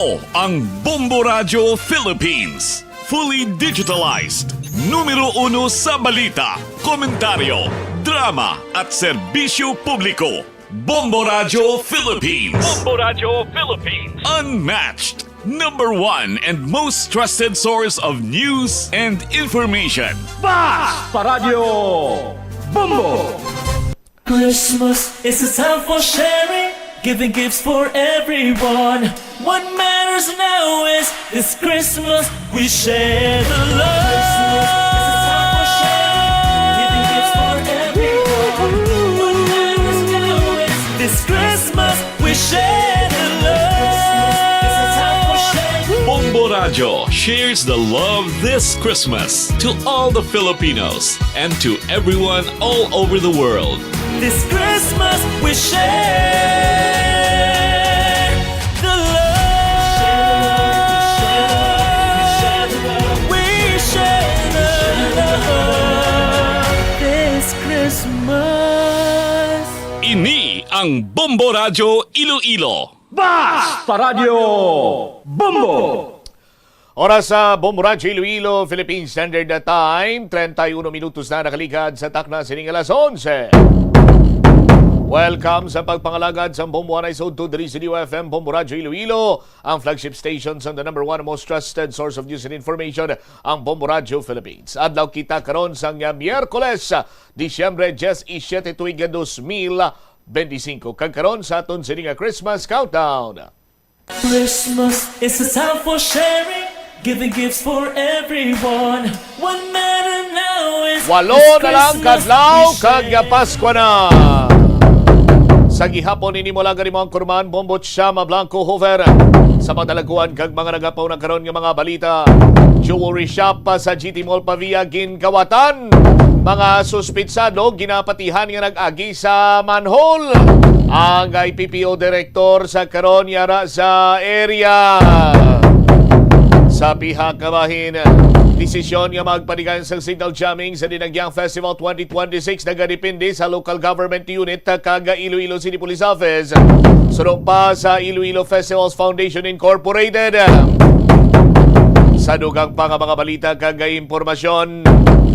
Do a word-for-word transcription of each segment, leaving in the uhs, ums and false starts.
Ang Bombo Radyo Philippines. Fully digitalized. Numero uno sa balita, komentaryo, drama, at serbisyo publiko. Bombo Radyo Philippines. Bombo Radyo Philippines. Unmatched. Number one and most trusted source of news and information. Basta Radyo Bombo! Christmas is a time for sharing, giving gifts for everyone. What matters now is this Christmas we share the love. Christmas is a time for sharing, giving gifts for everyone. What matters now is this Christmas we share the love. Bombo Radyo shares the love this Christmas to all the Filipinos and to everyone all over the world. This Christmas we share the love. We share the love. This Christmas. Ini ang Bombo Radyo Iloilo. Basta Radyo Bombo! Oras sa Bombo Radyo Iloilo, Philippine Standard Time, treinta y uno minutos na nakaligad sa takna sining alas onse. Welcome sa pagpangalagad sa Bombo Anay sa Udto diri sa D O F M Bombo Radyo Iloilo, ang flagship station sa the number one most trusted source of news and information, ang Bombo Radyo Philippines. Adlaw kita karon sang Miyerkules, Disyembre diyes y siyete, tuig dos mil benti singko. Kag karon sa aton sini nga Christmas countdown. Christmas is a time for sharing, giving gifts for everyone. What matter now is Walo this na lang Christmas kadlaw we kag share. Paskwa na. Sa gihapon ini mo lang gani mo ang kurman, Bombo Chama Blanco Hoover. Sa madalaguan kag mga nagapaw na karon nga mga balita, jewelry shop pa sa G T Mall Pavia ginkawatan. Mga suspitsado ginapatihan nga nag-agi sa manhole. Ang I P P O director sa karon yara sa area. Sa pihak nga bahin, desisyon nga magpanigayon sa signal jamming sa Dinagyang Festival twenty twenty-six nagadepende sa local government unit kag Iloilo City Police Office. Suno pa sa Iloilo Festivals Foundation Incorporated. Sa dugang pa nga mga balita kag impormasyon,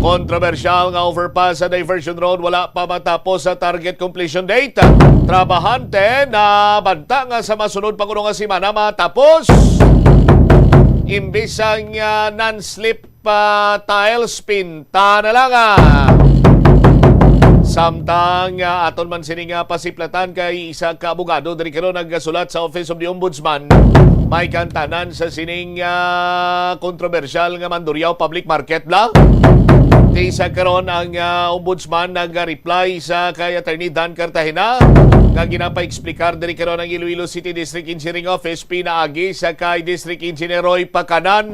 kontrobersyal nga overpass sa Diversion Road wala pa matapos sa target completion date. Trabahante na banta nga sa masunod pa kuno nga semana matapos. Imbis ang, ah, non-slip pa tiles, pinta na lang, ah. Samtang, ah, aton man sini nga pasiplatan kay isa ka abogado diri karon nagasulat sa Office of the Ombudsman. May kantanan sa sining, ah, kontrobersyal nga Mandurriao Public Market, bla? Ti sa karon ang, ah, Ombudsman nag-reply sa kay Attorney Dan Cartagena nga ginapa-explicar diri karon ang Iloilo City District Engineering Office pinaagi sa kay District Engineer Roy Pacanan.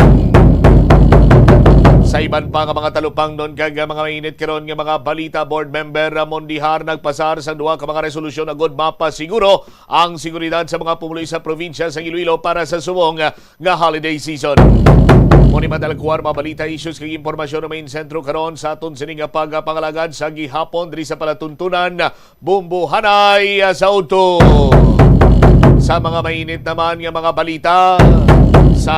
Sa iban pa nga mga talupangnon kag mga mainit karon nga mga balita, Board Member Ramon Dihar nagpasar sa duha ka mga resolusyon agud mapasiguro ang seguridad sa mga pumuluyo sa probinsya sa Iloilo para sa subong nga holiday season. Mo ni madalagkuan mga balita, issues kag impormasyon na may sentro karon sa aton sini nga pagpangalagad sa gihapon diri sa palatuntunan Bumbuhanay sa udto. Sa mga mainit naman nga mga balita, sa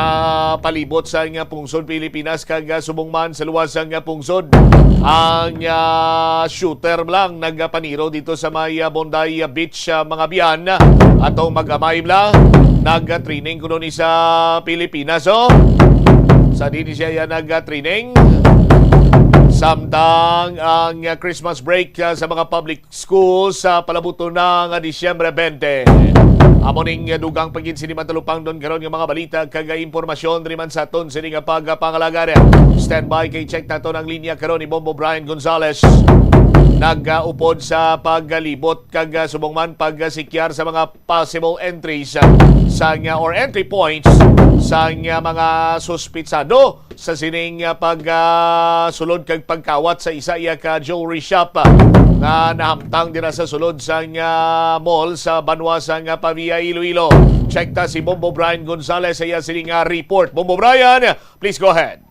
palibot sa nga pungsod Pilipinas kag subong man sa luwas sa nga pungsod, ang, ah, shooter lang nagapaniro dito sa may, ah, Bonday Beach, ah, mga biyan. Atong mag-amay bla, nag-training kuno ni sa Pilipinas, oh. Sa din siya yan nag-training. Samtang ang, ah, Christmas break, ah, sa mga public school sa palabuton na nga Disyembre twenty. Amo ning dugang pa gid sini matalupangnon karon nga mga balita kag impormasyon diri man sa aton sini nga pagpangalagad. Standby kay check naton ang linya karon ni Bombo Brian Gonzales. Nagaupod sa paglibot kag, ah, subong man pagsikyar sa mga possible entries, ah, sa nga or entry points sa nga mga suspitsado sa sining, ah, pag, ah, sulod kag pagkawat sa isa iya ka jewelry shop, ah, nga nahamtang dira sa sulod sa nga mall sa banwa sa nga Pavia, Iloilo. Check ta si Bombo Brian Gonzales sa iya sining, ah, report. Bombo Brian, please go ahead.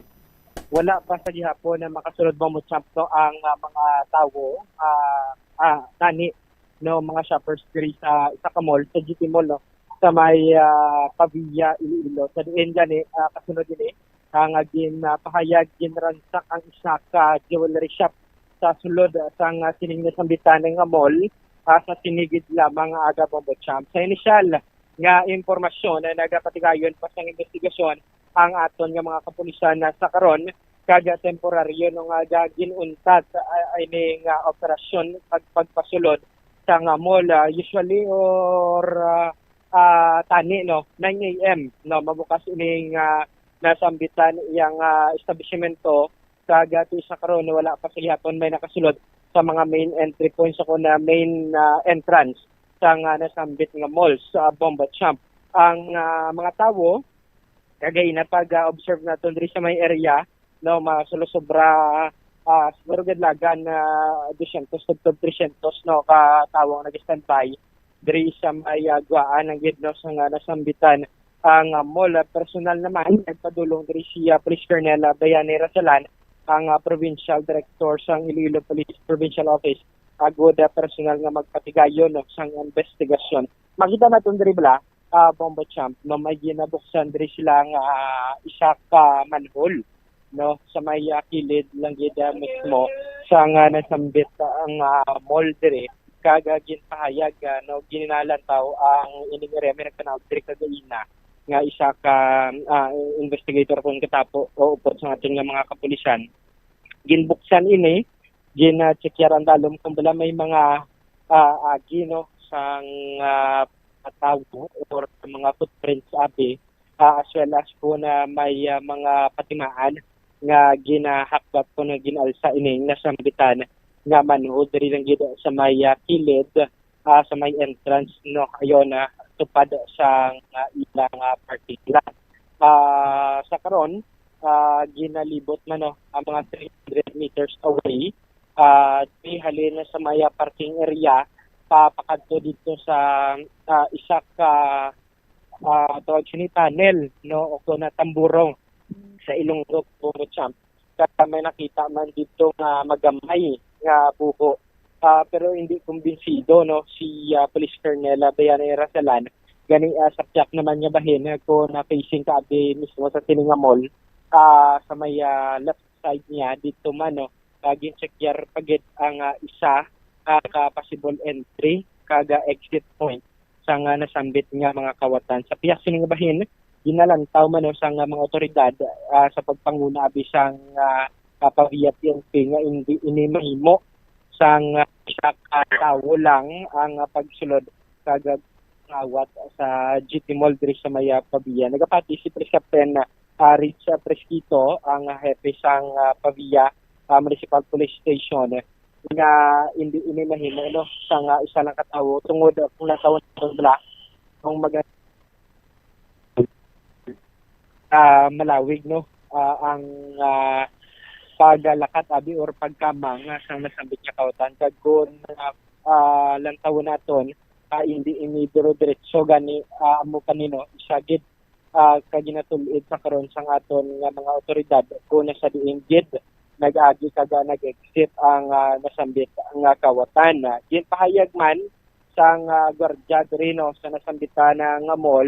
Wala pa sa gihapon na makasulod, Bombo Champ, no, ang, ah, mga tawo, ah, ah, tani, no, mga shoppers diri sa isa ka mall, sa G T Mall, no. sa may, ah, Pavia, Iloilo. Sa diin gani, ah, kasunod ini, ang, ah, gin, ah, pahayag, ginransak ang isa ka jewelry shop sa sulod sang, ah, sining nasambitan nga mall, ah, sa sini gid lamang nga aga, Bombo Champ. Sa inisyal nga impormasyon, ah, nagapatigayon pa sang investigasyon ang aton nga mga kapulisan na sa karon, kag temporaryo no nga ga-, gin-untat, ah, ini nga operasyon pag-, pagpasulod sa nga mall, ah, usually or, ah, ah, tani, no, nine a m, no, mabukas ining, ah, nasambitan iyang, ah, establishmento, kag, ah, ti sa karon wala pa sa gihapon may nakasulod sa mga main entry points o kon, ah, main, ah, entrance sa nga nasambit nga malls, ah, Bombo Champ. Ang, ah, mga tawo, kagay na pag-observe naton diri sa may area, no, mga solosobra, ah, siguro gid lagan na dusyentos tubtob tresyentos, no, ka tawo ang nag-standby diri sa may, ah, guwaan ang gid, no, sa nga nasambitan ang, ah, mall. Ah, personal naman, nagpadulong diri si, ah, Police Colonel, ah, Bayani Rasalan, ang, ah, provincial director sang Iloilo Police Provincial Office, agud, ah, personal nga magpatigayon, no, sang investigasyon. Makita naton diri bala, ah, Bombo Champ, no, may ginabuksan diri sila nga, ah, isa ka manhole, no, sa may, ah, kilid lang gid, ah, mismo sa nga nasambit, ah, ang, ah, mall diri, kag, ah, ginpahayag, ah, no, ginalantaw ang ining area. May nagpanaog diri kagaina nga isa ka, ah, investigator kon katapo o upod sa aton nga mga kapulisan. Ginbuksan ini, gina-checkyaran dalom kung bala may mga, ah, agi, no, sang, ah, tawo or mga footprints abi, ah, as well as kung, ah, may, ah, mga patimaan nga ginahakbak ko nga gin-alsa ining nasambitan nga manhole diri lang gid sa may, ah, kilid, ah, sa may entrance, no, ayon, ah, tupad sa, ah, ilang, ah, parking lot. Ah, sa karon, ah, ginalibot man, no, ang mga three hundred meters away, ah, di halin na sa may, ah, parking area, pa-, pakadto dito sa, ah, isa ka, ah, tawag sini, tunnel, no, o kon, ah, tamburong sa Ilonggo, Bombo Champ. Kaya may nakita man dito nga magamay nga buho. Ah, pero hindi kumbinsido, no, si, ah, Police Colonel, ah, Bayani Rasalan. Gani, ah, sa piyak naman nga bahin, ah, kung na-facing ka abi mismo sa sini nga mall, ah, sa may, ah, left side niya, dito man, no, ah, ginchekyar pa gid ang, ah, isa, ah, ka possible entry kag, ah, exit point sang, ah, nasambit nga mga kawatan. Sa piyak sini nga bahin, ginalantaw man, no, sang, ah, mga awtoridad, ah, sa pagpanguna abi sang, ah, ah, Pavia P N P nga indi ini mahimo sang, ah, isa ka tawo lang ang, ah, pagsulod kag, ah, ngawat sa G T Mall diri sa may, ah, Pavia. Nagapati si Police Captain, ah, Rich, ah, Fresquito, ang, ah, hepe sang, ah, Pavia, ah, Municipal Police Station, nga hindi ini mahimo, no, sang, ah, isa lang ka tawo tungod, ah, kung natawon naton bala, kung mag-, ah, malawig, no, ah, ang, ah, paglakat abi or pagkamang, ah, sang nasambit nga kawatan. Kag kung, ah, ah, lantawon naton, ah, hindi ini dire-diretso gani, ah, amo pa ni, no, isa gid, ah, ka ginatul-id sa karon sang aton nga mga awtoridad kung nasa diin gid nag-agi kag nag-exit ang, ah, nasambit nga kawatan. Ah, ginpahayag man sang, ah, gwardiya diri, no, sa nasambitan nga mall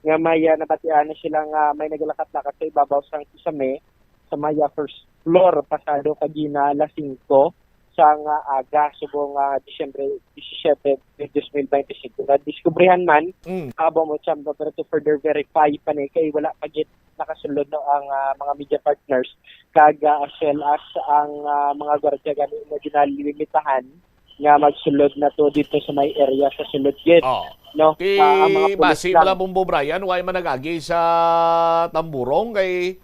nga may, ah, nabatian na sila nga may nagalakat-lakat sa ibabaw sang kisame sa may, ah, first floor pasado kagina alas singko sang, ah, aga subong, ah, Disyembre disisiete, dos mil bente singko. Nadiskubrihan man, Mm. ah, Bombo Champ, pero to further verify pa ni kay wala pa gid nakasulod, no, ang, ah, mga media partners kag, ah, as well as ang, ah, mga gwardiya gani nga ginalilimitahan nga magsulod na to dito sa may area sa sulod gid, Oh. no? Ti Ah, ang mga pulis basi lang. Pala, Bombo Brian, why man nag-agi sa tamburong kay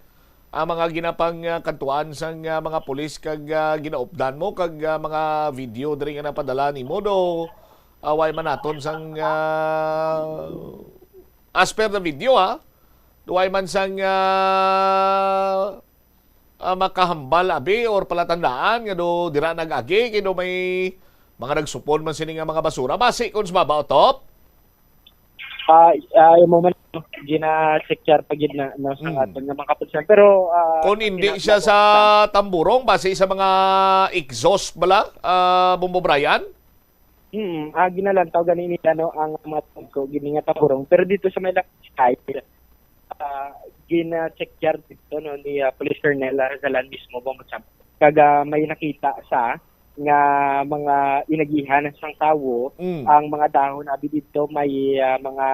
ang mga ginapang, ah, kantuan sang, ah, mga pulis kag, ah, ginaupdan mo kag, ah, mga video diri nga napadala nimo do, ah, why man naton sang, ah, as per the video, ha? Do why man sang, ah, ah, makahambal abi or palatandaan nga do dira nag-agi kay do may mga nagsupon man sini nga mga basura. Basi kun sa baba, Top? Ah, ah, imo man, gina-checkar pa gid na, no, sa Mm. aton nga mga kapulisan. Pero, ah, Kung hindi ina-, siya sa tamburong, base sa mga exhaust bala, ah, Bombo Brian? Hmm, ah, ginalantaw gani nila, no, ang mga tungko gini nga tamburong. Pero dito sa may left side, ah, gina-check yard dito, no, ni, ah, Police Colonel Razalan mismo, Bombo Champ. Kag, ah, may nakita sa nga mga inagihan sang tawo, Mm. ang mga dahon abi dito may, ah, mga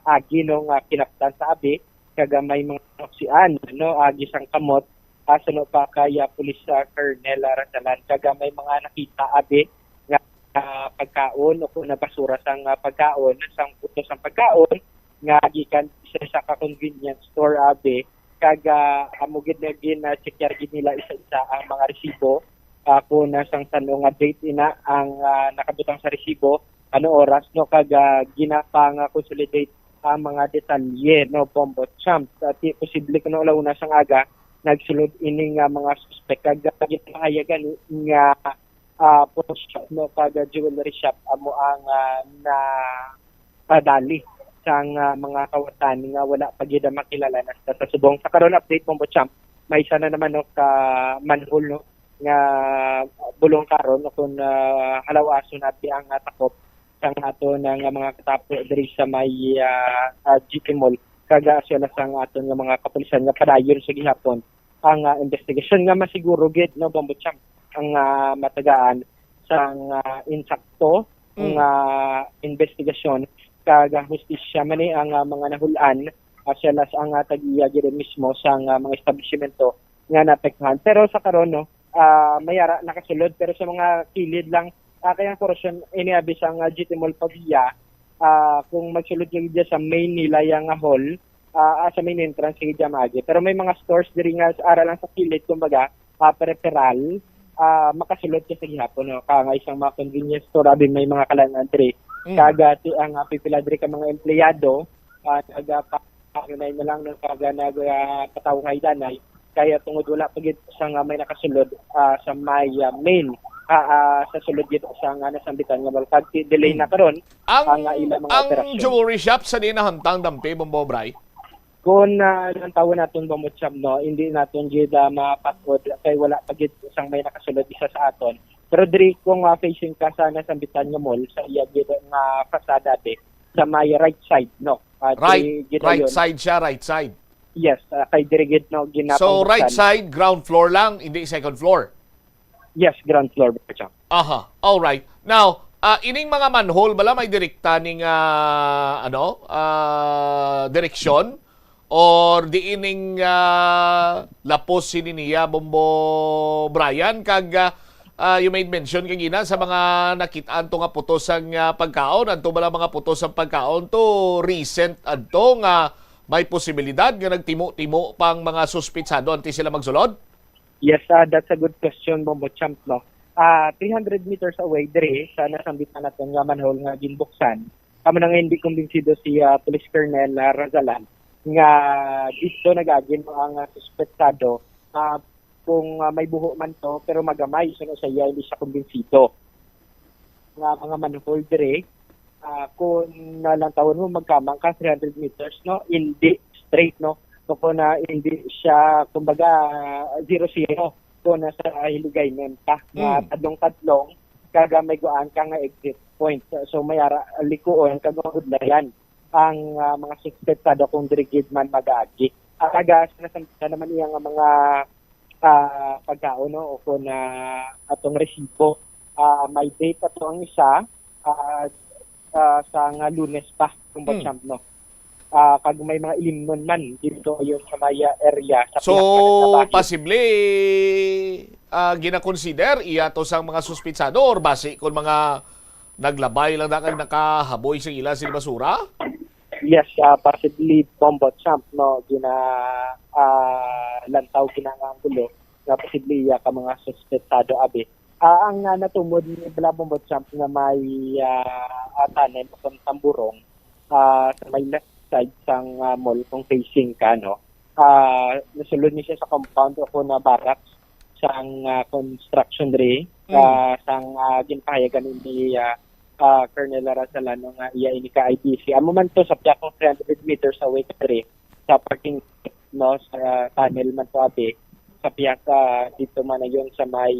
agi, no, nga kinaptan sa abi, kag, ah, may mga nanuksian, no, agi sang kamot, ah, suno pa kay, ah, Police, ah, Colonel, ah, Razalan, kag, ah, may mga nakita abi nga, ah, pagkaon o kung basura sang, ah, pagkaon, sang puto sang pagkaon nga gikan sa isa ka convenience store abi, kag, ah, amo gid nga gin, ah, check yard gid nila isa-isa ang mga resibo, ah, kung, ah, sang san-o nga date ina ang, ah, nakabutang sa resibo, ano oras, no, kag, ah, ginapang, ah, consolidate ang mga detalye, no, Bombo Champ. At posible kuno alas una sang aga nagsulod ini nga mga suspek, kag, ah, ginahayag gani nga, ah, pawn shop, no, kag, ah, jewelry shop amo ang, ah, na padali sang, ah, mga kawatan nga wala pa gid makilala hasta sa subong. Sa karon update, Bombo Champ, may isa na naman, no, ka manhole, no, nga bulong karon, no, kung, ah, halawason natin ang, ah, takop sang ato na nga mga katapo diri sa may, ah, ah, G T Mall, kag, ah, as well as ang aton nga mga kapulisan nga padayon sa gihapon ang, ah, investigasyon nga masiguro gid, no, Bombo Champ, ang, ah, matagaan sang, ah, insakto Mm. nga investigasyon kag, ah, hustisya man ni ang, ah, mga nahulan, as well as ang, ah, tag-iya gid mismo sang, ah, mga establishmento nga naapektuhan. Pero sa karon, no, ah, may ara nakasulod, pero sa mga kilid lang, ah, kay ang portion ini abi sang, ah, G T Mall Pavia, ah, kung magsulod ka gid sa main nila yang hall, ah, ah, sa main entrance, sige dyan maagi. Pero may mga stores diri nga ara lang sa kilid, kumbaga, ah, peripheral, ah, makasulod ka sa gihapon, no? Kaya nga isang mga convenience store, abi may mga kalan-an diri. Mm. Kaga ti ang, ah, pipila diri ka mga empleyado, ah, naga pa, ano na yun na lang, no? Kaga nag, ah, patawhay danay. Kaya tungod wala pa gid sa nga may nakasulod, ah, sa may, ah, main, ah, ah, sa sulod gid sa nga nasambitan nga mall. Kag ti-, delay na Mm. karon Ang, ang, ah, ilang mga ang operasyon. Jewelry shop sa di nahantang dampi, Bombo Bray? Kung, ah, lantawon naton, Bombo Champ, no, hindi naton gid, ah, mapatod kay wala pa gid sang may nakasulod isa sa aton. Pero diri kung, ah, facing ka sa nasambitan nga mall, sa iya gid nga fasada, be, sa may right side, no? Ah, Right, diri gid right ayon. Side siya, right side. Yes, ah, kay diri gid, no, So, right ginapambuksan. Side, ground floor lang, hindi second floor. Yes, ground floor, Bombo Champ. Aha, all right. Now, ah, ining mga manhole bala may direkta ning, ah, ano, ah, direksyon or di ining, ah, lapos sini niya, Bombo Brian, kag, ah, ah, you made mention kagina sa mga nakit-an to nga putos sang, ah, pagkaon, adto bala mga putos sang pagkaon to recent adto nga may posibilidad nga nagtimo-timo pang mga suspitsado antes sila magsulod? Yes, ah, that's a good question, Bombo Champ, no? Ah, three hundred meters away diri sa nasambitan naton nga manhole nga ginbuksan, amo na nga hindi kumbinsido si, ah, Police Colonel, ah, Razalan nga dito nag-agi, no, ang, ah, suspetsado, ah, kung, ah, may buho man to, pero magamay, so, no, sa iya, hindi siya kumbinsido. Nga mga manhole diri, ah, kung nalantawon mo, magkamang ka three hundred meters, no? Hindi straight, no? So, kung na, hindi siya, kumbaga, zero-zero, kung nasa hiligaynon ka, nga Mm. tadlong-tadlong, kaga may guaan ka nga exit point. So, so may ara, likuon, kag mahudlayan ang, ah, mga suspetsado kung diri gid man mag-agi. Ang aga, sa nasambitan naman iya nga mga, ah, pagkaon, no? O kung, ah, atong resibo, ah, may date ato ang isa, ah, ah, sa nga Lunes pa, kung Hmm. Champ, no? Ah, kag may mga ilimnon man dito ayon sa may area sa So, pihak nga nagtrabaho. Posible, ah, ginakonsider iya to sang mga suspitsado or basi kung mga naglabay lang na kag nakahaboy sa ila sila basura? Yes, ah, possibly, Bombo Champ, no? Gina, ah, lantaw, ginanganggulo nga posible iya ka mga suspetsado, abi. Ah, ang, ah, natumod ni Bala Bombo Champ nga may, ah, ah, tanan o kung tamburong, ah, sa may left side sang, ah, mall kung facing ka, no? Ah, nasulod ni siya sa compound o kung na barracks sang, ah, construction diri, Mm. ah, sang, ah, ginpahayagan ni, ah, ah, Colonel Razalan nga iya ini ka I D C. Amo man to sa pihak kung three hundred meters away ka diri sa parking, no, sa tunnel man to, abi, sa pihak, ah, dito man na yun sa may,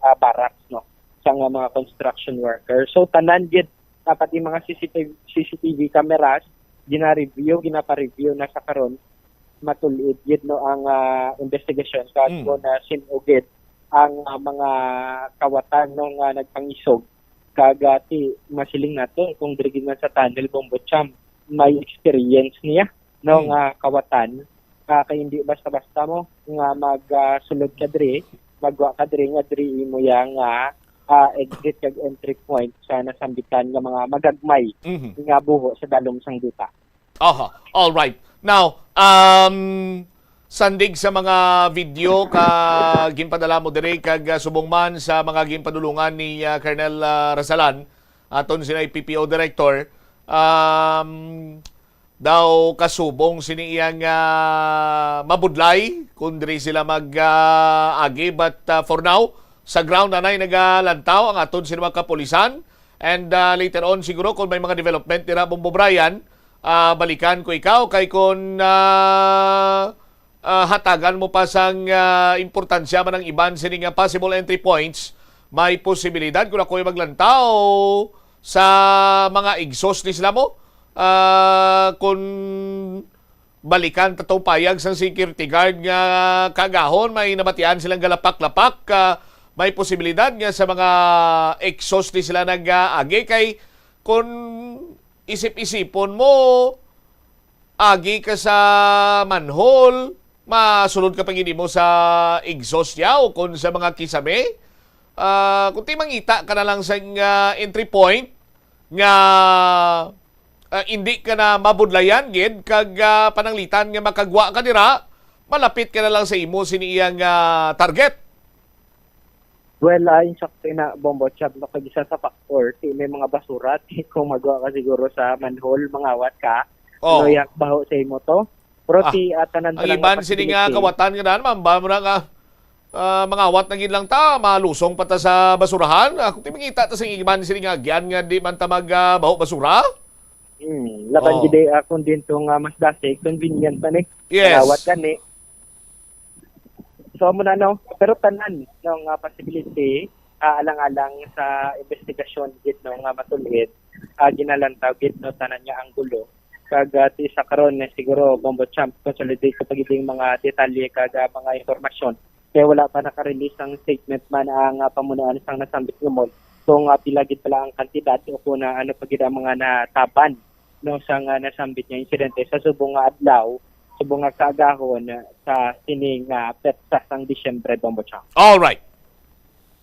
ah, barracks, no. sa nga mga construction worker. So, tanan gid, dapat yung mga C C T V, C C T V cameras, gina-review, ginapa-review na sa karon, matul-id gid, no, ang, ah, investigasyon. Kag Mm. kung, ah, sin-o gid ang, ah, mga kawatan, no, nga nagpangisog, kag, ah, ti, masiling nato kung diri gid man sa tunnel, Bombo Champ, may experience niya, no, Hmm. nga kawatan, ah, kay hindi basta-basta mo nga mag, ah, sulod ka diri, magwa ka diri nga diri imo yang, ah, ah, exit kag entry point sa nasambitan nga mga magagmay Mhm. nga buho sa dalom sang duta. Aha, all right. Now, um, sandig sa mga video ka ginpadala mo diri kag, ah, subong man sa mga ginpadulungan ni, ah, Colonel, ah, Rasalan, aton sina P P O Director, um, daw kasubong sini iyang, ah, mabudlay kung diri sila mag, ah, agi. But, ah, for now, sa ground anay nagalantaw ang aton sini mga kapulisan. And, ah, later on siguro kung may mga development dira, Bombo Brian, ah, balikan ko ikaw kay kung, ah, ah, hatagan mo pa sang, ah, importansya man ang iban sini nga possible entry points, may posibilidad kung ako'y maglantaw sa mga exhaust ni sila mo, ah, kung balikan ta to payag sang security guard nga kagahon may nabatian silang galapak-lapak, ah, may posibilidad nga sa mga exhaust ni sila nag-agi kay kung isip-isipon mo, agi ka sa manhole, masulod ka pa gid mo sa exhaust niya o kon sa mga kisame. Ah, kung ti mangita ka na lang sa, ah, entry point nga, ah, indi ka na mabudlayan gid kag, ah, pananglitan nga makagwa ka dira, malapit ka na lang sa imo sini iyang, ah, target. Well, ah, insakto na, Bombo Chab, no, kag isa sa factor, ti may mga basura, ti kung magwa ka siguro sa manhole, mangawat ka, Oh. no, yak baho sa imo to. Pero Ah, ti, ah, tanan ang tanan nga iban sini nga facility. Kawatan nga daan, ma'am, ba mo na nga, ah, mangawat na gid lang ta, malusong pa ta sa basurahan. Ah, kung ti mangita ta sa iban sini nga agyan nga di man ta mag, ah, baho basura. Hmm, laban Oh. gid, ah, kung din to nga mas dasi, convenient man eh. Yes. Mangawat gani. So, amo na, no? Pero tanan, no, nga possibility, ah, alang-alang sa investigasyon gid, no, nga matul-id, ah, ginalantaw gid, no, tanan nga anggulo. Kag, ah, ti sa karon, eh, siguro, Bombo Champ, consolidate ko pa gid yung mga detalye kag, ah, mga impormasyon. Kaya wala pa naka-release ang statement man ang, ah, pamunuan sang nasambit nga mall kung, ah, pila gid pala ang kantidad o kung, ah, ano pa gid ang mga nataban, no, sang, ah, nasambit nga insidente sa subong nga adlaw, subong nga kaagahon, ah, sa sining, ah, petsa sang Disyembre, Bombo Chang. All right.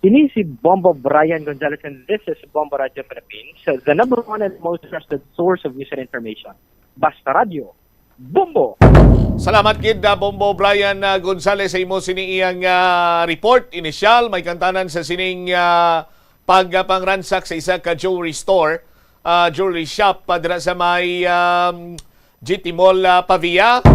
Ini si Bombo Brian Gonzalez, and this is Bombo Radio Philippines, the number one and most trusted source of news and information. Basta Radio, Bombo! Salamat gid, ah, Bombo Brian, ah, Gonzalez, sa imo sini iyang, ah, report. Inisyal, may kantanan sa sining, ah, pagpangransak sa isa ka jewelry store, ah, jewelry shop, ah, dira sa may, um, G T Mall, ah, Pavia.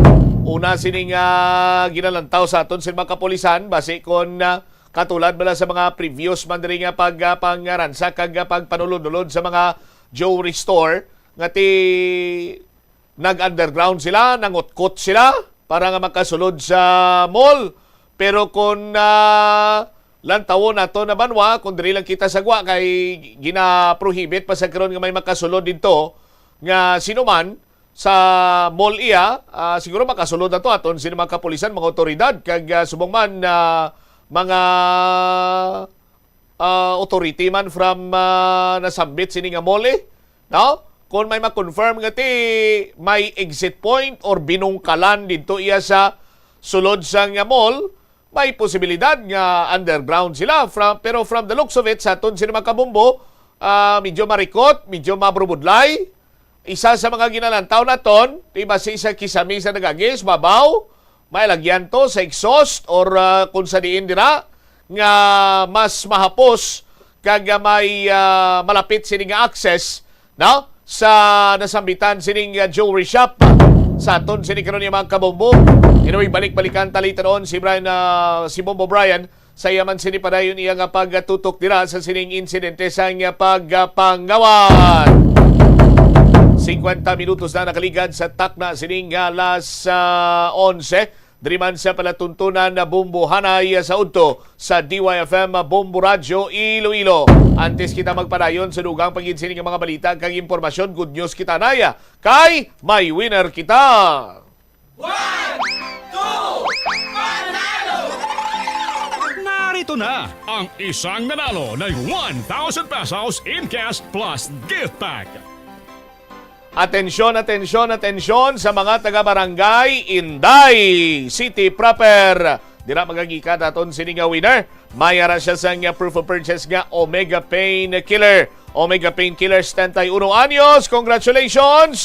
Una sining, ah, ginalantaw sa aton sa mga kapulisan, basi kon, ah, katulad bala sa mga previous man diri nga pag, ah, pangransak kag, ah, pagpanulod-ulod sa mga jewelry store nga ti nag-underground sila, nangutkot sila para nga makasulod sa mall. Pero kung, ah, lantawon nato na banwa, kung diri lang kita sagwa kay gina-prohibit pa sa karon nga may makasulod didto nga sino man sa mall iya, ah, siguro makasulod na to aton sino mga kapulisan, mga otoridad kag, ah, subong man, ah, mga ah, authority man from, ah, nasambit sini nga mall, eh, no? Kung may ma-confirm nga ti may exit point or binungkalan didto iya sa sulod sa nga mall, may posibilidad nga underground sila. From, pero from the looks of it, sa aton sini mga kabombo, ah, medyo marikot, medyo mabrubudlay. Isa sa mga ginalantaw naton, ti basi sa kisame sa nagagi sa babaw, may lagyan to sa exhaust or, ah, kung sa diin dira nga mas mahapos kag may, ah, malapit sini nga access, no? Sa nasambitan sining, ah, jewelry shop sa aton sini karon nga mga kabombo. Anyway, balik-balikan ta later on si Brian, ah, si Bombo Brian sa iya man sini padayon iya nga pagtutok dira sa sining insidente sa iya pagpangawat. Singkwenta minutos na nakaligad sa takna sining alas, ah, onse. Diri man sa palatuntunan na Bombo Hanay sa udto sa D Y F M Bombo Radyo Iloilo. Antes kita magpadayon sa dugang pa gid sini nga mga balita kag impormasyon, good news kita, anay, kay may winner kita. One, two, panalo! Narito na ang isang nanalo ng one thousand pesos in cash plus gift pack. Atensyon, atensyon, atensyon sa mga taga-barangay Inday City proper. Dira magagikan aton sini nga winner. May ara siya sang proof of purchase nga Omega Painkiller. Omega Painkiller, setenta y uno anyos. Congratulations,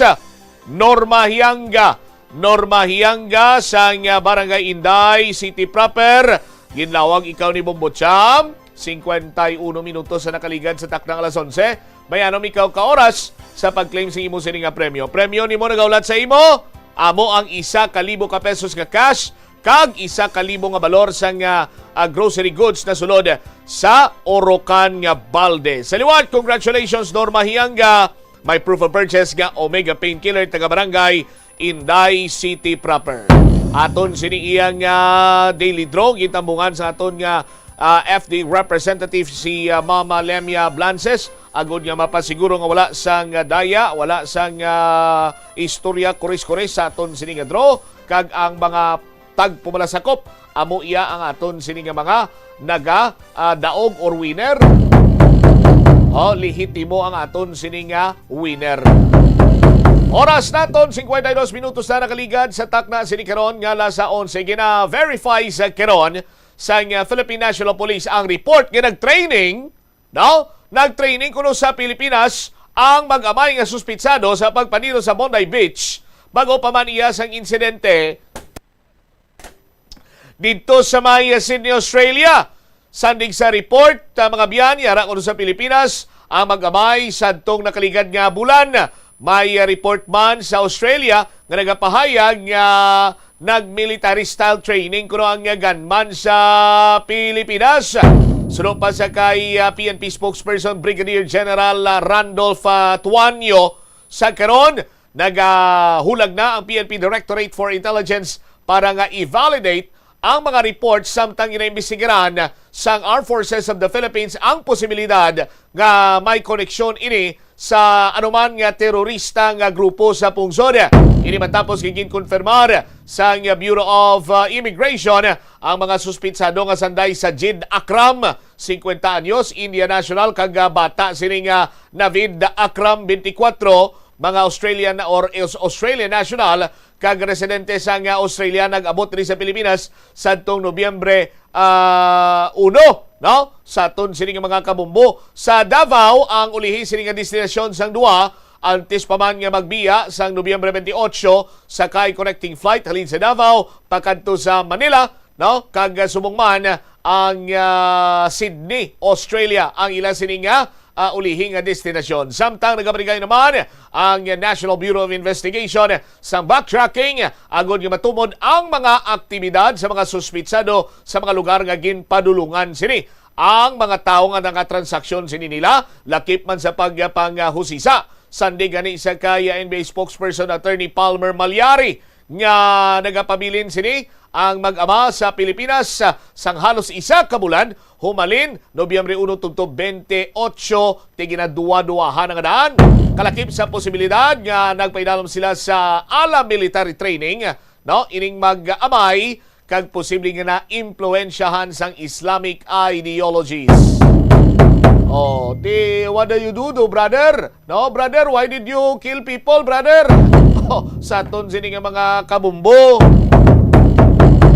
Norma Hianga. Norma Hianga sang Barangay Inday City proper. Ginlawag ikaw ni Bombo Cham. Cincuenta y uno minutos sa nakaligad sa taknang alas onse. May anom ikaw ka oras sa pag-claim sa imo sini nga premyo. Premyo nimo nagaulat sa imo, amo ang isa ka libo ka pesos nga cash kag isa ka libo nga balor sang, ah, ah, grocery goods na sulod sa Orocan nga balde. Sa liwat, congratulations, Norma Hianga. May proof of purchase nga Omega Painkiller, taga Barangay Inday City proper. Aton sini iyang, ah, daily draw, gintambungan sa aton nga, ah, F D representative, si, ah, Mama Lemia Blances, agod nga mapasiguro nga wala sang, ah, daya, wala sang, ah, istorya kuris-kuris sa aton sini nga draw, kag ang mga tagpumalasakop, amo iya ang aton sini nga mga naga, ah, daog or winner. Oh, lehitimo ang aton sini nga winner. Oras naton, cincuenta y dos minutos na nakaligad sa takna sini karon nga alas onse. Gina-verify sa karon sang, ah, Philippine National Police ang report nga nag-training, no? Nag-training kuno sa Pilipinas ang mag-amay nga suspitsado sa pagpaniro sa Bondi Beach, bag-o pa man iya sang insidente didto sa may Sydney, Australia. Sandig sa report, ah, mga biyan, yara kuno sa Pilipinas ang mag-amay sadtong nakaligad nga bulan. May, ah, report man sa Australia nga nagapahayag nga nag-military style training kuno ang gunman sa Pilipinas. Suno pa sa kay, ah, P N P spokesperson Brigadier General, ah, Randolph, ah, Tuanyo, sa karon, nagahulag na ang P N P Directorate for Intelligence para nga i-validate ang mga report, samtang ginaimbestigaran sang Armed Forces of the Philippines ang posibilidad nga may koneksyon ini sa anuman nga terorista nga grupo sa pungsod. Ini matapos nga ginkonfirmar sang Bureau of, uh, Immigration ang mga suspitsado nga sanday sa Jid Akram, cincuenta anyos, India national, kag, uh, bata sining, uh, Navid Akram, twenty-four, mga Australian or Aus-, Australian national, kag residente sang, uh, Australia, nag-abot diri sa Pilipinas sadtong Nobyembre, ah, uno, no? Sa aton sini nga mga kabumbo, sa Davao ang ulihi sini nga destinasyon sang duha, antes pa man nga magbiya sang Nobyembre twenty-eight, sakay connecting flight halin sa Davao pakadto sa Manila, no? Kag, ah, subong man ang, ah, Sydney, Australia ang ila sini nga, ah, ulihi nga destinasyon. Samtang nagabarigay naman ang National Bureau of Investigation sang backtracking agod nga matumod ang mga aktibidad sa mga suspitsado sa mga lugar nga ginpadulungan sini. Ang mga tawo nga nangatransaksyon sini nila lakip man sa pagpanghusisa. Sandig gani sa kay N B I spokesperson Attorney Palmer Malyari nga nagapabilin sini ang mag-ama sa Pilipinas, ah, sang halos isa ka bulan, humalin Nobyembre uno tubtob twenty-eight, ti ginaduwa-duwahan nga daan. Kalakip sa posibilidad nga nagpainalom sila sa ala military training, no? Ining mag-amay kag posible nga naimpluwensyahan sang Islamic ideologies. Oh, ti, what do you do, do, brother? No, brother, why did you kill people, brother? Oh, sa aton sini nga mga kabumbo.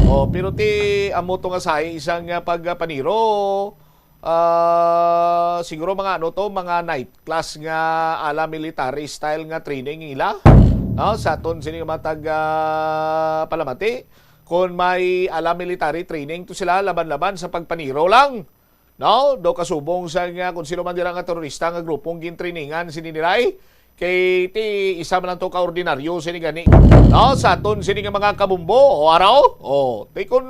Oh, pero ti, amo to nga sahi isang, ah, pagpaniro. Ah, siguro mga ano to, mga night class nga ala military style nga training nila. No, sa aton sini nga mga tag, ah, Palamati, kung may ala military training to sila, laban-laban sa pagpaniro lang. No? Do kasubong sa nga kung sino man dira nga terorista nga grupong gintrainingan sini nila, eh. Kay ti isa man lang to ka ordinaryo sini gani. No? Sa aton sini nga mga kabumbo, o araw, o, ti kun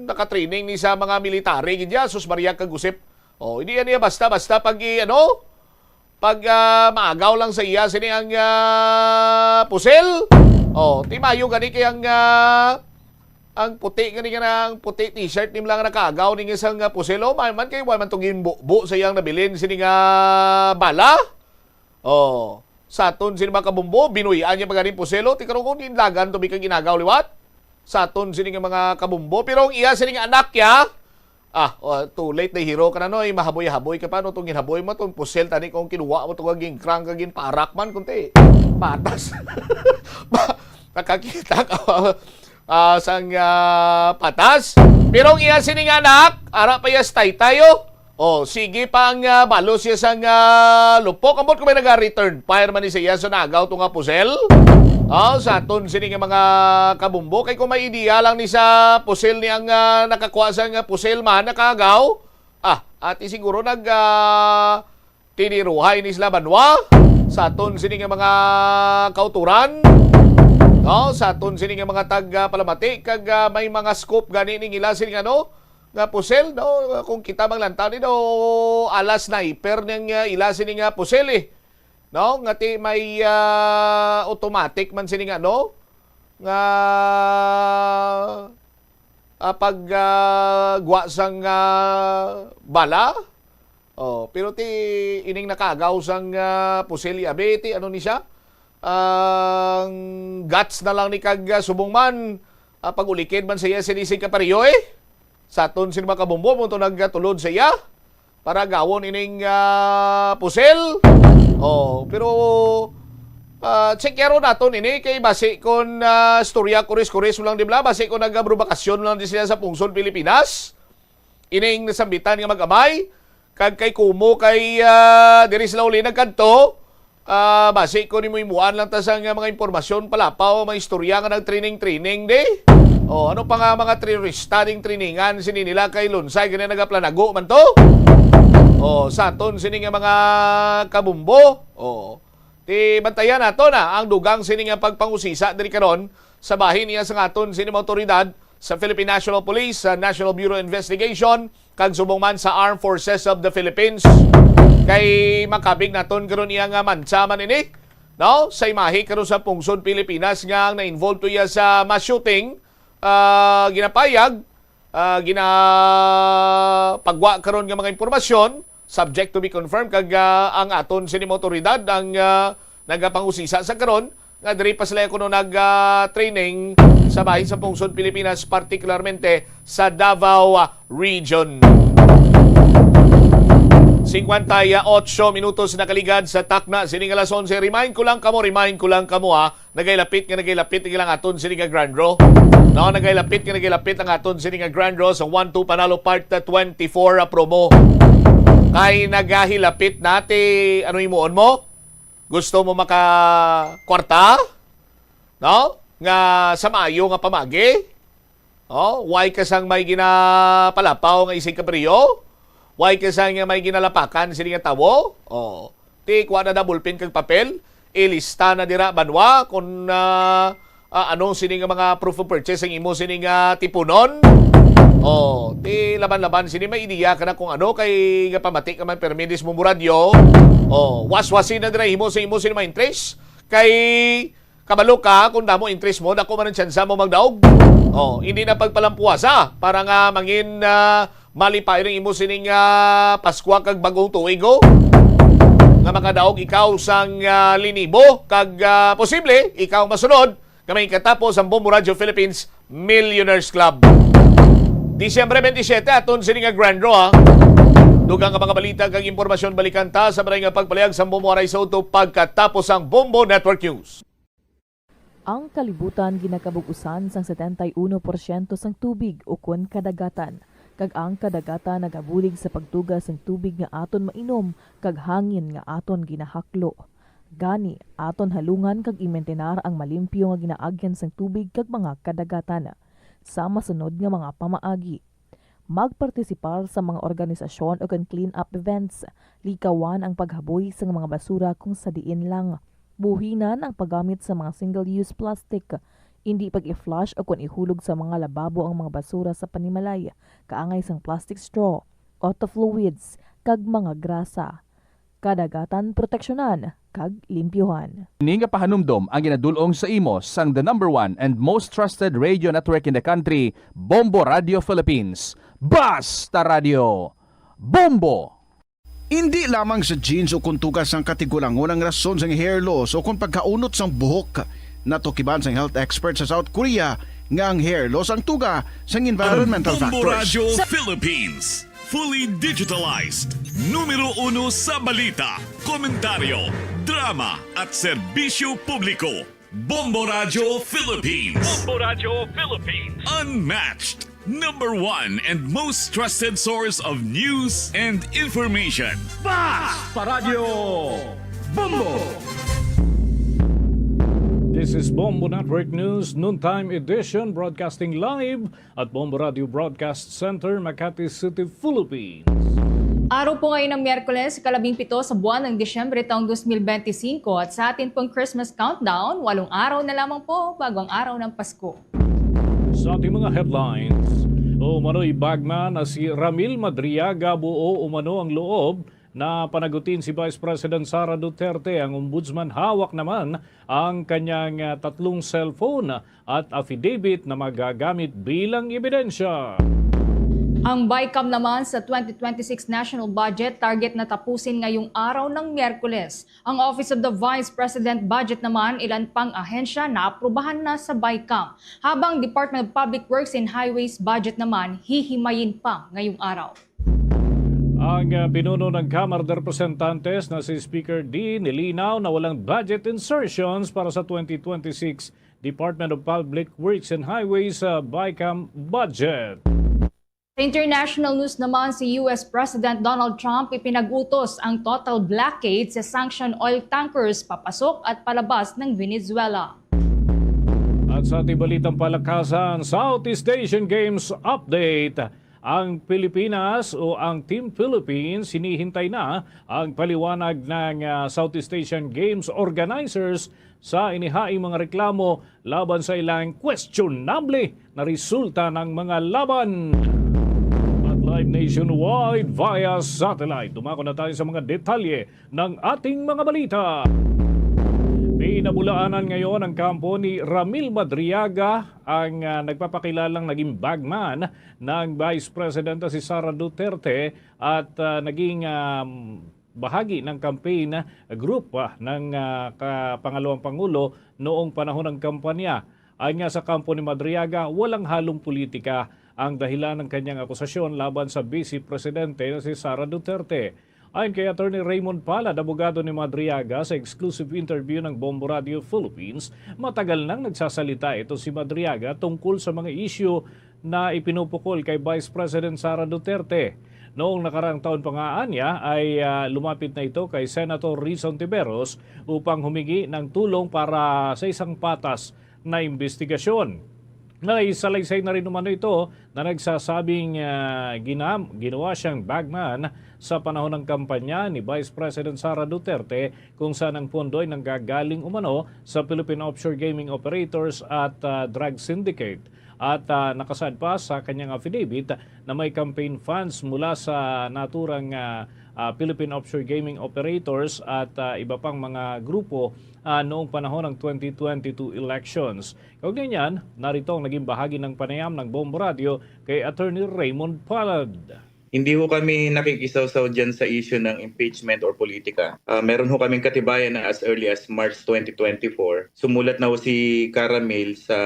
nakatraining ni sa mga military gid ya, sus Maria kag Josep. O, hindi yan niya basta-basta pag i-, ano? Pag, ah, maagaw lang sa iya sini ang, ah, pusil. O, ti mayo gani kay ang, ah, Ang puti nga ni nga ang puti t-shirt ni lang nakaagaw ni isang, ah, puselo. May man kay wa man to ginbubo sa iyang nabilin sini nga bala. Oh, sa aton sini mga kabumbo, binuy-an niya pa ganing puselo. Ti karon kung inlagan to bi kag inagaw liwat. Sa aton sini nga mga kabumbo. Pero ang iya sini nga anak ya, ah, oh, too late na hero ka na, no? Ay, mahaboy-haboy ka pa, no? Itong ginhaboy mo, itong pusel, tani kung kinuha mo, itong ginkrang ka, ginparak man, kunti. Patas. Ba, nakakita ka, ah, sang, ah, patas. Pero ang iya sini nga anak, ara pa iya sa taytay, oh. Oh, sige pa ang, ah, balos siya sang, ah, lupok. Ambot ko may naga-return fire man ni sa iya sa nagaw to nga pusel. Oh, sa aton sini nga mga kabumbo. Kay kung may ideya lang ni sa pusel ni ang, ah, nakakuha sa nga pusel man, nakagaw. Ah, ati siguro nag, ah, tiniruhay ni sila banwa. Sa aton sini nga mga kauturan. No, sa aton sini nga mga tag, ah, palamati. Kag, ah, may mga scoop gani ning ila sini nga, no? Nga pusel, no? Kung kita maglantaw ni, no, ala sniper ning, ah, ila sini nga pusel, eh. No? Nga ti may, ah, automatic man sini nga, no? Nga, ah, pag, ah, gwa sang, ah, bala. Oh, pero ti ining nakagaw sang, ah, pusel, abi, ti ano ni siya? Ang guts na lang ni kag, ah, subong man, ah, pag-ulikid man sa iya sini si Kaparyo, eh. Sa aton sini mga kabumbo, mo to nagtulod sa iya para gawon ining, ah, pusel. Oh, pero, ah, check naton ini kay basi kon, ah, istorya kuris-kuris mo lang di bala, basi kon nagabrubakasyon lang di sila sa pungsod Pilipinas. Ining nasambitan nga mag-amay, kag kay Kumo kay, ah, diri sila uli nagkadto, ah, basi ko nimo imuan lang ta sa nga mga impormasyon, palapaw, mga istorya nga nag-training-training di. Oh, ano pa nga mga terorista ding trainingan sini nila kay Lunsay gani nagaplanago man to? Oh, sa aton sini nga mga kabumbo. Oh. Ti bantayan nato na ang dugang sini nga pagpangusisa diri karon sa bahin niya sa aton sini mga awtoridad sa Philippine National Police, sa National Bureau of Investigation, kag subong man sa Armed Forces of the Philippines. Kay makabig naton karon iya nga mansa man ini, no? Sa imahe karon sa pungsod Pilipinas nga ang na-involve to iya sa mass shooting, ah, ginapayag, ah, ginapagwa karon nga mga impormasyon, subject to be confirmed, kag, ah, ang aton sini mga awtoridad ang, ah, nagapangusisa sa karon nga diri pa sila kuno nag, ah, training sa bahin sa pungsod Pilipinas, partikularmente sa Davao, ah, Region. Singkwenta y otso minutos nakaligad sa takna sini nga alas onse. Remind ko lang kamo, remind ko lang kamo, ha. Nagailapit nga nagailapit ang ilang aton sini nga Grand Draw. No, nagailapit nga nagailapit ang aton sini nga Grand Draw sa One Two Panalo Part twenty-four, ah, promo. Kay nagahilapit na ti, ano himuon mo? Gusto mo maka kwarta? No? Nga sa maayo nga pamagi? Oh, why ka sang may ginapalapaw nga isig kapriyo? Why ka sang may ginalapakan sini nga tawo? Oh, ti kuha na da bulpen kag papel, ilista na dira banwa kung, ah, ah, ano sini nga mga proof of purchase ang imo sini nga tipunon. Oh, ti laban-laban sini may ideya ka na kung ano kay nga pamati ka man permi dis mo muradyo. Oh, waswasi na dira imo sa imo sini mga interest kay kabalo ka, kung damo interest mo, dako man ang tsansa mo magdaog. Oh, hindi na pagpalampuasa para nga mangin, ah, malipayon ang imo sining, ah, Paskwa kag Bagong Tuig, oh. Nga makadaog ikaw sang, ah, linibo kag, ah, posible ikaw masunod nga may katapos ang Bombo Radio Philippines Millionaires Club. Disyembre twenty-seven, aton sini nga Grand Draw, ha. Dugang nga mga balita kag impormasyon, balikan ta sa maray nga pagpalihag sa Bombo Aray Soto pagkatapos ang Bombo Network News. Ang kalibutan ginakabug-usan sang setenta y uno porsyento sang tubig ukon kadagatan, kag ang kadagatan nagabulig sa pagtuga sang tubig nga aton mainom kag hangin nga aton ginahaklo. Gani, aton halungan kag imintinar ang malimpyo nga ginaagyan sang tubig kag mga kadagatan. Sa masunod nga mga pamaagi, magpartisipar sa mga organisasyon ukon clean-up events. Likawan ang paghaboy sang mga basura kung sa diin lang. Buhinan ang paggamit sa mga single-use plastic. Indi pag-i-flush ukon ihulog sa mga lababo ang mga basura sa panimalay, kaangay sang plastic straw, auto fluids, kag mga grasa. kadagatan proteksyonan kag limpyuhan. Ini nga pahanumdom ang ginadul-ong sa imo sang the number one and most trusted radio network in the country, Bombo Radio Philippines. Basta Radio, Bombo! Indi lamang sa genes o kon tugas sang katigulangon ang rason sang hair loss o kon pagkaunot sang buhok. Natukiban sang health expert sa South Korea nga ang hair loss ang tuga sang environmental Ang Bombo factors. Radyo Philippines, fully digitalized. Numero uno sa balita, komentaryo, drama, at serbisyo publiko. Bombo Radyo Philippines. Bombo Radyo Philippines. Unmatched, number one and most trusted source of news and information. Basta Radyo Bombo! This is Bombo Network News, noontime edition, broadcasting live at Bombo Radio Broadcast Center, Makati City, Philippines. Araw po ngayon ng Miyerkules, ikalabing pito sa buwan ng Disyembre taong dos mil benti singko, at sa atin pong Christmas countdown, walong araw na lamang po bago ang araw ng Pasko. Sa ating mga headlines, umano'y bagman na si Ramil Madriaga, buo umano ang loob na panagutin si Vice President Sara Duterte. Ang Ombudsman hawak naman ang kanyang, ah, tatlong cellphone at affidavit na magagamit bilang ebidensya. Ang BICAM naman sa twenty twenty-six national budget target na tapusin ngayong araw ng Miyerkules. Ang Office of the Vice President budget naman, ilan pang ahensya naaprubahan na sa BICAM, habang Department of Public Works and Highways budget naman hihimayin pa ngayong araw. Ang, ah, pinuno ng Kamara de Representantes na si Speaker Dee nilinaw na walang budget insertions para sa twenty twenty-six Department of Public Works and Highways, ah, BICAM budget. Sa international news naman, si U S President Donald Trump ipinag-utos ang total blockade sa sanctioned oil tankers papasok at palabas ng Venezuela. At sa ating balitang palakasan, Southeast Asian Games update. Ang Pilipinas o ang Team Philippines hinihintay na ang paliwanag ng, ah, Southeast Asian Games organizers sa inihaing mga reklamo laban sa ilang questionable na resulta ng mga laban. At live nationwide via satellite. Dumako na tayo sa mga detalye ng ating mga balita. Pinabulaanan ngayon ang kampo ni Ramil Madriaga, ang, ah, nagpapakilalang naging bagman ng Vice President si Sara Duterte at, ah, naging, um, bahagi ng campaign group, ah, ng, ah, ka-, pangalawang pangulo noong panahon ng kampanya. Ayon nga sa kampo ni Madriaga, walang halong politika ang dahilan ng kanyang akusasyon laban sa Vice Presidente na si Sara Duterte. Ayon kay Attorney Raymond Palad, abogado ni Madriaga, sa exclusive interview ng Bombo Radio Philippines, matagal nang nagsasalita ito si Madriaga tungkol sa mga isyu na ipinupukol kay Vice President Sara Duterte. Noong nakaraang taon pa nga anya ay, ah, lumapit na ito kay Senator Riz Hontiveros upang humingi ng tulong para sa isang patas na imbestigasyon. May salaysay na rin umano ito na nagsasabing, ah, ginam-, ginawa siyang bagman sa panahon ng kampanya ni Vice President Sara Duterte, kung saan ang pondo ay nanggagaling umano sa Philippine Offshore Gaming Operators at, ah, Drug Syndicate. At, ah, nakasaad pa sa kanyang affidavit na may campaign funds mula sa naturang, ah, ah, Philippine Offshore Gaming Operators at, ah, iba pang mga grupo, ah, noong panahon ng twenty twenty-two elections. Kaugnay niyan, narito ang naging bahagi ng panayam ng Bombo Radio kay Attorney Raymond Palad. Hindi ho kami nakikisawsaw dyan sa issue ng impeachment or politika. Ah, meron ho kaming katibayan na as early as March twenty twenty-four, sumulat na ho si Caramil sa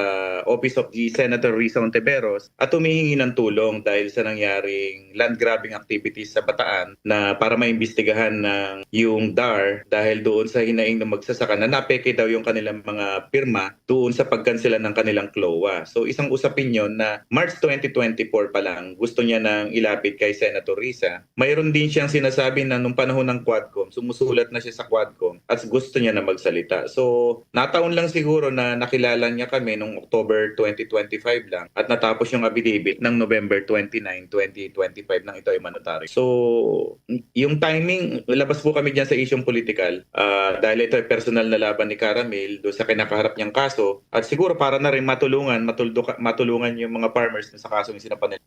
Office of the Senator Riz Hontiveros at humihingi ng tulong dahil sa nangyaring land grabbing activities sa Bataan na para maimbestigahan ng yung DAR dahil doon sa hinaing ng magsasaka na napeke daw yung kanilang mga pirma doon sa pagkansela ng kanilang CLOA. So, isang usapin yon na March twenty twenty-four pa lang, gusto niya nang ilapit kay Senator Riza. Mayroon din siyang sinasabi na nung panahon ng Quadcom, sumusulat na siya sa Quadcom at gusto niya na magsalita. So, nataon lang siguro na nakilala niya kami nung October twenty twenty-five lang at natapos yung affidavit ng November twenty-nine, twenty twenty-five nang ito ay manotaryo. So, yung timing, labas po kami dyan sa isyung politikal, ah, dahil ito ay personal na laban ni Caramil doon sa kinakaharap niyang kaso. At siguro para na rin matulungan, matuldo-, matulungan yung mga farmers sa kaso yung sinapan nila.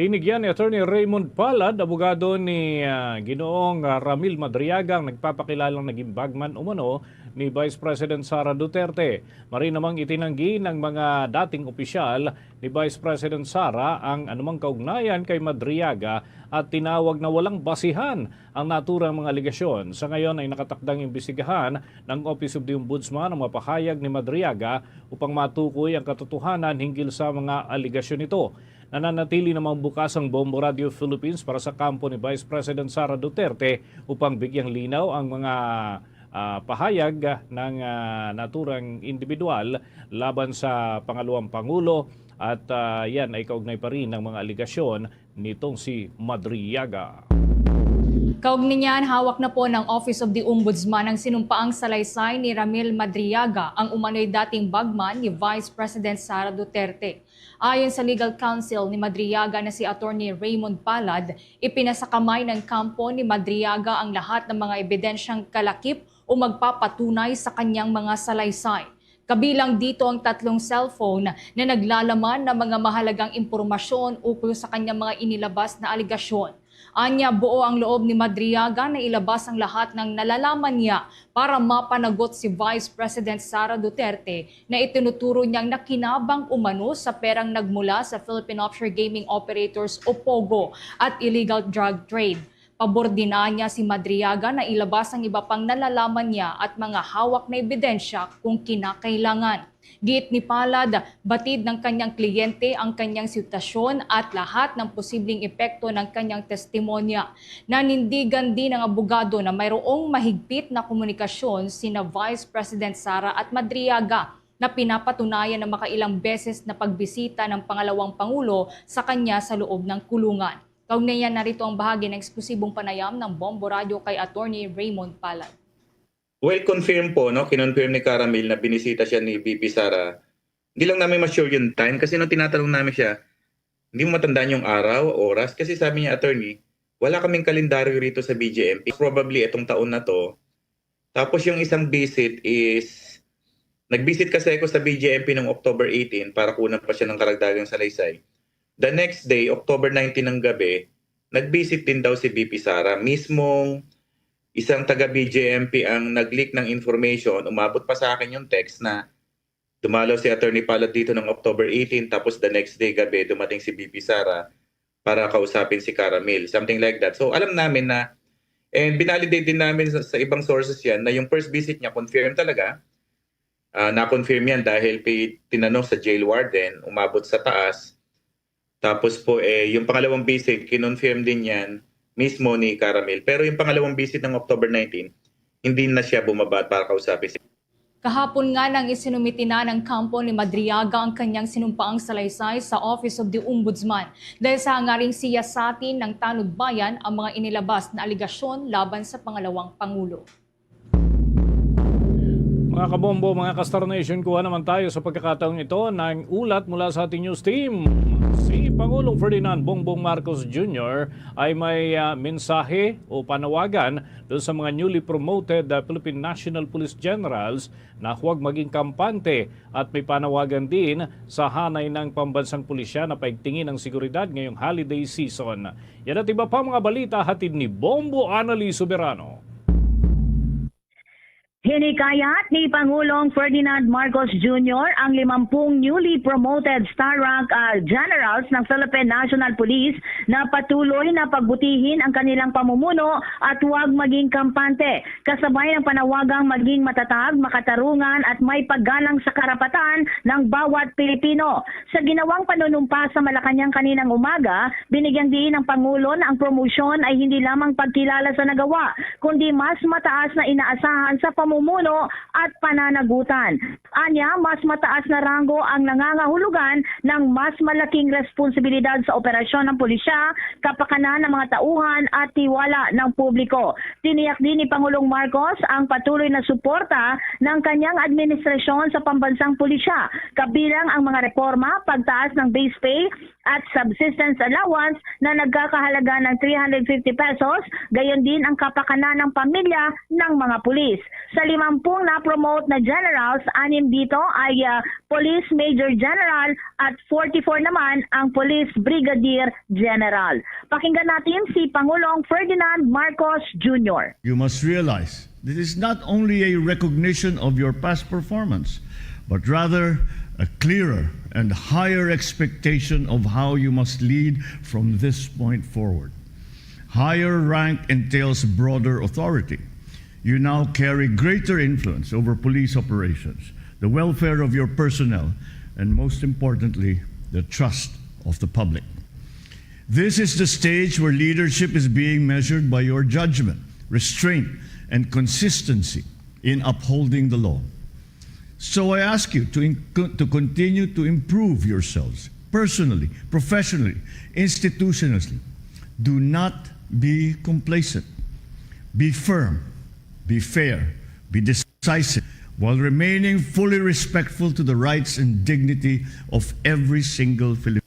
Tinigyan ni Attorney Raymond Palad, abogado ni, ah, Ginoong, ah, Ramil Madriaga, ang nagpapakilalang naging bagman umano ni Vice President Sara Duterte. Mari namang itinanggi ng mga dating opisyal ni Vice President Sara ang anumang kaugnayan kay Madriaga at tinawag na walang basihan ang naturang mga alegasyon. Sa ngayon ay nakatakdang imbestigahan ng Office of the Ombudsman ang mga pahayag ni Madriaga upang matukoy ang katotohanan hinggil sa mga alegasyon nito. Nananatili namang bukas ang Bombo Radio Philippines para sa kampo ni Vice President Sara Duterte upang bigyang linaw ang mga, ah, pahayag ng, ah, naturang individual laban sa pangalawang pangulo at, ah, yan ay kaugnay pa rin ng mga alegasyon nitong si Madriaga. Kaugnay niyan, hawak na po ng Office of the Ombudsman ang sinumpaang salaysay ni Ramil Madriaga, ang umano'y dating bagman ni Vice President Sara Duterte. Ayon sa legal counsel ni Madriaga na si Attorney Raymond Palad, ipinasakamay ng kampo ni Madriaga ang lahat ng mga ebidensyang kalakip o magpapatunay sa kanyang mga salaysay. Kabilang dito ang tatlong cellphone na naglalaman ng mga mahalagang impormasyon ukol sa kanyang mga inilabas na alegasyon. Anya, buo ang loob ni Madriaga na ilabas ang lahat ng nalalaman niya para mapanagot si Vice President Sara Duterte na itinuturo niyang nakinabang umano sa perang nagmula sa Philippine Offshore Gaming Operators o POGO at illegal drug trade. Pabor din anya si Madriaga na ilabas ang iba pang nalalaman niya at mga hawak na ebidensya kung kinakailangan. Giit ni Palad, batid ng kanyang kliyente ang kanyang sitwasyon at lahat ng posibleng epekto ng kanyang testimonya. Nanindigan din ng abogado na mayroong mahigpit na komunikasyon sina Vice President Sara at Madriaga na pinapatunayan ng makailang beses na pagbisita ng pangalawang pangulo sa kanya sa loob ng kulungan. Kaugnay niyan, narito ang bahagi ng eksklusibong panayam ng Bombo Radyo kay Attorney Raymond Palad. Well, confirm po, no? Kinonfirm ni Caramil na binisita siya ni V P Sara. Hindi lang namin ma-sure yung time kasi nung tinatanong namin siya, hindi mo matandaan yung araw, oras? Kasi sabi niya, attorney, wala kaming kalendaryo rito sa B J M P. Probably itong taon na to. Tapos yung isang visit is, nag-visit kasi ako sa B J M P noong October eighteen para kunan pa siya ng karagdagang salaysay. The next day, October nineteen ng gabi, nag-visit din daw si V P Sara. Mismong isang taga B J M P ang nag-leak ng information, umabot pa sa akin yung text na dumalaw si Attorney Palad dito ng October eighteen, tapos the next day gabi, dumating si V P Sara para kausapin si Caramil, something like that. So alam namin na, and binalidate din namin sa, sa ibang sources yan, na yung first visit niya, confirm talaga. Ah, na-confirm yan dahil pi-, tinanong sa jail warden, umabot sa taas. Tapos po, eh, yung pangalawang visit, kinonfirm din yan mismo ni Caramil. Pero yung pangalawang visit ng October nineteen, hindi na siya bumaba para kausapin si Kahapon nga nang isinumiti na ng kampo ni Madriaga ang kanyang sinumpaang salaysay sa Office of the Ombudsman dahil sa hangaring siyasatin ng Tanod Bayan ang mga inilabas na alegasyon laban sa pangalawang pangulo. Mga kabombo, mga ka-Star Nation, kuha naman tayo sa pagkakataong ito ng ulat mula sa ating news team. Si Pangulong Ferdinand Bongbong Marcos Junior ay may, ah, mensahe o panawagan doon sa mga newly promoted, ah, Philippine National Police Generals na huwag maging kampante at may panawagan din sa hanay ng pambansang pulisya na paigtingin ang seguridad ngayong holiday season. Yan at iba pa mga balita hatid ni Bombo Anali Soberano. Hinikayat ni Pangulong Ferdinand Marcos Junior ang limampung newly promoted Star Rank, ah, generals ng Philippine National Police na patuloy na pagbutihin ang kanilang pamumuno at huwag maging kampante, kasabay ng panawagang maging matatag, makatarungan at may paggalang sa karapatan ng bawat Pilipino. Sa ginawang panunumpa sa Malacañang kaninang umaga, binigyang diin ng Pangulo na ang promosyon ay hindi lamang pagkilala sa nagawa, kundi mas mataas na inaasahan sa pamumuno at pananagutan. Anya, mas mataas na ranggo ang nangangahulugan ng mas malaking responsibilidad sa operasyon ng pulisya, kapakanan ng mga tauhan at tiwala ng publiko. Tiniyak din ni Pangulong Marcos ang patuloy na suporta ng kanyang administrasyon sa pambansang pulisya, kabilang ang mga reforma, pagtaas ng base pay at subsistence allowance na nagkakahalaga ng three hundred fifty pesos, gayon din ang kapakanan ng pamilya ng mga pulis. Sa limampung na-promote na generals, anim dito ay, ah, Police Major General at forty-four naman ang Police Brigadier General. Pakinggan natin si Pangulong Ferdinand Marcos Junior. You must realize this is not only a recognition of your past performance, but rather a clearer and higher expectation of how you must lead from this point forward. Higher rank entails broader authority. You now carry greater influence over police operations, the welfare of your personnel, and most importantly, the trust of the public. This is the stage where leadership is being measured by your judgment, restraint, and consistency in upholding the law. So I ask you to in-, to continue to improve yourselves personally, professionally, institutionally. Do not be complacent. Be firm, be fair, be decisive, while remaining fully respectful to the rights and dignity of every single Filipino.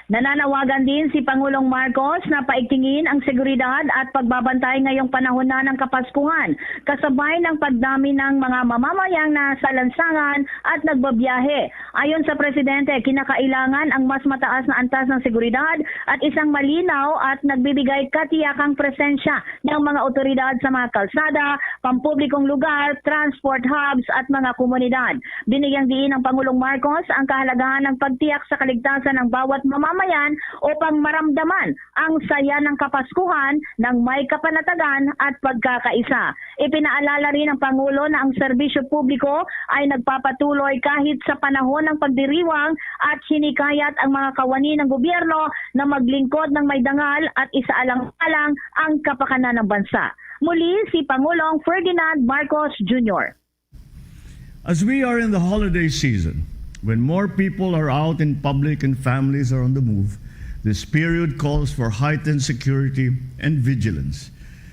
Nananawagan din si Pangulong Marcos na paigtingin ang seguridad at pagbabantay ngayong panahon na ng Kapaskuhan, kasabay ng pagdami ng mga mamamayang nasa lansangan at nagbabiyahe. Ayon sa Presidente, kinakailangan ang mas mataas na antas ng seguridad at isang malinaw at nagbibigay katiyakang presensya ng mga otoridad sa mga kalsada, pampublikong lugar, transport hubs, at mga komunidad. Binigyang diin ng Pangulong Marcos ang kahalagahan ng pagtiyak sa kaligtasan ng bawat mamamayan upang maramdaman ang saya ng Kapaskuhan ng may kapanatagan at pagkakaisa. Ipinaalala rin ng Pangulo na ang serbisyo publiko ay nagpapatuloy kahit sa panahon ng pagdiriwang at hinikayat ang mga kawani ng gobyerno na maglingkod ng may dangal at isaalang-alang ang kapakanan ng bansa. Muli si Pangulong Ferdinand Marcos Junior. As we are in the holiday season, when more people are out in public and families are on the move, this period calls for heightened security and vigilance.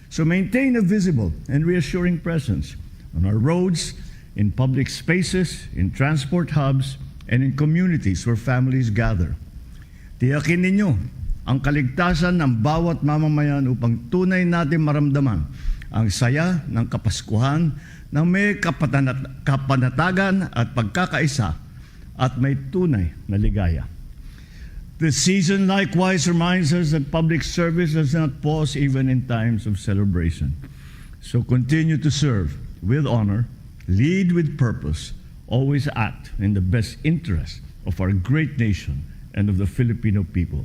So maintain a visible and reassuring presence on our roads, in public spaces, in transport hubs, and in communities where families gather. Tiyakin ninyo ang kaligtasan ng bawat mamamayan upang tunay natin maramdaman ang saya ng Kapaskuhan na may kapatanat-, kapanatagan at pagkakaisa at may tunay na ligaya. This season likewise reminds us that public service does not pause even in times of celebration. So continue to serve with honor, lead with purpose, always act in the best interest of our great nation and of the Filipino people.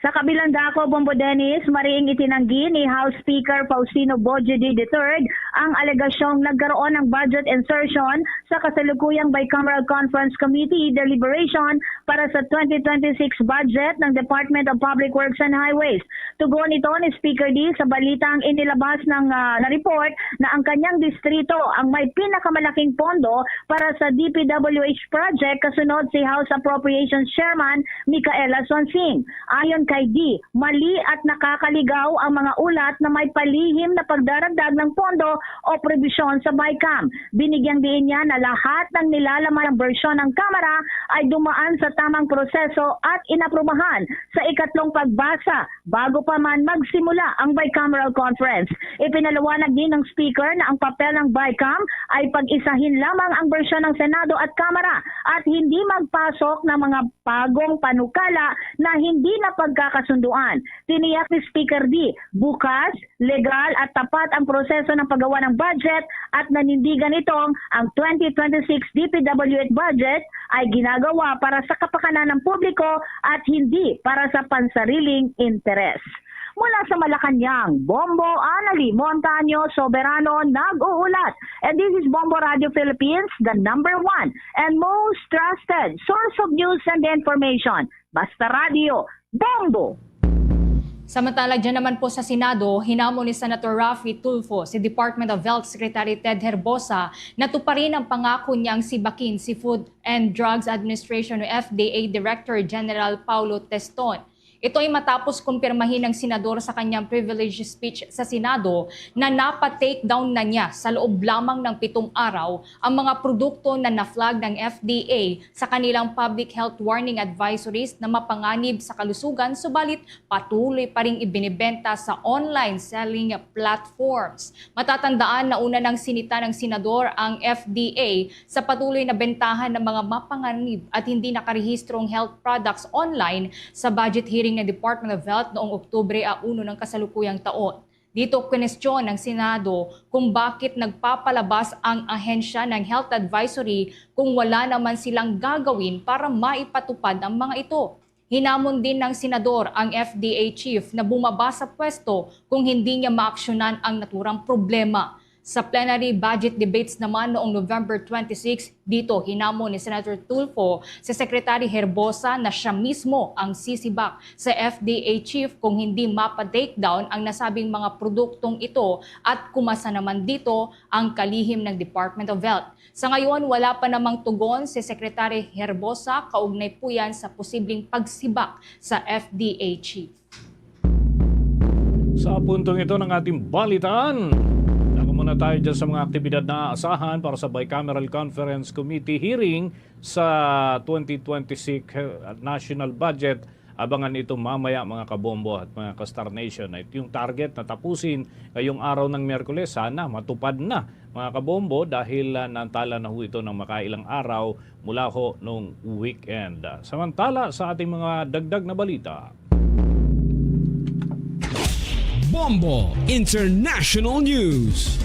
Sa kabilang dako, Bombo Dennis, mariing itinanggi ni House Speaker Faustino Bojoy the third ang alegasyong nagkaroon ng budget insertion sa kasalukuyang Bicameral Conference Committee deliberation para sa twenty twenty-six budget ng Department of Public Works and Highways. Tugon ito ni Speaker Dee sa balitang inilabas ng, ah, na report na ang kanyang distrito ang may pinakamalaking pondo para sa D P W H project, kasunod si House Appropriations Chairman Micaela Sonsing. Ayon kay Dee, mali at nakakaligaw ang mga ulat na may palihim na pagdaragdag ng pondo o probisyon sa BICAM. Binigyang diin niya na lahat ng nilalaman ng bersyon ng Kamara ay dumaan sa tamang proseso at inaprubahan sa ikatlong pagbasa bago pa man magsimula ang bicameral conference. Ipinaliwanag din ng Speaker na ang papel ng BICAM ay pag-isahin lamang ang bersyon ng Senado at Kamara at hindi magpasok ng mga bagong panukala na hindi na pagkakasunduan. Tiniyak ni Speaker Dee, bukas, legal at tapat ang proseso ng paggawa ng budget at nanindigan itong ang twenty twenty-six D P W H budget ay ginagawa para sa kapakanan ng publiko at hindi para sa pansariling interes. Mula sa Malacañang, Bombo Anali Montaño Soberano nag-uulat. And this is Bombo Radio Philippines, the number one and most trusted source of news and information. Basta Radio, Bombo! Samantala, dyan naman po sa Senado, hinamon ni Senator Raffy Tulfo si Department of Health Secretary Ted Herbosa na tuparin ang pangako niyang si Bakin si Food and Drugs Administration o F D A Director General Paulo Teston. Ito ay matapos kumpirmahin ng senador sa kanyang privilege speech sa Senado na napa-take down na niya sa loob lamang ng pitong araw ang mga produkto na na-flag ng F D A sa kanilang public health warning advisories na mapanganib sa kalusugan, subalit patuloy pa ring ibinibenta sa online selling platforms. Matatandaan na una nang sinita ng senador ang F D A sa patuloy na bentahan ng mga mapanganib at hindi nakarehistrong health products online sa budget hearing ng Department of Health noong Oktubre a uno ng kasalukuyang taon. Dito, kwenestyon ng Senado kung bakit nagpapalabas ang ahensya ng health advisory kung wala naman silang gagawin para maipatupad ang mga ito. Hinamon din ng senador ang F D A chief na bumaba sa pwesto kung hindi niya maaksyonan ang naturang problema. Sa plenary budget debates naman noong November twenty-six, dito hinamon ni Senator Tulfo si Secretary Herbosa na siya mismo ang sisibak sa F D A chief kung hindi mapa-take down ang nasabing mga produktong ito at kumasa naman dito ang kalihim ng Department of Health. Sa ngayon, wala pa namang tugon si Secretary Herbosa kaugnay po yan sa posibleng pagsibak sa F D A chief. Sa puntong ito ng ating balitaan, ako muna tayo dyan sa mga aktibidad na aasahan para sa Bicameral Conference Committee hearing sa twenty twenty-six National Budget. Abangan ito mamaya, mga kabombo at mga ka-Star Nation. At yung target na tapusin ngayong araw ng Miyerkules, sana matupad na, mga kabombo, dahil ah, nantala na ho ito ng makailang araw mula ho nung weekend. Samantala, sa ating mga dagdag na balita. Bombo International News.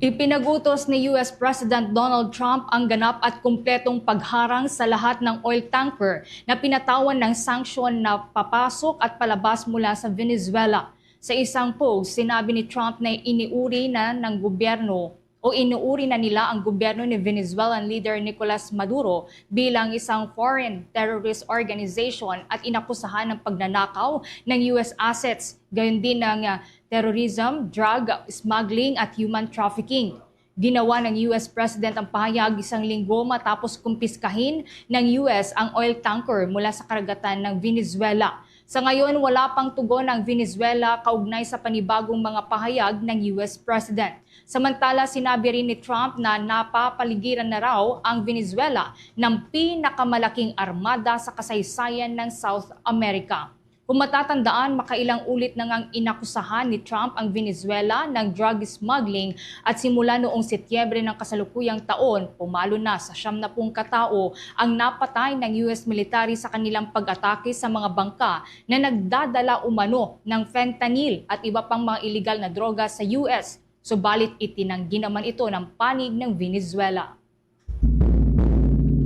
Ipinagutos ni U S President Donald Trump ang ganap at kumpletong pagharang sa lahat ng oil tanker na pinatawan ng sanksyon na papasok at palabas mula sa Venezuela. Sa isang post, sinabi ni Trump na iniuri na ng gobyerno o inuuri na nila ang gobyerno ni Venezuelan leader Nicolas Maduro bilang isang foreign terrorist organization at inakusahan ng pagnanakaw ng U S assets, gayon din ng ah, terrorism, drug smuggling at human trafficking. Ginawa ng U S President ang pahayag isang linggo matapos kumpiskahin ng U S ang oil tanker mula sa karagatan ng Venezuela. Sa ngayon, wala pang tugon ang Venezuela kaugnay sa panibagong mga pahayag ng U S President. Samantala, sinabi rin ni Trump na napapaligiran na raw ang Venezuela ng pinakamalaking armada sa kasaysayan ng South America. Kung matatandaan, makailang ulit na ngang inakusahan ni Trump ang Venezuela ng drug smuggling at simula noong Setyembre ng kasalukuyang taon, pumalo na sa siyam na pung katao ang napatay ng U S military sa kanilang pag-atake sa mga bangka na nagdadala umano ng fentanyl at iba pang mga iligal na droga sa U S. Subalit itinanggi naman ito ng panig ng Venezuela.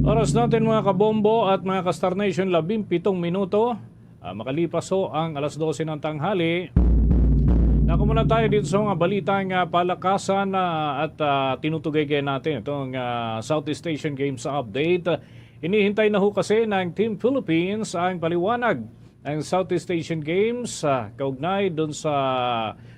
Oras natin, mga kabombo at mga ka-Star Nation, labing pitong minuto. Ah, makalipas ho ang alas dose ng tanghali. Nako muna tayo dito sa mga balitang ah, palakasan ah, at ah, tinutugay natin itong ah, Southeast Asian Games update. Inihintay na ho kasi ng Team Philippines ang paliwanag ng Southeast Asian Games ah, kaugnay dun sa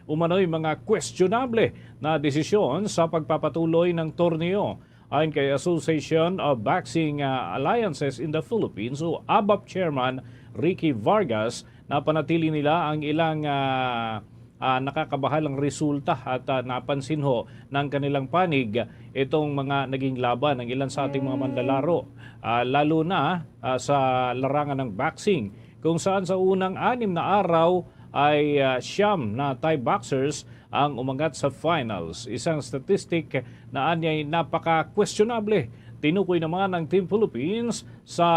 umano'y mga questionable na desisyon sa pagpapatuloy ng torneo. Ayon kay Association of Boxing ah, Alliances in the Philippines o ABAP Chairman Ricky Vargas, napanatili nila ang ilang ah, ah, nakakabahalang resulta at ah, napansin ho ng kanilang panig itong mga naging laban ng ilan sa ating mga manlalaro, ah, lalo na ah, sa larangan ng boxing, kung saan sa unang anim na araw ay ah, siyam na Thai boxers ang umangat sa finals. Isang statistic na anyay napaka-questionable. Tinukoy naman ng Team Philippines sa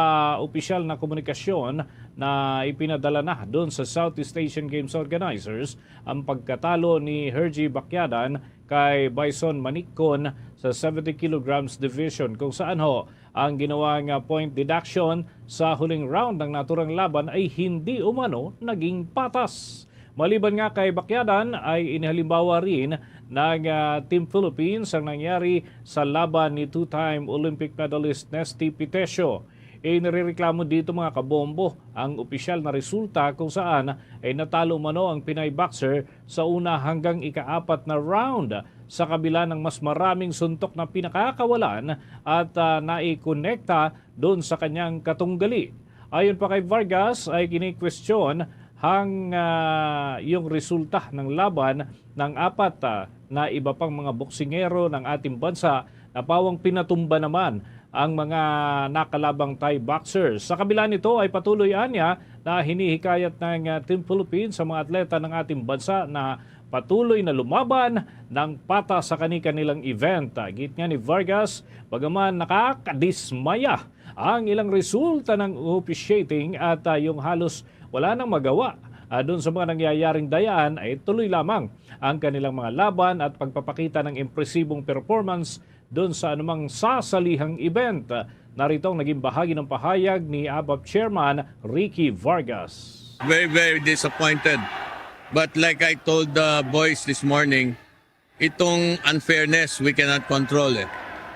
opisyal na komunikasyon na ipinadala na doon sa Southeast Asian Games organizers ang pagkatalo ni Hergy Bacyadan kay Bison Manikon sa seventy kilograms division, kung saan ho ang ginawa nga point deduction sa huling round ng naturang laban ay hindi umano naging patas. Maliban nga kay Bacyadan ay inihalimbawa rin ng ah, Team Philippines ang nangyari sa laban ni two-time Olympic medalist Nesty Pitesio. Inirereklamo dito, mga kabombo, ang opisyal na resulta kung saan ay natalo umano ang Pinay boxer sa una hanggang ikaapat na round, sa kabila ng mas maraming suntok na pinakakawalan at ah, naikonekta doon sa kanyang katunggali. Ayon pa kay Vargas, ay kini kwestiyon ang, ah, yung resulta ng laban ng apat, ah, na iba pang mga boksingero ng ating bansa na pawang pinatumba naman ang mga nakalabang Thai boxers. Sa kabila nito ay patuloy anya na hinihikayat ng, ah, Team Philippines sa mga atleta ng ating bansa na patuloy na lumaban ng patas sa kani-kanilang event. Ah, git nga ni Vargas, bagaman nakakadismaya ang ilang resulta ng officiating at, ah, yung halos wala nang magawa, ah, doon sa mga nangyayaring dayaan, ay tuloy lamang ang kanilang mga laban at pagpapakita ng impresibong performance doon sa anumang sasalihang event. Narito ang naging bahagi ng pahayag ni ABAP Chairman Ricky Vargas. Very, very disappointed. But like I told the boys this morning, itong unfairness, we cannot control it.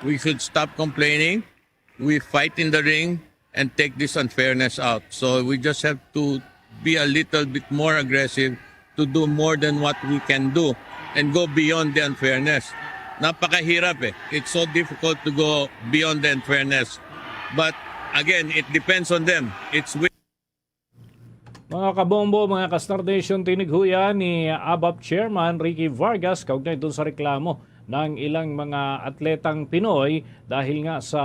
We should stop complaining. We fight in the ring and take this unfairness out. So we just have to be a little bit more aggressive to do more than what we can do and go beyond the unfairness. Napakahirap eh. It's so difficult to go beyond the unfairness. But again, it depends on them. It's Mga kabombo, mga ka-Star Nation, tinighuyan ni ABAP Chairman Ricky Vargas kaugnay dun sa reklamo ng ilang mga atletang Pinoy dahil nga sa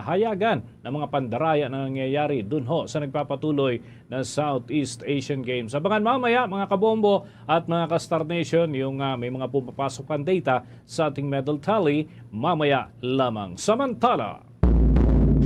hayagan ng mga pandaraya na nangyayari dun ho sa nagpapatuloy na Southeast Asian Games. Abangan mamaya, mga kabombo at mga ka-Star Nation, yung, ah, may mga pumapasok pang data sa ating medal tally mamaya lamang. Samantala,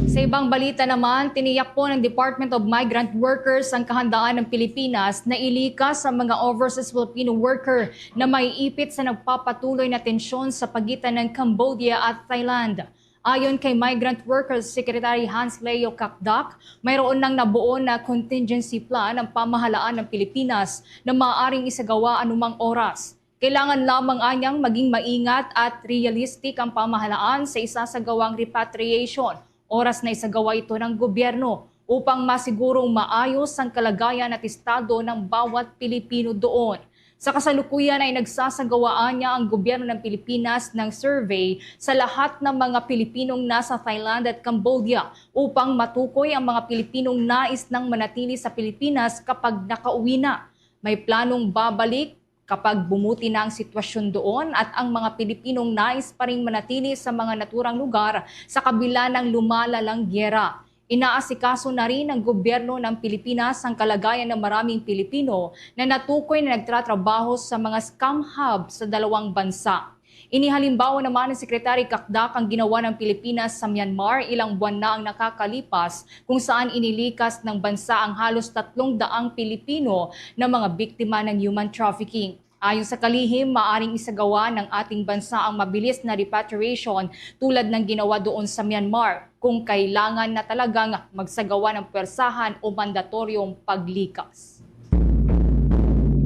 Sa ibang balita naman, tiniyak po ng Department of Migrant Workers ang kahandaan ng Pilipinas na ilikas ang mga overseas Filipino worker na maiipit sa nagpapatuloy na tensyon sa pagitan ng Cambodia at Thailand. Ayon kay Migrant Workers Secretary Hans Leo Kakdak, mayroon nang nabuo na contingency plan ang pamahalaan ng Pilipinas na maaaring isagawa anumang oras. Kailangan lamang anyang maging maingat at realistic ang pamahalaan sa isasagawang repatriation oras na isagawa ito ng gobyerno upang masigurong maayos ang kalagayan at estado ng bawat Pilipino doon. Sa kasalukuyan ay nagsasagawa anya ang gobyerno ng Pilipinas ng survey sa lahat ng mga Pilipinong nasa Thailand at Cambodia upang matukoy ang mga Pilipinong nais nang manatili sa Pilipinas kapag nakauwi na. May planong babalik kapag bumuti na ang sitwasyon doon at ang mga Pilipinong nais pa ring manatili sa mga naturang lugar sa kabila ng lumalalang giyera. Inaasikaso na rin ng gobyerno ng Pilipinas ang kalagayan ng maraming Pilipino na natukoy na nagtratrabaho sa mga scam hub sa dalawang bansa. Inihalimbawa naman ni Secretary Kakdak ang ginawa ng Pilipinas sa Myanmar ilang buwan na ang nakakalipas, kung saan inilikas ng bansa ang halos tatlong daang Pilipino na mga biktima ng human trafficking. Ayon sa kalihim, maaring isagawa ng ating bansa ang mabilis na repatriation tulad ng ginawa doon sa Myanmar kung kailangan na talagang magsagawa ng pwersahan o mandatoryong paglikas.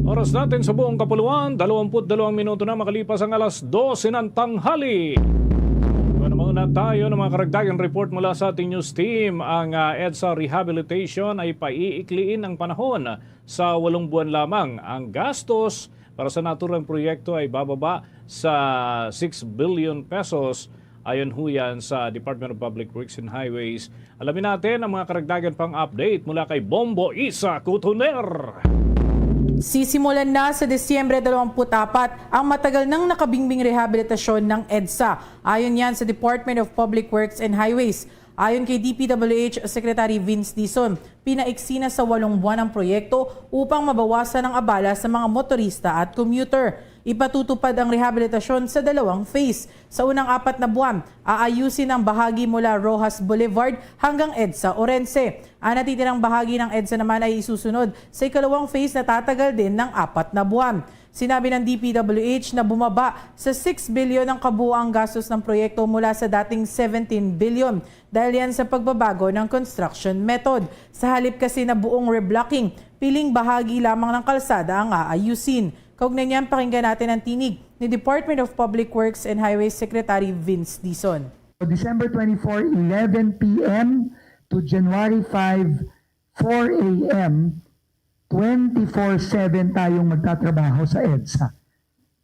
Oras natin sa buong kapuluan, dalawampu't dalawang minuto na makalipas ang alas dose ng tanghali. Ano muna tayo ng mga karagdagang report mula sa ating news team? Ang, ah, EDSA rehabilitation ay paiikliin ang panahon sa walong buwan lamang. Ang gastos para sa naturang proyekto ay bababa sa six billion pesos. Ayon ho yan sa Department of Public Works and Highways. Alamin natin ang mga karagdagan pang update mula kay Bombo Isa Kutuner. Sisimulan na sa Disyembre dalawampu't apat ang matagal nang nakabingbing rehabilitasyon ng EDSA. Ayon yan sa Department of Public Works and Highways. Ayon kay DPWH Secretary Vince Dizon, pinaiksi na sa walong buwan ang proyekto upang mabawasan ang abala sa mga motorista at commuter. Ipatutupad ang rehabilitasyon sa dalawang phase. Sa unang apat na buwan, aayusin ang bahagi mula Roxas Boulevard hanggang EDSA Orense. Ang natitirang bahagi ng EDSA naman ay isusunod sa ikalawang phase na tatagal din ng apat na buwan. Sinabi ng DPWH na bumaba sa six billion ang kabuuang gastos ng proyekto mula sa dating seventeen billion dahil yan sa pagbabago ng construction method. Sa halip kasi na buong reblocking, piling bahagi lamang ng kalsada ang aayusin. Kaugnay niyan, pakinggan natin ang tinig ni Department of Public Works and Highways Secretary Vince Dizon. December twenty-four, eleven p.m. to January five, four a.m., twenty-four seven tayong magtatrabaho sa EDSA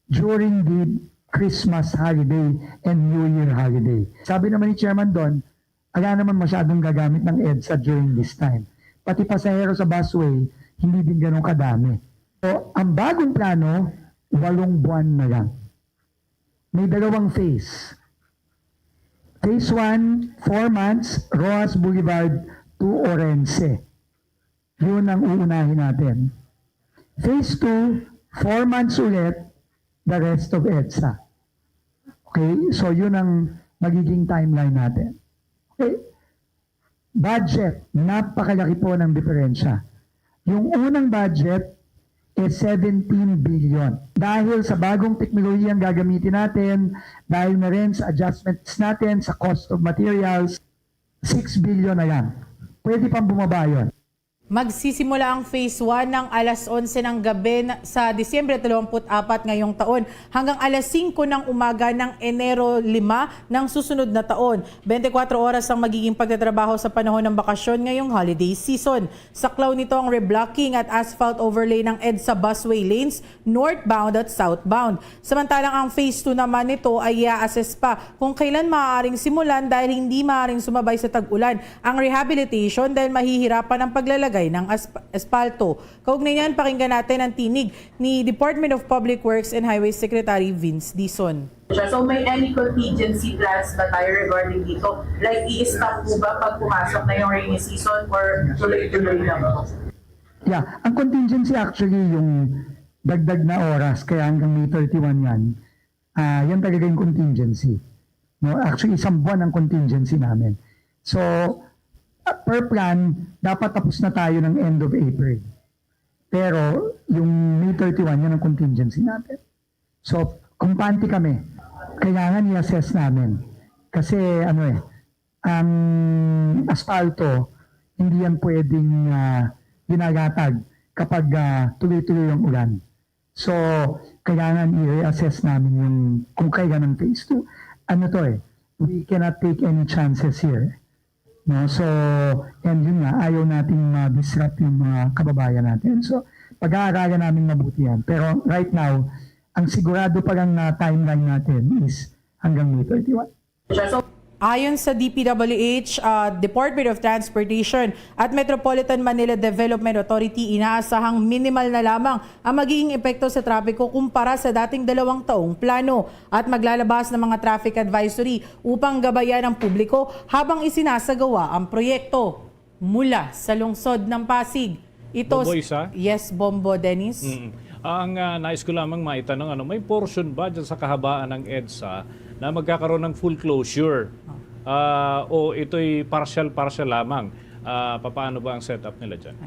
during the Christmas holiday and New Year holiday. Sabi naman ni Chairman Don, ala naman masyadong gagamit ng EDSA during this time. pati pasahero sa busway, hindi din ganun kadami. So, ang bagong plano, walong buwan na lang. May dalawang phase. Phase one, four months, Roxas Boulevard to Orense. Yun ang uunahin natin. Phase two, four months ulit, the rest of EDSA. Okay? So, yun ang magiging timeline natin. Okay? Budget, napakalaki po ng diferensya. Yung unang budget is seventeen billion. Dahil sa bagong teknolohiyang gagamitin natin, dahil na rin sa adjustments natin sa cost of materials, six billion na lang. Pwede pang bumaba yun. Magsisimula ang Phase one ng alas onse ng gabi na- sa Disyembre dalawampu't apat ngayong taon hanggang alas singko ng umaga ng Enero lima ng susunod na taon. Bente kwatro oras ang magiging pagtatrabaho sa panahon ng bakasyon ngayong holiday season. Saklaw nito ang reblocking at asphalt overlay ng EDSA busway lanes northbound at southbound. Samantalang ang Phase two naman nito ay i-assess pa kung kailan maaaring simulan dahil hindi maaaring sumabay sa tag-ulan ang rehabilitation dahil mahihirapan ang paglalagay ng asp- espalto. Kaugnay niyan, pakinggan natin ang tinig ni Department of Public Works and Highways Secretary Vince Dizon. So may any contingency plans na tayo regarding dito? Like, i-stop po ba pag pumasok na yung rainy season or tuloy-tuloy lang po? Yeah, ang contingency actually yung dagdag na oras, kaya hanggang May thirty-one yan. Ah, yan talaga yung contingency. No, actually, isang buwan ang contingency namin. So, ah, per plan, dapat tapos na tayo ng end of April. Pero yung May thirty-one, yan ang contingency natin. So, kumpante kami. Kailangan i-assess namin. Kasi ano eh, ang asfalto, hindi yan pwedeng ah, ginagatag kapag ah, tuloy-tuloy ang ulan. So, kailangan i-assess namin yung kung kailan ang phase two. Ano to eh, we cannot take any chances here. No? So, and yun nga, ayaw nating ma-disrupt yung mga kababayan natin. So, pag-aaralan namin mabuti yan. Pero right now, ang sigurado pa lang na timeline natin is hanggang May thirty-one. Ayon sa D P W H, ah, Department of Transportation at Metropolitan Manila Development Authority, inaasahang minimal na lamang ang magiging epekto sa trapiko kumpara sa dating dalawang taong plano at maglalabas ng mga traffic advisory upang gabayan ang publiko habang isinasagawa ang proyekto. Mula sa lungsod ng Pasig, ito Bombo Isa? Yes, Bombo Dennis. Mm. Ang ah, nais ko lamang maitanong, ano, may portion ba dyan sa kahabaan ng EDSA na magkakaroon ng full closure? Ah, o ito'y partial-partial lamang? Ah, papaano ba ang setup nila dyan?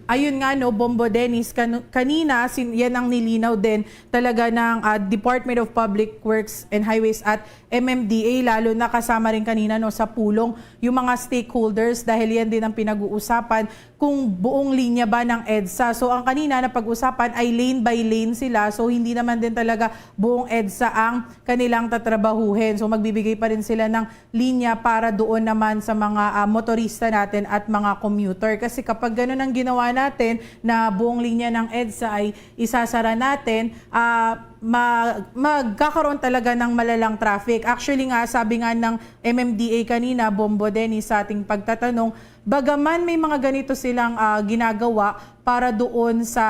Ayun nga, no, Bombo Dennis, kan- kanina, sin- yan ang nilinaw din talaga ng ah, Department of Public Works and Highways at M M D A, lalo na kasama rin kanina, no, sa pulong yung mga stakeholders dahil yan din ang pinag-uusapan kung buong linya ba ng EDSA. So ang kanina na pag-usapan ay lane by lane sila. So hindi naman din talaga buong EDSA ang kanilang tatrabahuhin. So magbibigay pa rin sila ng linya para doon naman sa mga ah, motorista natin at mga commuter. Kasi kapag ganun ang ginawa natin na buong linya ng EDSA ay isasara natin, ah, ma- magkakaroon talaga ng malalang traffic. Actually nga, sabi nga ng M M D A kanina, Bombo Dennis, sa ating pagtatanong, bagaman may mga ganito silang ah, ginagawa para doon sa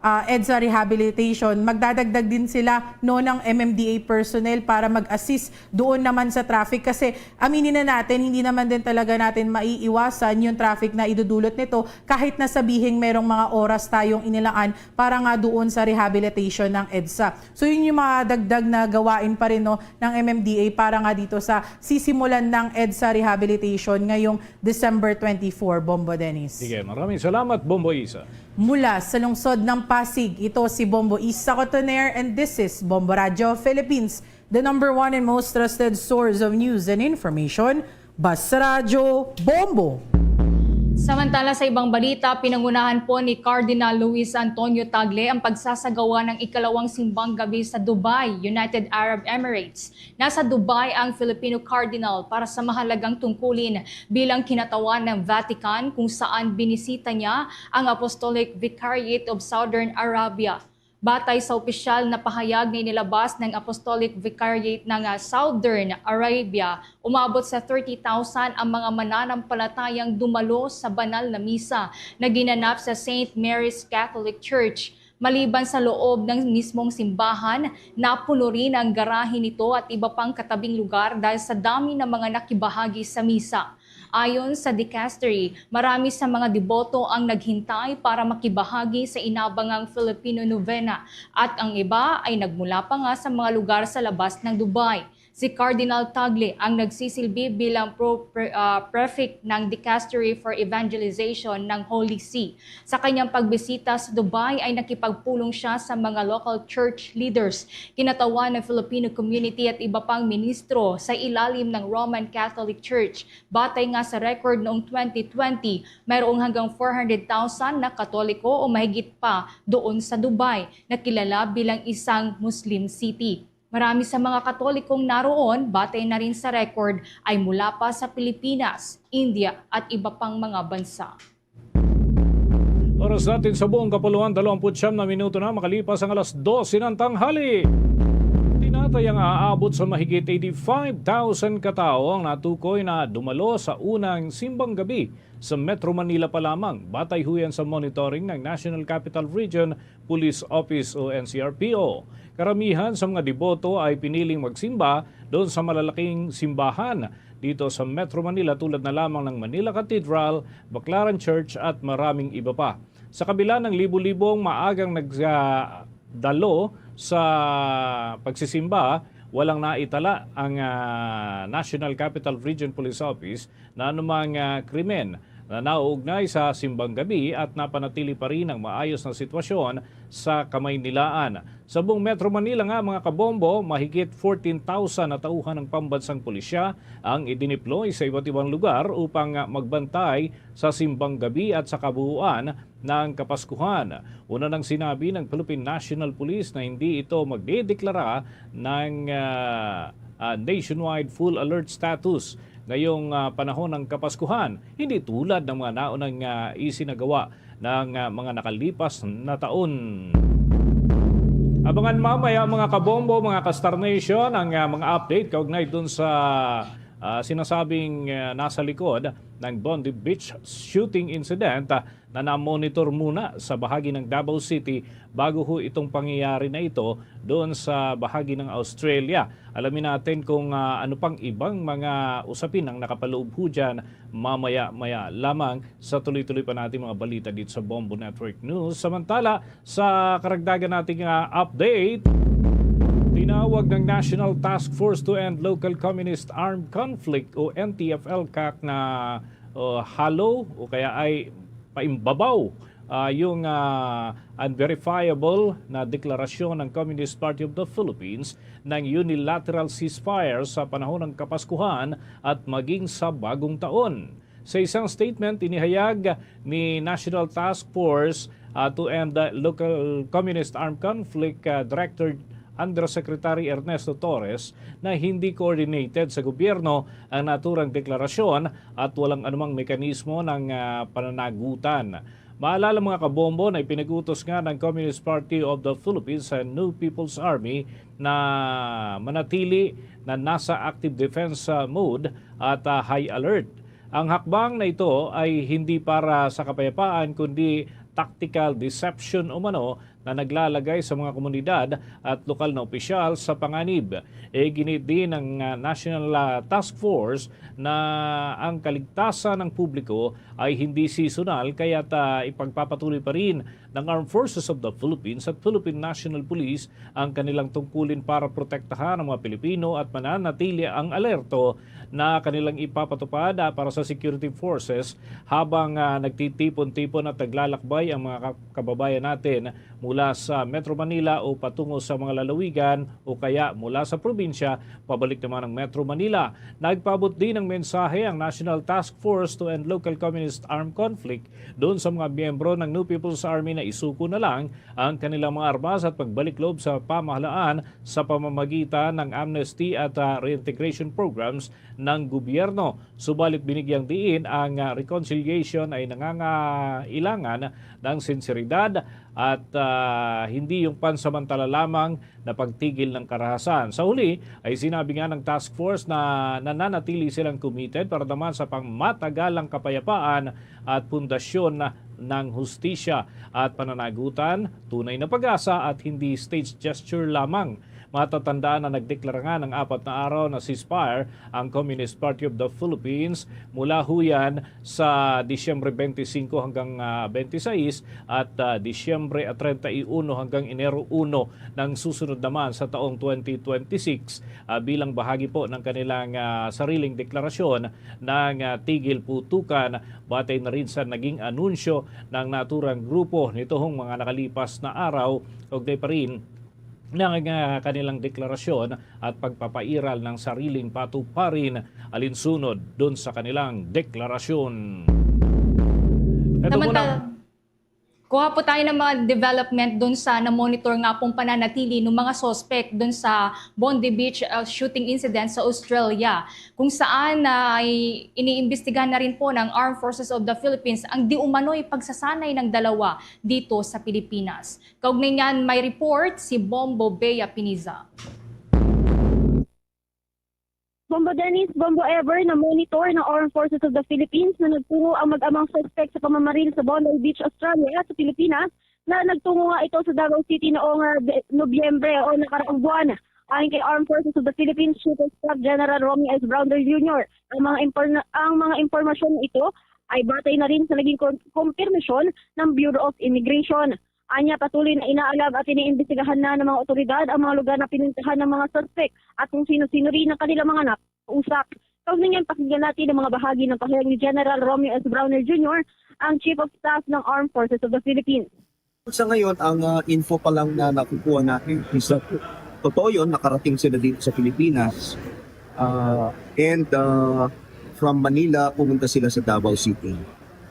ah, EDSA rehabilitation, magdadagdag din sila, no, ng M M D A personnel para mag-assist doon naman sa traffic. Kasi aminin na natin, hindi naman din talaga natin maiiwasan yung traffic na idudulot nito kahit na sabihing merong mga oras tayong inilaan para nga doon sa rehabilitation ng EDSA. So yun yung mga dagdag na gawain pa rin, no, ng M M D A para nga dito sa sisimulan ng EDSA rehabilitation ngayong December twenty-four, Bombo Dennis. Sige, maraming salamat, Bombo Isa. Mula sa lungsod ng Pasig, ito si Bombo Isa Cotoner and this is Bombo Radyo Philippines, the number one and most trusted source of news and information. Basta Radyo, Bombo! Samantala, sa ibang balita, pinangunahan po ni Cardinal Luis Antonio Tagle ang pagsasagawa ng ikalawang simbang gabi sa Dubai, United Arab Emirates. Nasa Dubai ang Filipino Cardinal para sa mahalagang tungkulin bilang kinatawan ng Vatican, kung saan binisita niya ang Apostolic Vicariate of Southern Arabia. Batay sa opisyal na pahayag na inilabas ng Apostolic Vicariate ng, ah, Southern Arabia, umabot sa thirty thousand ang mga mananampalatayang dumalo sa banal na misa na ginanap sa Saint Mary's Catholic Church. Maliban sa loob ng mismong simbahan, napuno rin ang garahe nito at iba pang katabing lugar dahil sa dami ng mga nakibahagi sa misa. Ayon sa dicastery, marami sa mga deboto ang naghintay para makibahagi sa inabangang Filipino novena, at ang iba ay nagmula pa nga sa mga lugar sa labas ng Dubai. Si Cardinal Tagle ang nagsisilbi bilang pro-, pre-, ah, prefect ng Dicastery for Evangelization ng Holy See. Sa kanyang pagbisita sa Dubai ay nakipagpulong siya sa mga local church leaders, kinatawan ng Filipino community at iba pang ministro sa ilalim ng Roman Catholic Church. Batay nga sa record noong twenty twenty, mayroong hanggang four hundred thousand na Katoliko o mahigit pa doon sa Dubai, na kilala bilang isang Muslim city. Marami sa mga Katolikong naroon, batay na rin sa record, ay mula pa sa Pilipinas, India at iba pang mga bansa. Oras natin sa buong kapuluan, dalawampu't siyam na minuto na makalipas ang alas dose ng tanghali. Tinatayang aabot sa mahigit eighty-five thousand ka tawo ang natukoy na dumalo sa unang simbang gabi sa Metro Manila pa lamang, batay huyan sa monitoring ng National Capital Region Police Office o N C R P O. Karamihan sa mga deboto ay piniling magsimba doon sa malalaking simbahan dito sa Metro Manila, tulad na lamang ng Manila Cathedral, Baclaran Church at maraming iba pa. Sa kabila ng libo-libong maagang nagdalo sa pagsisimba, walang naitala ang, ah, National Capital Region Police Office na anumang, ah, krimen na nauugnay sa simbang gabi at napanatili pa rin ang maayos na sitwasyon sa Kamaynilaan. Sa buong Metro Manila nga, mga kabombo, mahigit fourteen thousand na tauhan ng pambansang pulisya ang idineploy sa iba't ibang lugar upang, ah, magbantay sa simbang gabi at sa kabuuan ng Kapaskuhan. Una nang sinabi ng Philippine National Police na hindi ito magdedeklara ng, ah, ah, nationwide full alert status ngayong, ah, panahon ng Kapaskuhan, hindi tulad ng mga naunang, ah, isinagawa ng, ah, mga nakalipas na taon. Abangan mamaya, mga kabombo, mga ka-Star Nation, ang, ah, mga update kaugnay dun sa, ah, sinasabing, ah, nasa likod ng Bondi Beach shooting incident, ah, na namonitor muna sa bahagi ng Davao City bago ho itong pangyayari na ito doon sa bahagi ng Australia. Alamin natin kung, ah, ano pang ibang mga usapin ang nakapaloob ho dyan mamaya-maya lamang sa tuloy-tuloy pa nating mga balita dito sa Bombo Network News. Samantala, sa karagdagan nating, ah, update, tinawag ng National Task Force to End Local Communist Armed Conflict o N T F L CAC na, oh, hollow o kaya ay paimbabaw, ah, yung, ah, unverifiable na deklarasyon ng Communist Party of the Philippines ng unilateral ceasefire sa panahon ng Kapaskuhan at maging sa Bagong Taon. Sa isang statement, inihayag ni National Task Force, ah, to End the Local Communist Armed Conflict, ah, Director Undersecretary Ernesto Torres na hindi coordinated sa gobyerno ang naturang deklarasyon at walang anumang mekanismo ng, ah, pananagutan. Maalala, mga kabombo, na ipinag-utos nga ng Communist Party of the Philippines sa New People's Army na manatili na nasa active defense, ah, mode at, ah, high alert. Ang hakbang na ito ay hindi para sa kapayapaan, kundi tactical deception umano na naglalagay sa mga komunidad at lokal na opisyal sa panganib. Iginiit din ng, ah, National, ah, Task Force na ang kaligtasan ng publiko ay hindi seasonal, kaya't, ah, ipagpapatuloy pa rin ng Armed Forces of the Philippines at Philippine National Police ang kanilang tungkulin para protektahan ang mga Pilipino at mananatili ang alerto na kanilang ipapatupad, ah, para sa security forces habang, ah, nagtitipon-tipon at naglalakbay ang mga ka-, kababayan natin mula sa Metro Manila o patungo sa mga lalawigan o kaya mula sa probinsya pabalik naman ang Metro Manila. Nagpaabot din ng mensahe ang National Task Force to End Local Communist Armed Conflict doon sa mga miyembro ng New People's Army na isuko na lang ang kanilang mga armas at pagbalik loob sa pamahalaan sa pamamagitan ng amnesty at, ah, reintegration programs ng gobyerno. Subalit, binigyang diin ang, ah, reconciliation ay nangangailangan ng sinseridad at, ah, hindi yung pansamantala lamang na pagtigil ng karahasan. Sa huli ay sinabi nga ng task force na nananatili silang committed para naman sa pangmatagalang kapayapaan at pundasyon ng hustisya at pananagutan, tunay na pag-asa at hindi stage gesture lamang. Matatandaan na nagdeklara nga ng apat na araw na ceasefire ang Communist Party of the Philippines mula huyan sa Disyembre twenty-five hanggang, ah, twenty-six at, ah, Disyembre treinta y uno hanggang Enero uno ng susunod naman sa taong twenty twenty-six, ah, bilang bahagi po ng kanilang, ah, sariling deklarasyon ng, ah, tigil putukan, batay na rin sa naging anunsyo ng naturang grupo nitong mga nakalipas na araw, kaugnay pa rin ng, ah, kanilang deklarasyon at pagpapairal ng sariling patuparin alinsunod dun sa kanilang deklarasyon. Ito muna. Samantala, kuha po tayo ng mga development dun sa na-monitor nga pong pananatili ng mga suspect dun sa Bondi Beach, uh, shooting incident sa Australia, kung saan, ah, ay iniimbestigahan na rin po ng Armed Forces of the Philippines ang di umano'y pagsasanay ng dalawa dito sa Pilipinas. Kaugnay niyan, may report si Bombo Bea Piniza. Bombo Dennis, Bombo Ever, na-monitor ng Armed Forces of the Philippines na nagtungo ang mag-amang suspect sa pamamaril sa Bondi Beach, Australia, sa Pilipinas, na nagtungo nga ito sa Davao City noong, ah, De-, Nobyembre o nakaraang buwan. Ayon kay Armed Forces of the Philippines Chief of Staff General Romy S. Browner Junior, ang mga impor-, ang mga impormasyon na ito ay batay na rin sa naging kon-, kumpirmasyon ng Bureau of Immigration. Anya, patuloy na inaalam at iniimbestigahan na ng mga otoridad ang mga lugar na pinuntahan ng mga suspek at kung sino-sino rin ang kanilang mga nakausap. Kaugnay niyan, pakinggan natin ang mga bahagi ng pahayag ni General Romeo S. Browner Junior, ang Chief of Staff ng Armed Forces of the Philippines. Sa ngayon, ang, ah, info pa lang na nakukuha natin is that totoo yun, nakarating sila dito sa Pilipinas. Ah, and, ah, from Manila, pumunta sila sa Davao City.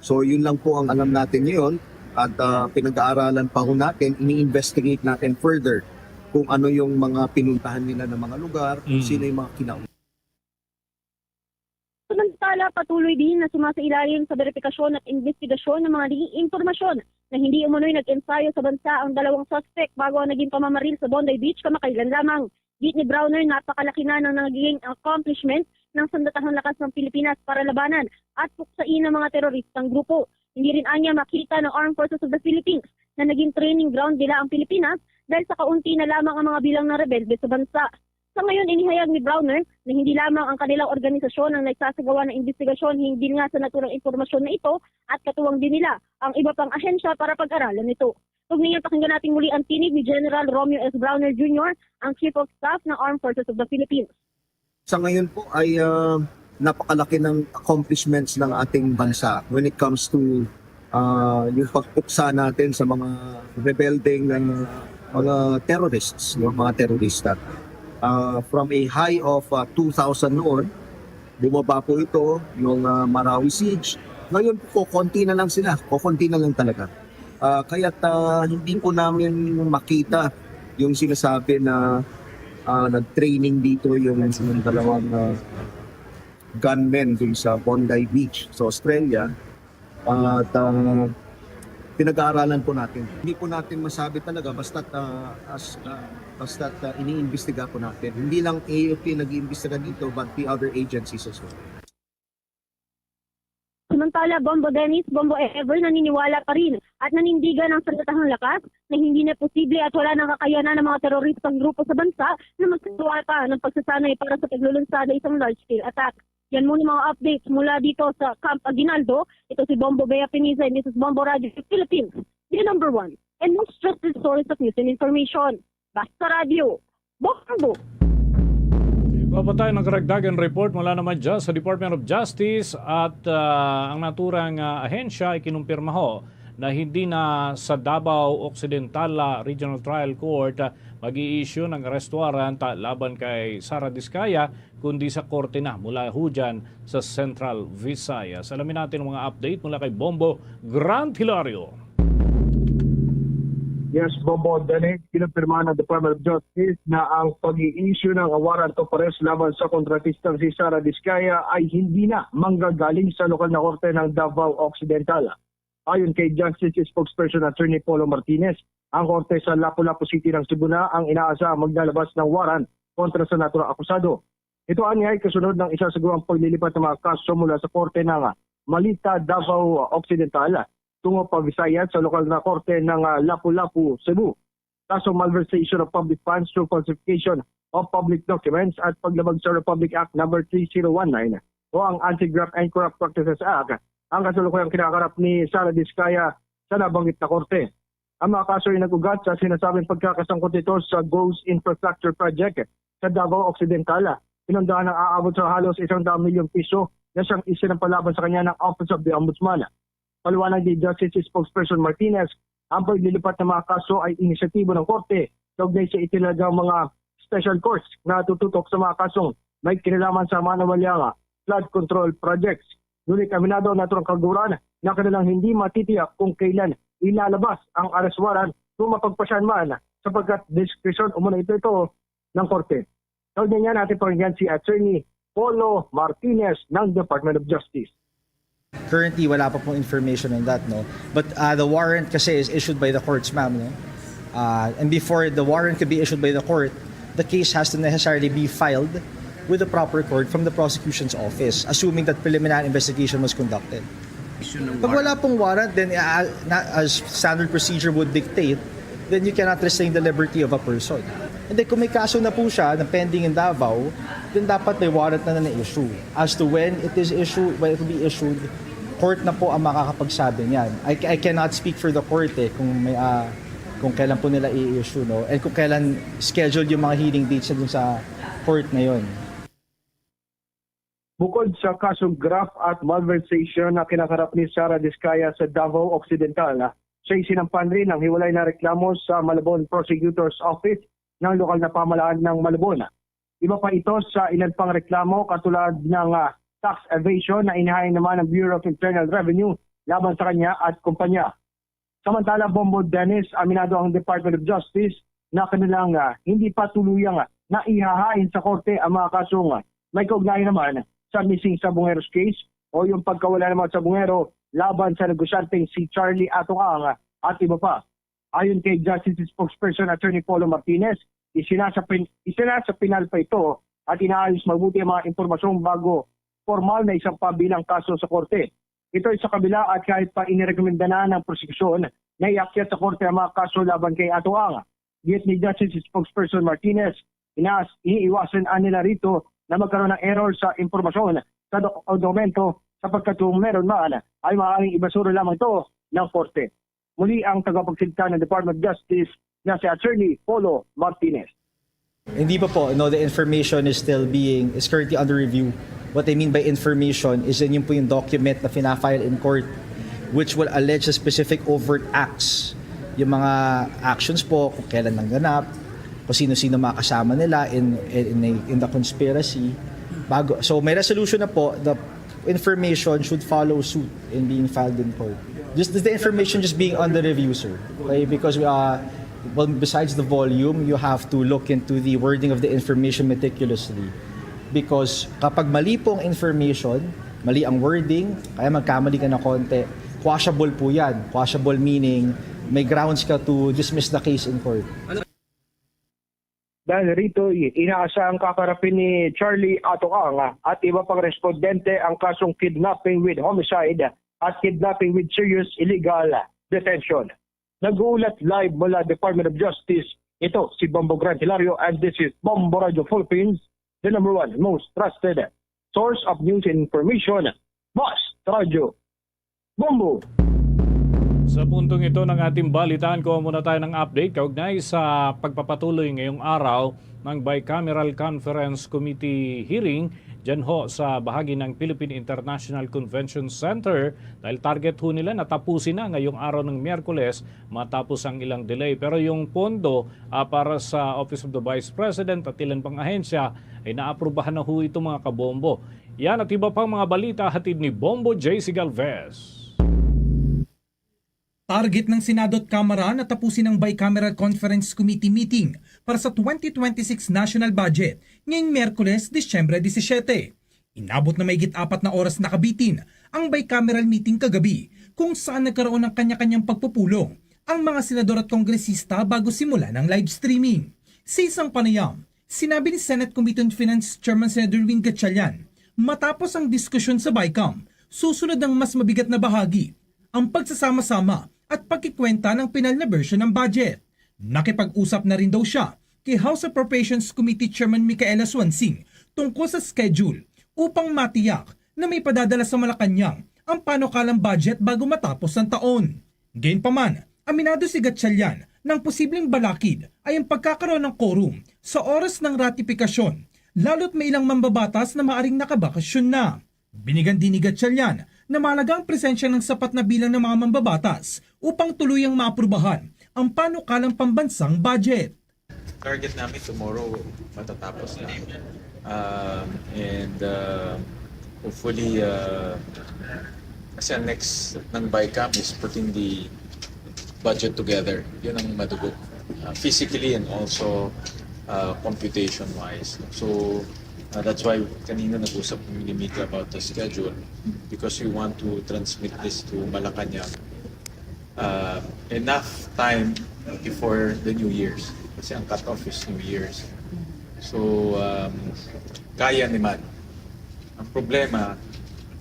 So, yun lang po ang alam natin ngayon. At, ah, pinag-aaralan pa ho natin, ini-investigate natin further kung ano yung mga pinuntahan nila ng mga lugar, kung Mm. sino yung mga kinausap. Samantala, patuloy din na sumasailalim sa beripikasyon at imbestigasyon ng mga naging impormasyon na hindi umano'y nag-ensayo sa bansa ang dalawang suspek bago ang naging pamamaril sa Bondi Beach kamakailan lamang. Gid ni Browner, napakalaki na ng naging accomplishment ng Sandatahang Lakas ng Pilipinas para labanan at puksain ang mga teroristang grupo. Hindi rin anya makita ng Armed Forces of the Philippines na naging training ground nila ang Pilipinas dahil sa kaunti na lamang ang mga bilang ng rebelde sa bansa. Sa ngayon, inihayag ni Browner na hindi lamang ang kanilang organisasyon ang nagsasagawa ng imbestigasyon hinggil nga sa naturang impormasyon na ito at katuwang din nila ang iba pang ahensya para pag-aralan ito. Kaugnay niyan, pakinggan natin muli ang tinig ni General Romeo S. Browner Junior, ang Chief of Staff ng Armed Forces of the Philippines. Sa ngayon po ay, ah, napakalaki ng accomplishments ng ating bansa when it comes to, ah, yung pagpuksa natin sa mga rebeldeng, ah, mga terrorists, no, mga terorista. Ah, from a high of, ah, two thousand noon, bumaba po ito nung, ah, Marawi siege. Ngayon po, konti na lang sila, konti na lang talaga. Ah, kaya't, ah, hindi po namin makita yung sinasabi na, ah, nag-training dito yung, yung dalawang, ah, gunmen dun sa Bondi Beach sa Australia. At, ah, pinag-aaralan po natin. Hindi po natin masabi talaga basta't, ah, as, ah, basta't, ah, iniimbestiga po natin. Hindi lang A F P nag-iimbestiga dito, but the other agencies as well. Samantala, Bombo Dennis, Bombo Ever, naniniwala pa rin at nanindigan ang Sandatahang Lakas na hindi na posible at wala nang kakayanan ng mga teroristang grupo sa bansa na magkagawa pa ng pagsasanay para sa paglulunsad ng isang large-scale attack. Yan muna mga updates mula dito sa Camp Aguinaldo. Ito si Bombo Bea Piniza and this is Bombo Radio Philippines, the number one and most trusted source of news and information. Basta Radio, Bombo! Papatay ng karagdagan report mula naman dyan sa Department of Justice at, ah, ang naturang, ah, ahensya ay kinumpirma ho na hindi na sa Davao Occidental, ah, Regional Trial Court, ah, mag-i-issue ng arrest warrant, ah, laban kay Sara Discaya, kundi sa korte na mula ho dyan sa Central Visayas. Alamin natin ang mga update mula kay Bombo Grant Hilario. Yes, Bombo Danny, kinumpirma ng Department of Justice na ang pag-i-issue ng warrant of arrest laban sa kontratistang si Sara Discaya ay hindi na manggagaling sa lokal na korte ng Davao Occidental. Ayon kay Justice Spokesperson Attorney Polo Martinez, ang korte sa Lapu-Lapu City ng Cebu na ang inaasa maglalabas ng warrant kontra sa naturang akusado. Ito anya ay kasunod ng isa sa duwang paglilipat ng mga kaso mula sa korte ng Malita, Davao Occidental, tungo pa Visayas sa lokal na korte ng, ah, Lapu-Lapu, Cebu. Kaso malversation of public funds through falsification of public documents at paglabag sa Republic Act number three zero one nine o ang Anti-Graft and Corrupt Practices Act ang kasalukuyang kinakarap ni Sara Discaya sa nabanggit na korte. Ang mga kaso ay nag-ugat sa sinasabing pagkakasangkot nito sa Ghost Infrastructure Project sa Davao Occidental. Pinundahan ang aabot sa halos isang daang milyong piso na siyang isinampal laban sa kanya ng Office of the Ombudsman. Paliwanag ni Justice Spokesperson Martinez, ang paglilipat ng mga kaso ay inisyatibo ng korte kaugnay sa itinalagang mga special courts na tututok sa mga kasong may kinalaman sa manumalyang flood control projects. Ngunit aminado ang naturang kaguran na kanilang hindi matitiyak kung kailan ilalabas ang arrest warrant kung mapagpasyan man, sapagkat diskresyon umano ito, ito ng korte. Kaugnay niyan, ating pakinggan si Attorney Polo Martinez ng Department of Justice. Currently, wala pa pong information on that, no? But uh, the warrant kasi is issued by the courts, ma'am, no? Uh, and before the warrant could be issued by the court, the case has to necessarily be filed with the proper court from the prosecution's office, assuming that preliminary investigation was conducted. Pag wala pong warrant, then uh, na, as standard procedure would dictate, then you cannot restrain the liberty of a person. And then kung may kaso na po siya na pending in Davao, then dapat may warrant na na-issue. As to when it is issued, when it will be issued, court na po ang makakapagsabi niyan. I, I cannot speak for the court eh kung may ah, kung kailan po nila i-issue, no? And kung kailan scheduled yung mga hearing dates na dun sa court na yon. Bukod sa kasong graft at malversation na kinakarap ni Sara Discaya sa Davao Occidental, siya isinampan rin ang hiwalay na reklamo sa Malabon Prosecutor's Office ng lokal na pamahalaan ng Malabon. Iba pa ito sa ilan pang reklamo katulad ng ah, tax evasion na inihain naman ng Bureau of Internal Revenue laban sa kanya at kumpanya. Samantala, Bombo Dennis, aminado ang Department of Justice na kanilang ah, hindi pa tuluyang ah, naihahain sa korte ang mga kasong ah, may kaugnayan naman sa missing Sabongeros case o yung pagkawala ng mga Sabongero laban sa negosyanteng si Charlie Atong Ang ah, at iba pa. Ayon kay Justice Spokesperson Attorney Polo Martinez, isinasapin, isinasapinal pa ito at inaayos mabuti ang mga impormasyong bago formal na isampa bilang kaso sa korte. Ito ay sa kabila at kahit pa inirekomenda na ng prosekusyon na iakyat sa korte ang mga kaso laban kay Ato Ang. Git ni Justice Spokesperson Martinez, inas iniiwasan nila rito na magkaroon ng error sa impormasyon sa do- o dokumento sapagkat kung meron man ay maaaring ibasura lamang ito ng korte. Muli ang tagapagsalita ng Department of Justice na si Attorney Polo Martinez. Hindi pa po, no, the information is still being, is currently under review. What I mean by information is yun yung po yung document na fina-file in court which will allege the specific overt acts. Yung mga actions po, kung kailan nangganap, kung sino-sino mga kasama nila in, in, in, in the conspiracy. Bago, so may resolution na po, the information should follow suit in being filed in court. Just the information just being under review, sir. Okay, because uh, well, besides the volume, you have to look into the wording of the information meticulously. Because kapag mali po ang information, mali ang wording, kaya magkamali ka na konti, quashable po yan. Quashable meaning may grounds ka to dismiss the case in court. Dahil rito, inaasahang kakarapin ni Charlie Atoang at iba pang respondente ang kasong kidnapping with homicide at kidnapping with serious illegal detention. Nag-uulat live mula Department of Justice, ito si Bombo Grant Hilario and this is Bombo Radio Philippines, the number one most trusted source of news and information. Boss Radyo Bombo. Sa puntong ito ng ating balitaan, kuha muna tayo ng update kaugnay sa pagpapatuloy ngayong araw ng Bicameral Conference Committee hearing dyan ho sa bahagi ng Philippine International Convention Center dahil target ho nila na tapusin na ngayong araw ng Miyerkules matapos ang ilang delay. Pero yung pondo ah, para sa Office of the Vice President at ilan pang ahensya ay naaprubahan na ho ito, mga kabombo. Yan at iba pang mga balita hatid ni Bombo J C Galvez. Target ng Senado at Kamara na tapusin ang Bicameral Conference Committee meeting para sa twenty twenty-six national budget ngayong Miyerkules, Disyembre disisiete. Inabot na mahigit apat na oras nakabitin ang bicameral meeting kagabi kung saan nagkaroon ng kanya-kanyang pagpupulong ang mga senador at kongresista bago simulan ang live streaming. Sa isang panayam, sinabi ni Senate Committee on Finance Chairman Senator Win Gatchalian, matapos ang diskusyon sa BICAM, susunod ang mas mabigat na bahagi, ang pagsasama-sama at pagkikwenta ng pinal na bersyon ng budget. Nakipag-usap na rin daw siya kay House Appropriations Committee Chairman Micaela Suansing tungkol sa schedule upang matiyak na may padadala sa Malacañang ang panukalang budget bago matapos ang taon. Gayunpaman, aminado si Gatchalian na ang posibleng balakid ay ang pagkakaroon ng quorum sa oras ng ratifikasyon, lalo't may ilang mambabatas na maaring nakabakasyon na. Binigyan din ni Gatchalian na mahalaga ang presensya ng sapat na bilang ng mga mambabatas upang tuluyang maaprubahan ang panukalang pambansang budget. Target namin tomorrow matatapos na. Um, and uh, hopefully, uh, kasi ang next ng BICAM is putting the budget together. Yun ang madugo. Uh, physically and also uh, computation-wise. So uh, that's why kanina nag-usap kami ni Mika about the schedule because we want to transmit this to Malacañang uh, enough time before the New Year's. Kasi ang cut-off is New Year's. So, um, kaya naman. Ang problema,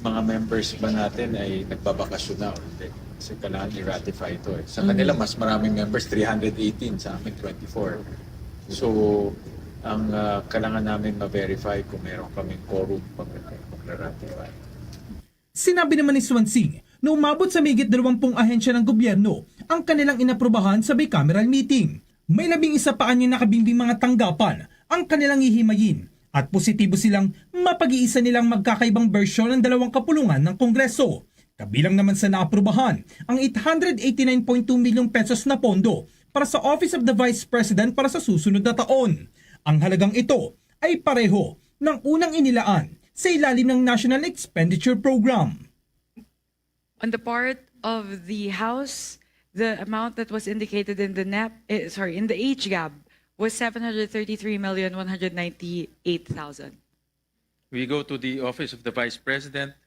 mga members ba natin ay nagbabakasyon na o hindi? Kasi kailangan i-ratify ito eh. Sa kanila, mas maraming members, three hundred eighteen, sa amin, twenty-four. So, ang uh, kailangan namin ma-verify kung meron kaming quorum pag magra-ratify. Sinabi naman ni Suansing na umabot sa mahigit dalawampung ahensya ng gobyerno ang kanilang inaprubahan sa bicameral meeting. May labing isa pa anyang nakabimbing mga tanggapan ang kanilang hihimayin at positibo silang mapag-iisa nilang magkakaibang bersyon ang dalawang kapulungan ng Kongreso. Kabilang naman sa naaprubahan ang eight hundred eighty-nine point two million pesos na pondo para sa Office of the Vice President para sa susunod na taon. Ang halagang ito ay pareho ng unang inilaan sa ilalim ng National Expenditure Program. On the part of the House, the amount that was indicated in the NEP, eh, sorry, in the HGAB was seven hundred thirty-three million one hundred ninety-eight thousand. We go to the Office of the Vice President.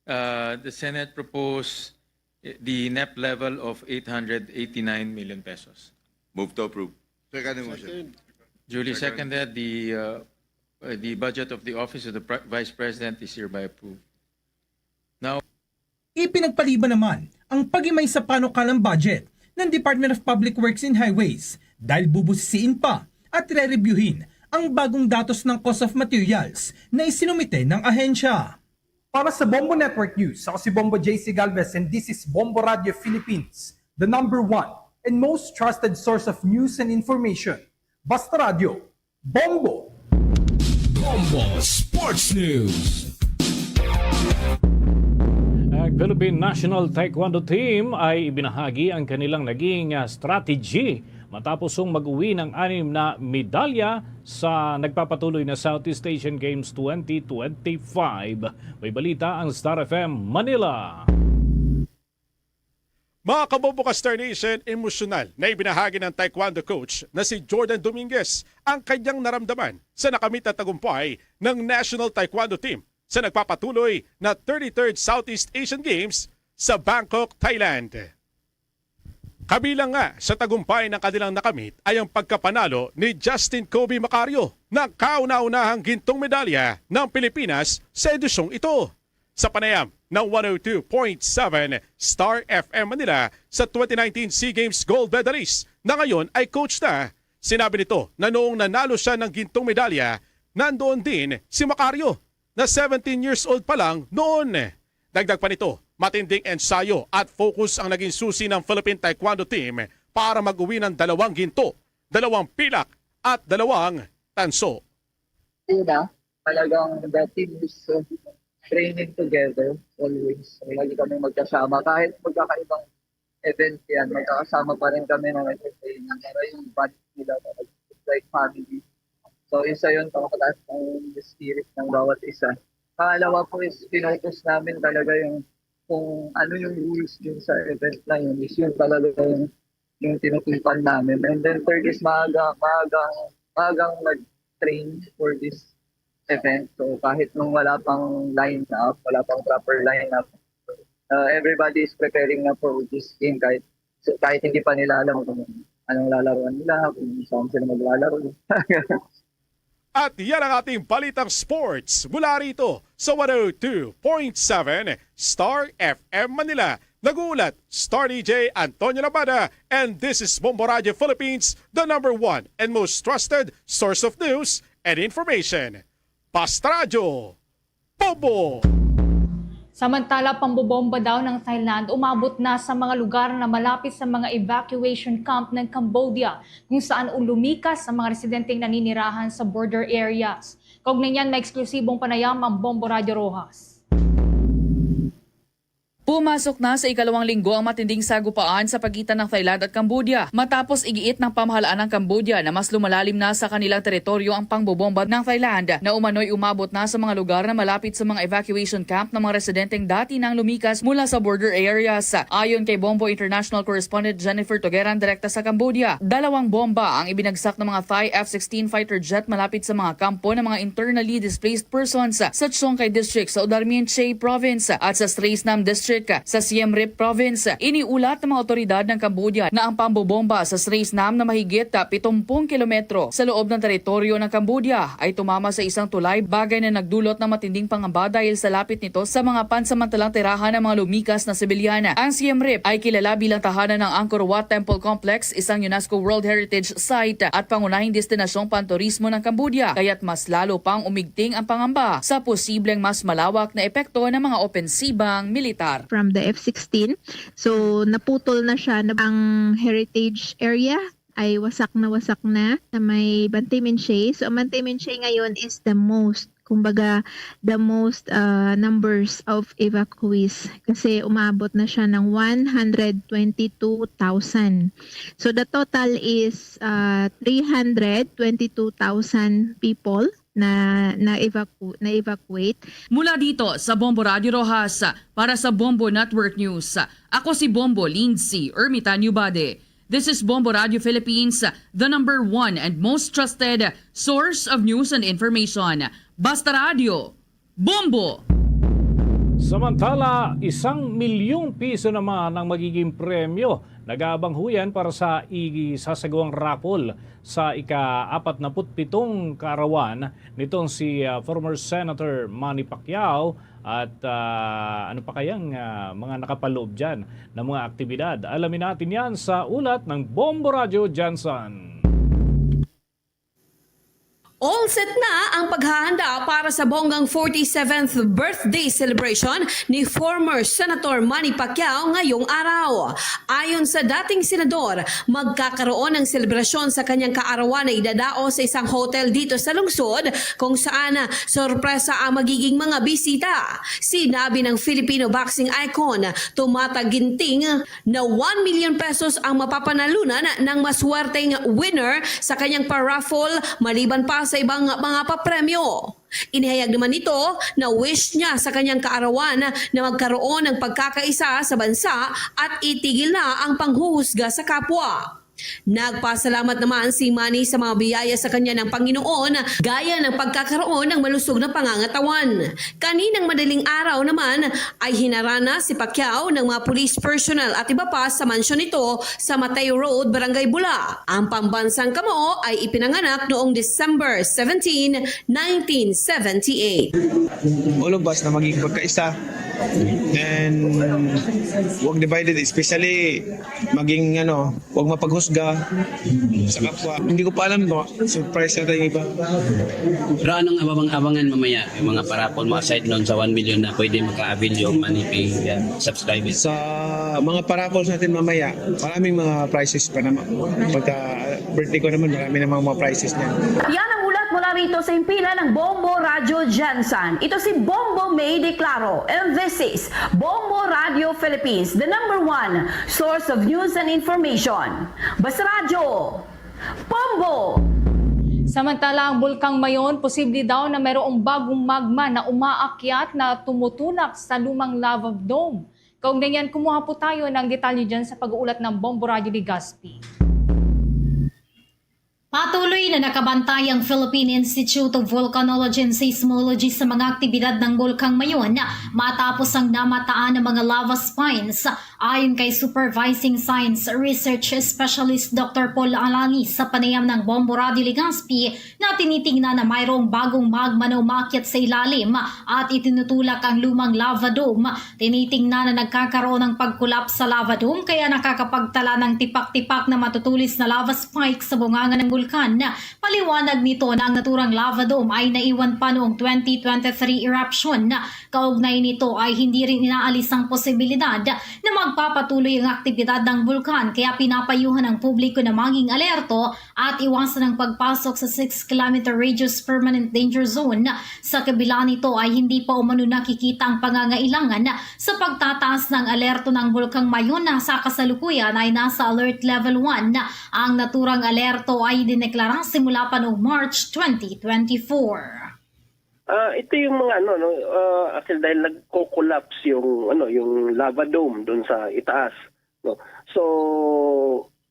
Uh, the Senate proposed eh, the NEP level of eight hundred eighty-nine million pesos. Move to approve. Second the motion. Duly seconded, the, uh, uh, the budget of the Office of the Pre- Vice President is hereby approved. Now, Ipinagpaliban naman ang paghimay sa panukalang budget ng Department of Public Works and Highways dahil bubusisiin pa at re-reviewin ang bagong datos ng cost of materials na isinumite ng ahensya. Para sa Bombo Network News, ako si Bombo J C Galvez and this is Bombo Radio Philippines, the number one and most trusted source of news and information. Basta Radyo, Bombo! Bombo Sports News. Ang Philippine National Taekwondo Team ay ibinahagi ang kanilang naging ah, strategy matapos ang mag-uwi ng anim na medalya sa nagpapatuloy na Southeast Asian Games twenty twenty-five. May balita ang Star F M Manila. Mga kabubukas Star Nation, emosyonal na ibinahagi ng taekwondo coach na si Jordan Dominguez ang kanyang naramdaman sa nakamit na tagumpay ng National Taekwondo Team sa nagpapatuloy na thirty-third Southeast Asian Games sa Bangkok, Thailand. Kabilang nga sa tagumpay ng kanilang nakamit ay ang pagkapanalo ni Justin Kobe Macario ng kauna-unahang gintong medalya ng Pilipinas sa edisyong ito. Sa panayam ng one oh two point seven Star F M Manila sa twenty nineteen SEA Games gold medalist na ngayon ay coach na, sinabi nito na noong nanalo siya ng gintong medalya, nandoon din si Macario na seventeen years old pa lang noon. Dagdag pa nito, matinding ensayo at focus ang naging susi ng Philippine Taekwondo Team para mag-uwi ng dalawang ginto, dalawang pilak at dalawang tanso. Una, talagang the team is uh, training together always. So, lagi kami magkasama. Kahit magkakaibang event yan, magkakasama pa rin kami na nag-train. Para yung bond nila na nag- like family. So, isa yun, pangkataas ng spirit ng bawat isa. Pangalawa po is pinocus namin talaga yung kung ano yung rules din sa event na yun. Is yun talaga yung, yung tinutupan namin. And then third is maaga, maagang, maagang nag-train for this event. So kahit nung wala pang lineup, wala pang proper lineup, Uh, everybody is preparing na for this game kahit kahit hindi pa nila alam kung anong lalaruan nila, kung saan sila maglalaro. At yan ang ating balitang sports mula rito sa one oh two point seven Star F M Manila. Nag-uulat, Star D J Antonio Labada, and this is Bombo Radio Philippines, the number one and most trusted source of news and information. Basta Radyo, Bombo! Samantala, pambobomba daw ng Thailand umabot na sa mga lugar na malapit sa mga evacuation camp ng Cambodia, kung saan lumikas ang mga residenteng naninirahan sa border areas. Kaugnay niyan, may eksklusibong panayam ang Bombo Radyo Roxas. Pumasok na sa ikalawang linggo ang matinding sagupaan sa pagitan ng Thailand at Cambodia, matapos igiit ng pamahalaan ng Cambodia na mas lumalalim na sa kanilang teritoryo ang pangbobomba ng Thailand, na umano'y umabot na sa mga lugar na malapit sa mga evacuation camp ng mga residenteng dati nang lumikas mula sa border areas. Ayon kay Bombo International Correspondent Jennifer Togeran, direkta sa Cambodia, dalawang bomba ang ibinagsak ng mga Thai F sixteen fighter jet malapit sa mga kampo ng mga internally displaced persons sa Chongkai District sa Udar Myinthse Province at sa Srays Nam District sa Siem Reap Province. Iniulat ng mga otoridad ng Cambodia na ang pambobomba sa Srays Nam, na mahigit pitumpung kilometro sa loob ng teritoryo ng Cambodia, ay tumama sa isang tulay, bagay na nagdulot ng matinding pangamba dahil sa lapit nito sa mga pansamantalang tirahan ng mga lumikas na sibilyan. Ang Siem Reap ay kilala bilang tahanan ng Angkor Wat Temple Complex, isang UNESCO World Heritage Site at pangunahing destinasyong panturismo ng Cambodia, kaya't mas lalo pang umigting ang pangamba sa posibleng mas malawak na epekto ng mga opensibang militar. From the F sixteen. So, naputol na siya na ang heritage area ay wasak na wasak na sa may Banteay Meanchey. So, ang Banteay Meanchey ngayon is the most, kumbaga, the most uh, numbers of evacuees kasi umabot na siya ng one hundred twenty-two thousand. So, the total is uh, three hundred twenty-two thousand people na na-evacu- na-evacuate. Mula dito sa Bombo Radio Roxas, para sa Bombo Network News, ako si Bombo Lindsay Ermitanio Bade. This is Bombo Radio Philippines, the number one and most trusted source of news and information. Basta Radio, Bombo! Samantala, isang milyong piso naman ang magiging premyo nag-aabang huyan para sa isasagawang raffle sa ika-apat na put pitong kaarawan nitong si ah, former Senator Manny Pacquiao at ah, ano pa kayang ah, mga nakapaloob dyan na mga aktibidad. Alamin natin yan sa ulat ng Bombo Radyo Jansan. All set na ang paghahanda para sa bonggang forty-seventh birthday celebration ni former Senator Manny Pacquiao ngayong araw. Ayon sa dating senador, magkakaroon ng selebrasyon sa kanyang kaarawan na idadao sa isang hotel dito sa lungsod, kung saan sorpresa ang magiging mga bisita. Sinabi ng Filipino boxing icon, Tumata Ginting, na one million pesos ang mapapanalunan ng maswerteng winner sa kanyang pa-raffle, maliban pa sa ibang mga papremyo. Inihayag naman nito na wish niya sa kanyang kaarawan na magkaroon ng pagkakaisa sa bansa at itigil na ang panghuhusga sa kapwa. Nagpasalamat naman si Manny sa mga biyaya sa kanya ng Panginoon, gaya ng pagkakaroon ng malusog na pangangatawan. Kaninang madaling araw naman ay hinarana si Pacquiao ng mga police personnel at iba pa sa mansyon nito sa Matay Road, Barangay Bula. Ang pambansang kamao ay ipinanganak noong December seventeen, nineteen seventy-eight. All of us na maging pagkaisa and wag divided, especially maging ano, wag mapaghusga sa kapwa. Hindi ko pa alam, no? Surprise na tayo iba. Pero anong abang-abangan mamaya yung mga parapol mo aside nun sa one million na pwede maka-avail yung Manny Pay uh, subscribers? Sa mga paraffles natin mamaya, maraming mga prizes pa naman. Pagka birthday ko naman, marami namang mga prizes niyan. Yan ang ulat mula rito sa himpilan ng Bombo Radyo Jansan. Ito si Bombo May Declaro, and this is Bombo Radio Philippines, the number one source of news and information. Basta Radyo, Bombo! Samantala, ang Bulkang Mayon, posible daw na mayroong bagong magma na umaakyat na tumutulak sa lumang lava dome. Kaugnay niyan, kumuha po tayo ng detalye dyan sa pag-uulat ng Bombo Radyo Legazpi. Patuloy na nakabantay ang Philippine Institute of Volcanology and Seismology sa mga aktibidad ng Bulkang Mayon matapos ang namataan ng mga lava spines. Ayon kay Supervising Science Research Specialist Doctor Paul Alani sa panayam ng Bombo Radio Legazpi, na tinitingnan na mayroong bagong magma na umakyat sa ilalim at itinutulak ang lumang lava dome. Tinitingnan na nagkakaroon ng pag-collapse sa lava dome, kaya nakakapagtala ng tipak-tipak na matutulis na lava spike sa bunganga ng bulkan. Paliwanag nito na ang naturang lava dome ay naiwan pa noong twenty twenty-three eruption. Kaugnay nito ay hindi rin inaalis ang posibilidad na magpapatuloy ang aktibidad ng bulkan, kaya pinapayuhan ang publiko na maging alerto at iwasan ang pagpasok sa six kilometer radius permanent danger zone. Sa kabila nito ay hindi pa umano nakikita ang pangangailangan sa pagtataas ng alerto ng Bulkang Mayon, na sa kasalukuyan ay nasa alert level one. Ang naturang alerto ay dineklara simula pa noong March twenty twenty-four. Ah, ito yung mga ano, no, ah, actually dahil nagko-collapse yung ano, yung lava dome doon sa itaas, no. So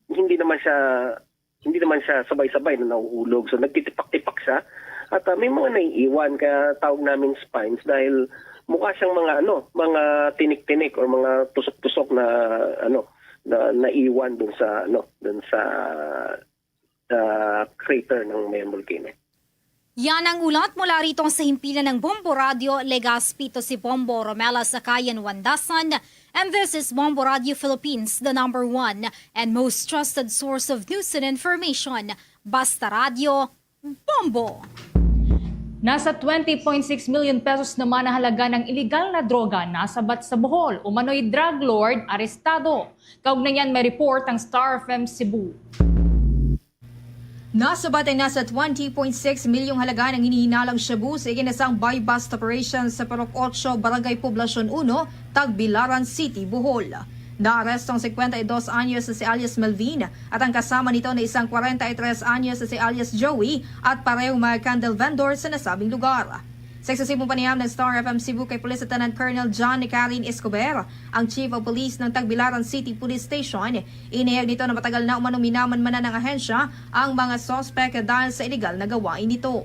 hindi naman siya hindi naman siya sabay-sabay na nahuhulog. So nagtitipak-tipak siya. At ah, may mga naiiwan, kaya tawag namin spines dahil mukha siyang mga ano, mga tinik-tinik or mga tusok-tusok na ano, na naiwan doon sa ano, doon sa ah, crater ng Mayon Volcano. Yan ang ulat mula rito sa himpilan ng Bombo Radio Legazpi. Ito si Bombo Romela Sakayan Wandasan, and this is Bombo Radio Philippines, the number one and most trusted source of news and information. Basta Radio, Bombo! Nasa twenty point six million pesos naman ang halaga ng iligal na droga nasabat sa Bohol. Umano'y drug lord arestado. Kaugnay niyan, may report ang Star F M Cebu. Nasabat ang nasa twenty point six milyong halaga ng hinihinalang shabu sa iginasang buy-bust operation sa Purok Ocho, Barangay Poblacion Uno, Tagbilaran City, Bohol. Naaresto ang cincuenta y dos anyos na si alias Melvin at ang kasama nito na isang kwarenta y tres anyos na si alias Joey at pareho mga candle vendor sa nasabing lugar. Sa eksklusibong panayam ng Star F M Cebu kay Police Lieutenant Colonel John Karin Escobar, ang Chief of Police ng Tagbilaran City Police Station, inihayag nito na matagal na umano minamanmanan ng ahensya ang mga suspek dahil sa iligal na gawain nito.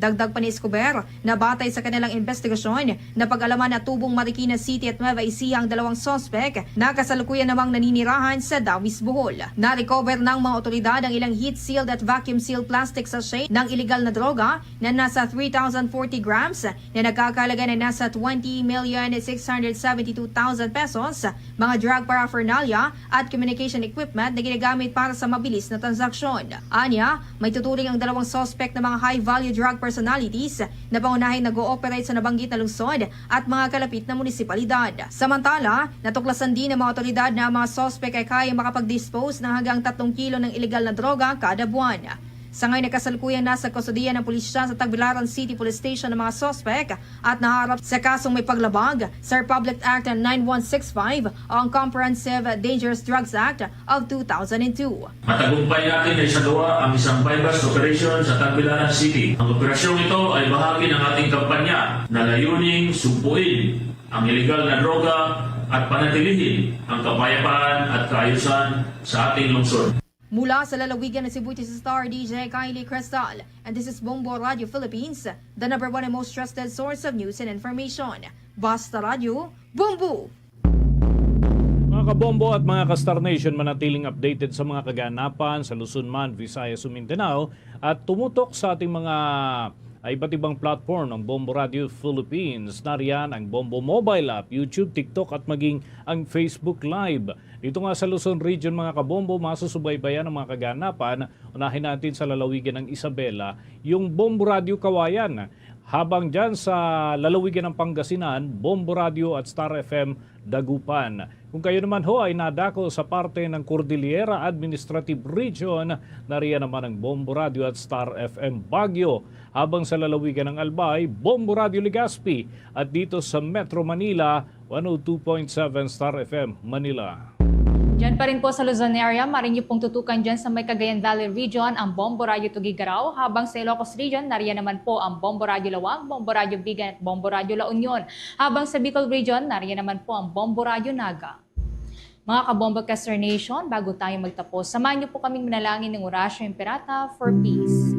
Dagdag pa ni Escobar na batay sa kanilang investigasyon, napag-alaman na tubong Marikina City at Nueva Ecija ang dalawang suspek na kasalukuyan namang naninirahan sa Dawis, Bohol. Na-recover ng mga otoridad ang ilang heat-sealed at vacuum-sealed plastic sachet ng iligal na droga na nasa three thousand forty grams na nagkakahalaga na nasa twenty million six hundred seventy two thousand pesos, mga drug paraphernalia at communication equipment na ginagamit para sa mabilis na transaksyon. Anya, maituturing ang dalawang suspek na mga high-value drug personalities na pangunahing nag-ooperate sa nabanggit na lungsod at mga kalapit na munisipalidad. Samantala, natuklasan din ng mga otoridad na ang mga suspek ay kayang makapag-dispose ng hanggang tatlong kilo ng iligal na droga kada buwan. Sa ngayon, nagkasalukuyang nasa kustodiya ng pulisya sa Tagbilaran City Police Station ang mga suspek at naharap sa kasong may paglabag sa Republic Act nine one six five o ang Comprehensive Dangerous Drugs Act of two thousand two. Matagumpay natin na isagawa ang isang buy-bust operation sa Tagbilaran City. Ang operasyong ito ay bahagi ng ating kampanya na layuning sugpuin ang iligal na droga at panatilihin ang kapayapaan at kaayusan sa ating lungsod. Mula sa lalawigan ng Cebu, this is Star D J Kylie Cristal. And this is Bombo Radio Philippines, the number one and most trusted source of news and information. Basta Radio, Bombo! Mga kabombo at mga ka-Star Nation, manatiling updated sa mga kaganapan sa Luzon man, Visayas o Mindanao at tumutok sa ating mga ah, iba't ibang platform ng Bombo Radio Philippines. Nariyan ang Bombo Mobile App, YouTube, TikTok at maging ang Facebook Live. Dito nga sa Luzon Region, mga kabombo, masusubaybayan ang mga kaganapan. Unahin natin sa lalawigan ng Isabela, yung Bombo Radio Kawayan. Habang dyan sa lalawigan ng Pangasinan, Bombo Radio at Star F M Dagupan. Kung kayo naman ho ay nadako sa parte ng Cordillera Administrative Region, nariyan naman ang Bombo Radio at Star F M Baguio. Habang sa lalawigan ng Albay, Bombo Radio Legazpi, at dito sa Metro Manila, one oh two point seven Star F M Manila. Diyan pa rin po sa Luzon area, maaari niyo pong tutukan dyan sa may Cagayan Valley Region ang Bombo Radio Tuguegarao, habang sa Ilocos Region, nariyan naman po ang Bombo Radio Laoag, Bombo Radio Vigan at Bombo Radio La Union. Habang sa Bicol Region, nariyan naman po ang Bombo Radio Naga. Mga Kabombo Caster Nation, bago tayo magtapos, samahan niyo po kaming manalangin ng Oratio Imperata for peace.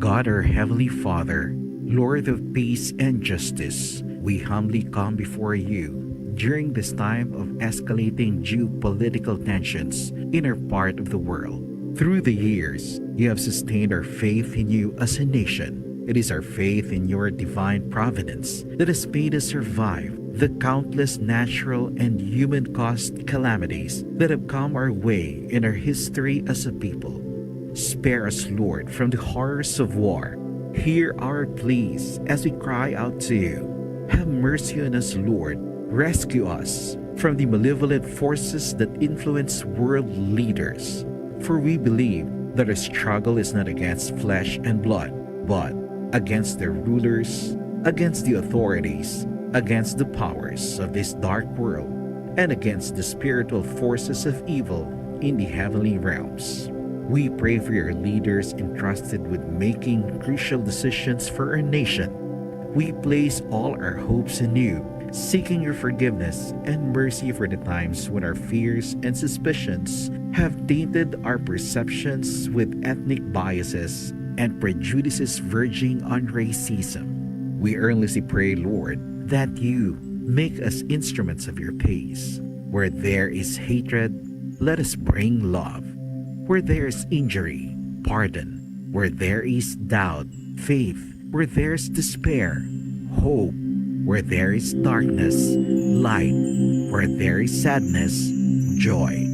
God, our Heavenly Father, Lord of peace and justice, we humbly come before you during this time of escalating geopolitical tensions in our part of the world. Through the years, you have sustained our faith in you as a nation. It is our faith in your divine providence that has made us survive the countless natural and human-caused calamities that have come our way in our history as a people. Spare us, Lord, from the horrors of war. Hear our pleas as we cry out to you. Have mercy on us, Lord. Rescue us from the malevolent forces that influence world leaders. For we believe that our struggle is not against flesh and blood, but against the rulers, against the authorities, against the powers of this dark world, and against the spiritual forces of evil in the heavenly realms. We pray for your leaders entrusted with making crucial decisions for our nation. We place all our hopes in you, seeking your forgiveness and mercy for the times when our fears and suspicions have tainted our perceptions with ethnic biases and prejudices verging on racism. We earnestly pray, Lord, that you make us instruments of your peace. Where there is hatred, let us bring love. Where there is injury, pardon. Where there is doubt, faith. Where there is despair, hope. Where there is darkness, light. Where there is sadness, joy.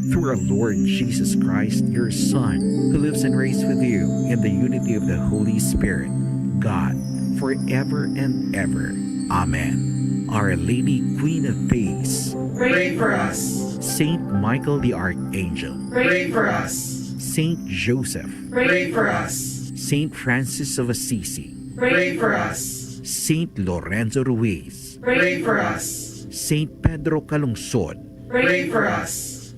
Through our Lord Jesus Christ, your Son, who lives and reigns with you in the unity of the Holy Spirit, God, forever and ever. Amen. Our Lady, Queen of Peace, pray for us. Saint Michael the Archangel, pray for us. Saint Joseph, pray for us. Saint Francis of Assisi, pray for us. Saint Lorenzo Ruiz, pray for us. Saint Pedro Calungsod, pray for us.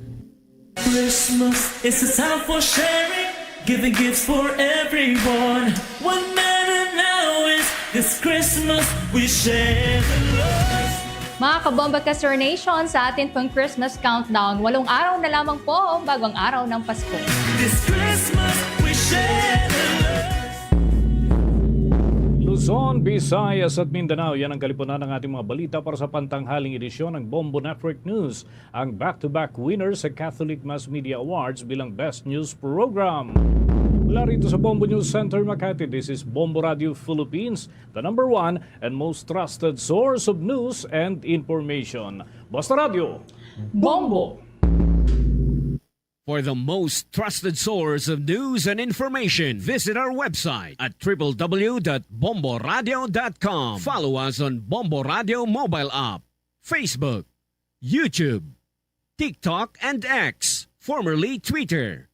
Christmas is a time for sharing, giving gifts for everyone. What matter now is this Christmas we share the love. Mga Kabombo Caster Nation, sa atin pong Christmas countdown, walong araw na lamang po bago ang araw ng Pasko. This Christmas we share the love. Luzon, Visayas at Mindanao, yan ang kalipunan ng ating mga balita para sa pantanghaling edisyon ng Bombo Network News, ang back-to-back winner sa Catholic Mass Media Awards bilang Best News Program. Mula rito sa Bombo News Center, Makati, this is Bombo Radio Philippines, the number one and most trusted source of news and information. Basta Radio, Bombo! For the most trusted source of news and information, visit our website at triple W dot bomboradio dot com. Follow us on Bombo Radio mobile app, Facebook, YouTube, TikTok, and X, formerly Twitter.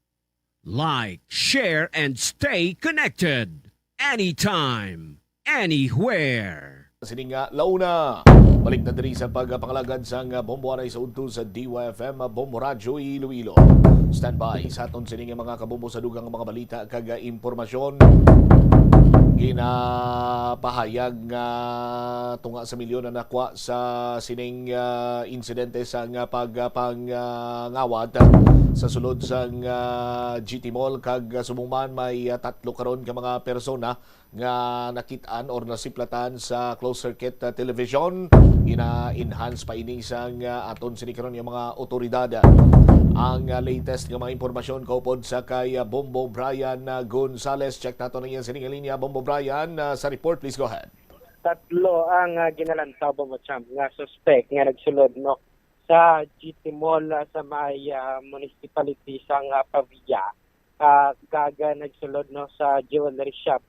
Like, share, and stay connected anytime, anywhere. Sini nga launa. Balik na diri sa pagpangalagad sang Bombo anay sa udto sa D Y F M, Bombo Radyo Iloilo. Standby sa aton sini nga mga kabombo sa dugang mga balita kag impormasyon. Ginapahayag nga tunga sa milyon ang nakwa sa sining, ah, insidente sang pagpangawat sa sulod sang, ah, G T Mall, kag subong man may, ah, tatlo karon ka mga persona nga nakit-an or nasiplatan sa closed circuit, ah, television. Gina-enhance pa ini sang, ah, aton sini karon nga mga otoridad. Ang, ah, latest nga mga impormasyon kaupod sa kay, ah, Bombo Brian, ah, Gonzales. Check nato na yan sa linya. Bombo Brian, ah, sa report, please go ahead. Tatlo ang, ah, ginalantaw, Bombo Champ, nga suspek nga nagsulod, no, sa G T Mall, ah, sa may, ah, municipality sang, ah, Pavia, ah, kag, ah, nagsulod, no, sa jewelry shop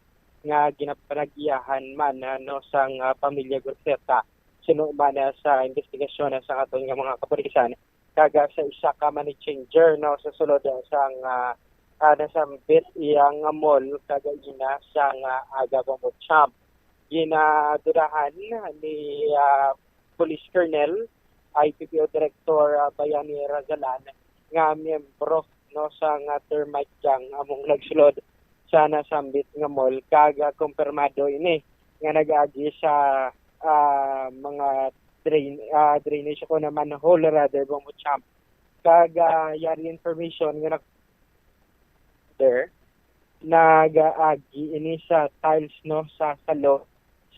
nga ginapanag-iyahan man, ah, no, sang, ah, pamilya Gurceta. Suno man, ah, sa investigasyon, ah, sa aton nga mga kapulisan, kag, ah, sa isa ka money changer, no, sa sulod, ah, sang, ah, ah, nasambit iya nga mall kagaina sang, ah, aga, Bombo Champ. Ginadudahan ni, ah, Police Colonel, I P P O Director, ah, Bayani Razalan, nga miyembro, no, sang termite gang among nagsulod sa nasambit nga mall, kag, ah, kumpirmado ini nga nag-agi sa, ah, mga drain, ah, drainage ko na manhole rather, Bombo Champ. Kag, ah, yari information nga nag-, there, nag-agi ini sa tiles, no, sa salo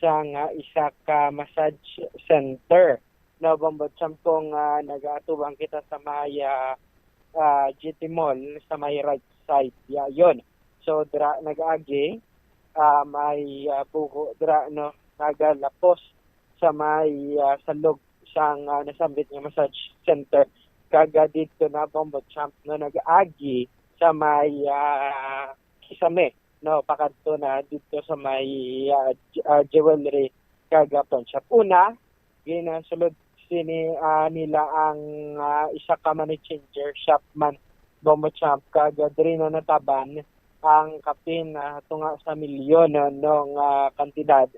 sa nga isa ka massage center. No, Bombo Champ, kung, ah, nagaatubang kita sa may, ah, ah, G T Mall, sa may right side, ya, yun. So, dra, nag-agi, ah, may, ah, bugo dra, no, nagalapos sa may, ah, salog sang, ah, nasambit nga massage center. Kag, ah, didto na, Bombo Champ, no, nag-agi sa may, ah, Kisame, no, pakadto na didto sa may, ah, j-, ah, jewelry kag, ah, pawn shop. Una, ginasulod sini, ah, nila ang, ah, isa ka money changer shop man, Bombo Champ, kag, ah, diri na nataban ang kapin, ah, tunga sa milyon, no, no, nga kantidad,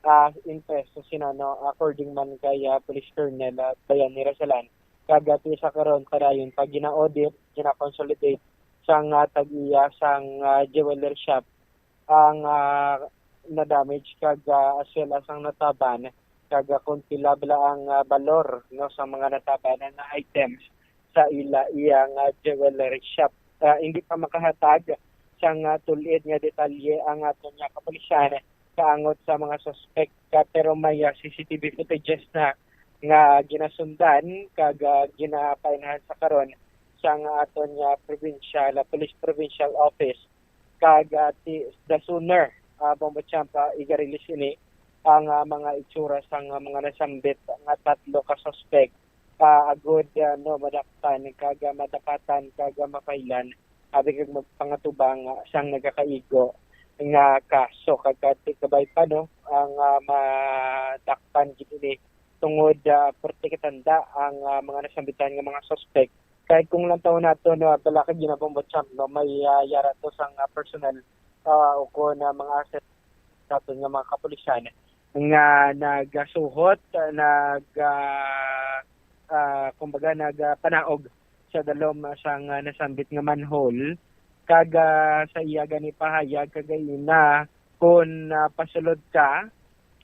ah, in pesos sina, no, according man kay, ah, Police Colonel, ah, Bayani Rasalan. Kag, ah, ti sa karon padayon pa gina-audit, gina-consolidate sang, ah, tag-iya sang, ah, jeweler shop ang, ah, na-damage kag, ah, as well as ang nataban, kag, ah, kung pila bala ang, ah, balor, no, sa mga natabanan nga items sa ila iyang, ah, jewelry shop. Ah, hindi pa makahatag sang, ah, tul-id nga detalye ang aton nga kapulisan kaangot sa mga suspek, ka, pero may, ah, C C T V footages na nga ginasundan kag, ah, ginapainhan sa karon sang aton nga provincial, ah, police provincial office. Kag, ah, ti-, the sooner, ah, Bombo Champ, ah, iga-release ini ang, ah, mga itsura sang, ah, mga nasambit nga tatlo ka suspek, ah, agud, ah, no, madakpan kag, ah, madapatan kag, ah, mapailan abi kag magpangatubang, ah, sang nagakaigo nga kaso. Kag, ah, ti kabay pa, no, ang, ah, madakpan gid ini tungod, ah, pwerte katanda ang, ah, mga nasambitan nga mga suspek. Kay kung lantawon nato, no, bala kag ginabombo champ, no, may, ah, yara to sang, ah, personal, ah, o kon, ah, mga asset naton nga mga kapulisan nga nagasuhot, ah, nag, ah, ah, kumbaga, nagpanaog sa dalom, ah, sang, ah, nasambit nga manhole. Kag, ah, sa iya gani pahayag kagaina, kon, ah, pasulod ka,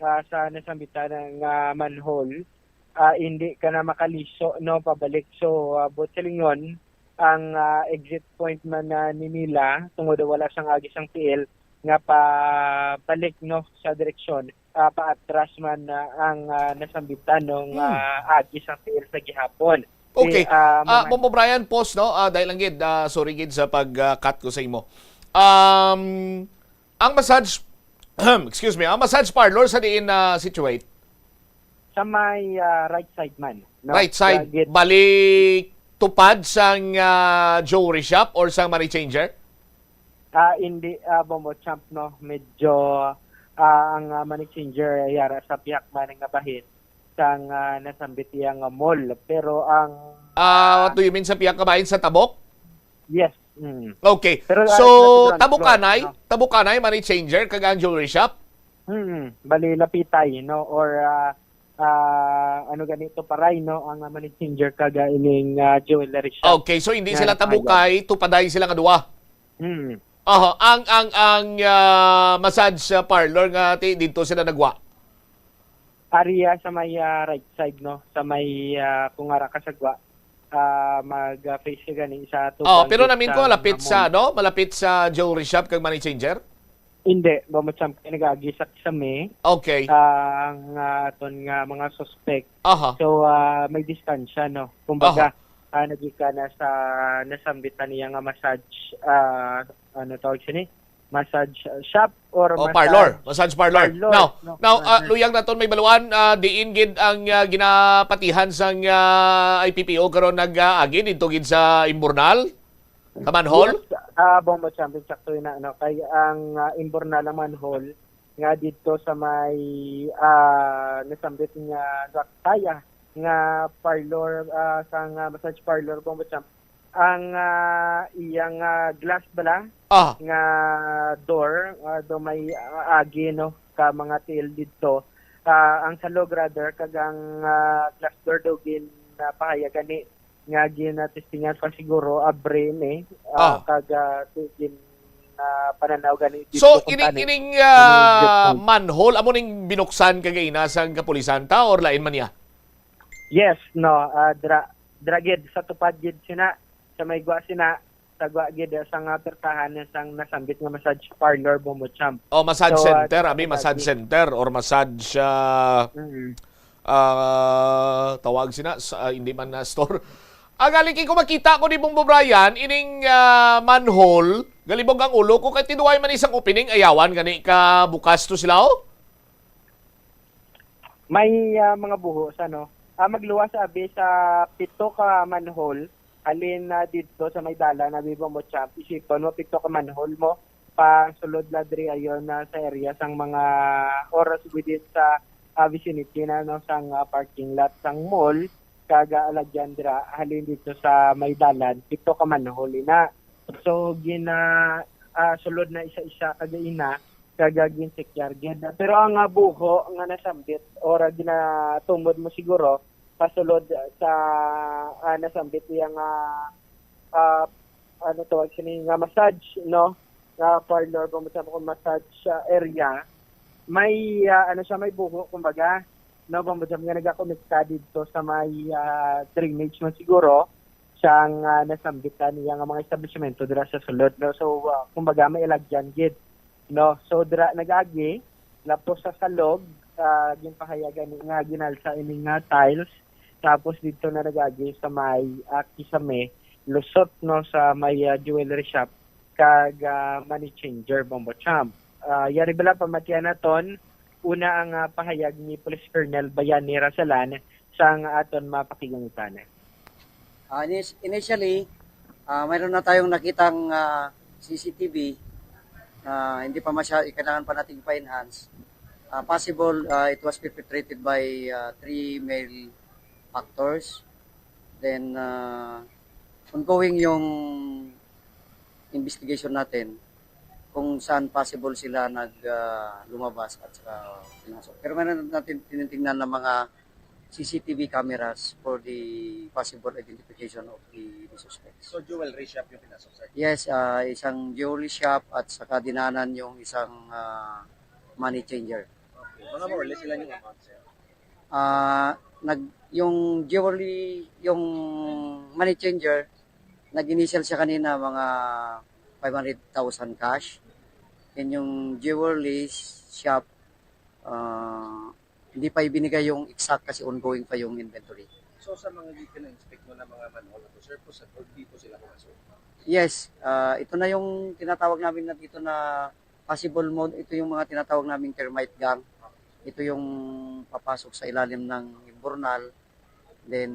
ah, sa nasambitan nga manhole, ah, hindi ka na makaliso, no, pabalik. So, ah, buot silingon, ang, ah, exit point man na ni nila, tungod wala sang agi sang tiil nga pabalik, no, sa direksyon, ah, paatras man, ah, ang, ah, nasambitan, no, nga Hmm. agi sang tiil sa gihapon. Okay. Eh, ah, Ah, Ma'am Brian, pause, no? Ah, dahil lang gid, ah, sorry gid sa pag, ah, cut ko sa imo. Um, ang massage, excuse me, ang massage parlor sa diin na situate? Sa may, ah, right side man, no? Right side. Sa git- Bali, tupad sang, ah, jewelry shop or sang money changer? Ah, hindi, ah, Bombo Champ, no? Medyo, ah, ang, ah, money changer, yara sa pihak man nga bahin sang, ah, nasambit iya nga mall. Pero ang, Ah, ah, what do you mean sa pihak nga bahin sa Tabok? Yes. Mm. Okay. Pero, ah, So, nasa ground Tabukanay, floor, no? Tabukanay, money changer, kag ang jewelry shop? Mm. Bali, lapitay, no? Or, ah, ah, ano ganito, paray, no? Ang, ah, money changer, kag, ah, ining, ah, jewelry shop. Okay, so hindi Nga sila nakayo. Tabukay, tupaday sila nga duwa? Mm. Aha, ang, ang, ang, ah, massage, ah, parlor nga ti-, dito sila nagwa? Area sa may, ah, right side, no? Sa may, ah, kung ara ka sa gwa, ah, mag, ah, face ka gani sa Oh, tubang pero gid namin ko sa malapit mga sa, mall. No? Malapit sa jewelry shop kag money changer? Hindi, Bombo Champ, kay nag-agi sa Kisame Okay. ang, ah, aton nga mga suspect. Aha. So, ah, may distansya, no? Kumbaga, Aha. ah, nagikan na sa nasambitan niya nga massage, ah, ano tawag siya ni? Massage, ah, shop or O, massage parlor. Massage parlor. parlor, Now, no? now, ah, Mhm. Luyang naton may baluan, ah, diin gid ang, ah, ginapatihan sang, ah, I P P O karon nag-, ah, agi dito gid sa Imbornal? Sa manhole? Yes, ah, Bombo Champion, sakto yun na, ano, kay ang, ah, Imbornal ang manhole nga dito sa may, ah, nasambit nga Zakaya nga parlor, ah, sa nga massage parlor, Bombo Champ. Ang, ah, iyang, ah, glass bala Ah. nga door, ah, do may, ah, agi, no, ka mga tiil dito. Ah, ang salog, rather, kag ang, ah, glass door do gin, ah, pahayag gani nga ginatestingan pa siguro, abre ni, ah, Ah. kag, ah, ti-, gin, ah, pananaw gani dito So, kung ining, paano ining, ah, manhole, amo ning binuksan kagaina sang kapulisan ta or lain man niya? Yes, no, ah, dra dra gid sa tupad gid sina, sa may gwa sina, sa gwa gid, ah, sa nga pertahan sang nasambit nga massage parlor, Bombo Champ. O, massage So, ah, center, abi, dra massage gid. center or massage, ah, Mm. ah, tawag sina, sa, ah, hindi man na store. Ang aliki ko makita ko ni Bombo Brian, ining, ah, manhole, galibog ang ulo ko, kay tinuway man isang opening, ayawan gani ka bukas to sila, oh? May, ah, mga buhos, ano. Ah, magluwas abi sa pito ka manhole, halin na didto sa may dalan, abi, Bombo Champ. Isipon mo, pito ka manhole mo, pa sulod la diri ayon na sa area sang mga oras within sa, ah, vicinity na, no, sang, ah, parking lot sang mall, kag, ah, alagyan dira, halin didto sa may dalan, pito ka manhole ina. So, gina, ah, sulod na isa-isa kag ina, kag, ah, ginsekyar gid. Pero ang, ah, buho nga nasambit or, ah, ginatumod mo siguro pasulod sa, ah, nasambit iya nga, ah, ano tawag sini, nga massage, no? Nga parlor, kung sa kung massage, ah, area, may, ah, ano siya, may buho, kumbaga, no? Kung nga nagakonekta dito sa may, ah, drainage man siguro, siyang, ah, nasambitan niya nga mga establishmento dira sa sulod, no? So, ah, kumbaga, may alagyan gid, no? So, dira nag-agi, lapos sa salog, ah, ginpahayagan ni nga ginalsa ini nga tiles, tapos dito na nag-agi sa may, ah, kisame, lusot, no, sa may, ah, jewelry shop, kag, ah, money changer, Bombo Champ. Ah, yari bala pamatian naton, una ang, ah, pahayag ni Police Colonel Bayani Rasalan sang aton mapakigungtan. Ah, inis-, initially, ah, mayroon na tayong nakitang, ah, C C T V na hindi pa masya-, kailangan pa nating pa-enhance. Ah, possible, ah, it was perpetrated by, ah, three male actors. Then, ah, ongoing yung investigation natin kung saan possible sila nag, ah, lumabas at saka pinasok. Pero meron natin tinitingnan ng mga C C T V cameras for the possible identification of the, the suspects. So, jewelry shop yung pinasok, sir? Yes, ah, isang jewelry shop at saka dinanan yung isang, ah, money changer. Okay. Mga more or less, ilan yung amount, sir? Ah, nag-, yung jewelry, yung money changer, nag-initial siya kanina, mga five hundred thousand cash. And yung jewelry shop, ah, hindi pa ibinigay yung exact kasi ongoing pa yung inventory. So, sa mga di ka na-inspect mo na mga manhole na to, sir, po sa, or di po sila pumasok? Yes, ah, ito na yung tinatawag namin na dito na possible mode. Ito yung mga tinatawag naming termite gang. Ito yung papasok sa ilalim ng imbornal, then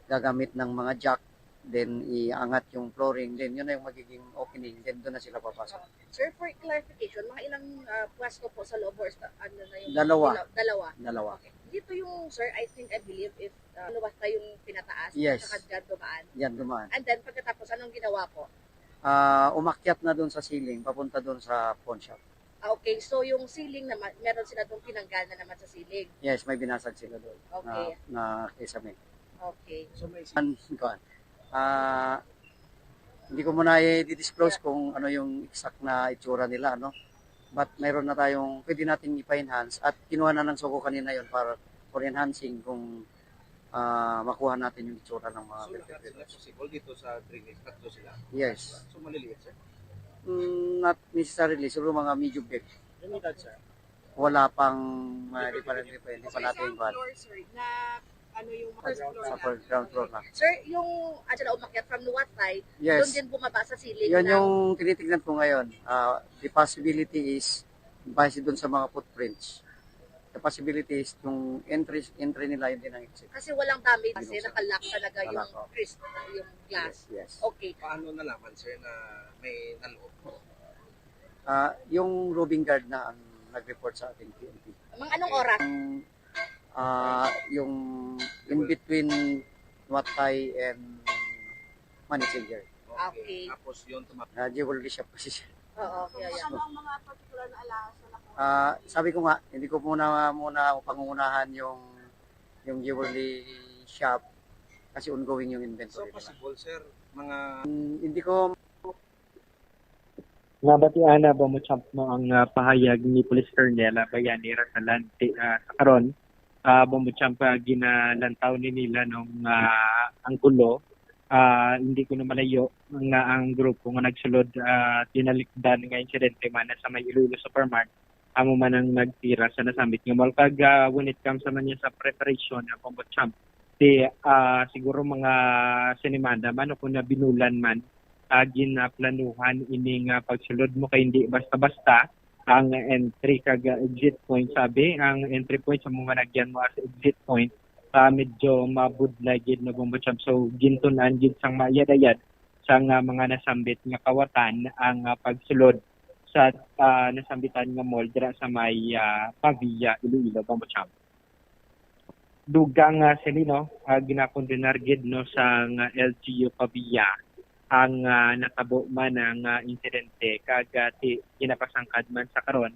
gagamit ng mga jack, then iangat yung flooring, then yun na yung magiging opening, then doon na sila papasok. Sir, for clarification, mga ilang, ah, pwesto po sa loob or sa, ano na yung Dalawa. Dalawa? Dalawa. Okay. Dito yung, sir, I think, I believe, if, ah, luwas na yung pinataas, Yes. Saka dyan dumaan. Yan dumaan. And then, pagkatapos, anong ginawa po? Ah, umakyat na doon sa ceiling, papunta doon sa pawn shop. Ah, okay. So, yung ceiling naman, meron sila doon tinanggal na naman sa ceiling? Yes, may binasag sila doon. Okay. Na, na kisame. Okay. So, may An-, kuwan. Ah, hindi ko muna i-disclose kung ano yung exact na itsura nila, no? But mayroon na tayong pwede nating ipa-enhance at kinuha na ng SOCO kanina yon para for enhancing kung, ah, makuha natin yung itsura ng mga So, lahat sila perpetrators. Possible dito sa drainage, tatlo sila? Yes. So, maliliit, sir? Mm, not necessarily. Siguro mga medium big. Yung edad, sir? Wala pang, ah, di pa, di pa, di pa natin Sa isang kuwan. Floor, sir, na ano yung first floor Sa lang? First ground floor lang. Sir, yung, ah, sila umakyat from north side, Yes. Doon din bumaba sa ceiling Yun lang. Yung tinitignan ko ngayon. Ah, the possibility is, base dun sa mga footprints, the possibility is yung entry, entry nila, yun din ang exit. Kasi walang damage kasi Binuksan. Nakalock talaga yung Wala po. Crystal, yung glass. Yes, yes. Okay. Paano nalaman, sir, na may naloob? Ah, yung roving guard na ang nag-report sa ating P N P. Mga anong oras? Ang, ah, yung in between Watay and Money Changer. Okay. Tapos yun, tuma- Ah, jewelry shop kasi siya. Oo, yeah, yeah. Ano ang mga particular na alahas na nakuha? Ah, sabi ko nga, hindi ko muna, muna pangungunahan yung, yung jewelry shop kasi ongoing yung inventory So, nila. Possible, sir, mga Mm, hindi ko Nabatian na ba mo, Champ, no, ang, ah, pahayag ni Police Colonel, ah, Bayani Rasalan, ti-, ah, sa karon? ah, Bombo Champ, ah, ginalantaw ni nila nung, ah, ang gulo. Ah, hindi ko na malayo nga ang grupo nga nagsulod, ah, tinalikdan nga insidente man na sa may Iloilo Supermart, amo man ang nagtira sa nasambit nga mall. Kag, ah, when it comes naman niya sa preparation nga Bombo Champ, di, ah, siguro mga sinimana man o kung nabinulan man, ah, ginaplanuhan ini nga pagsulod mo kay hindi basta-basta ang entry kag exit point. Sabi, ang entry point sa mga managyan mo as exit point, ah, medyo mabudlay gid na Bombo Champ. So, gintunan gid sang maayad-ayad sang, ah, mga nasambit nga kawatan ang, ah, pagsulod sa, ah, nasambitan nga mall dira sa may, ah, Pavia, Iloilo, Bombo Champ. Dugang, ah, sini, no, ah, ginakondenar gid, no, sang L G U Pavia ang, ah, natabo man ang, ah, insidente kag, ah, ti-, ginapasangkad man sa karon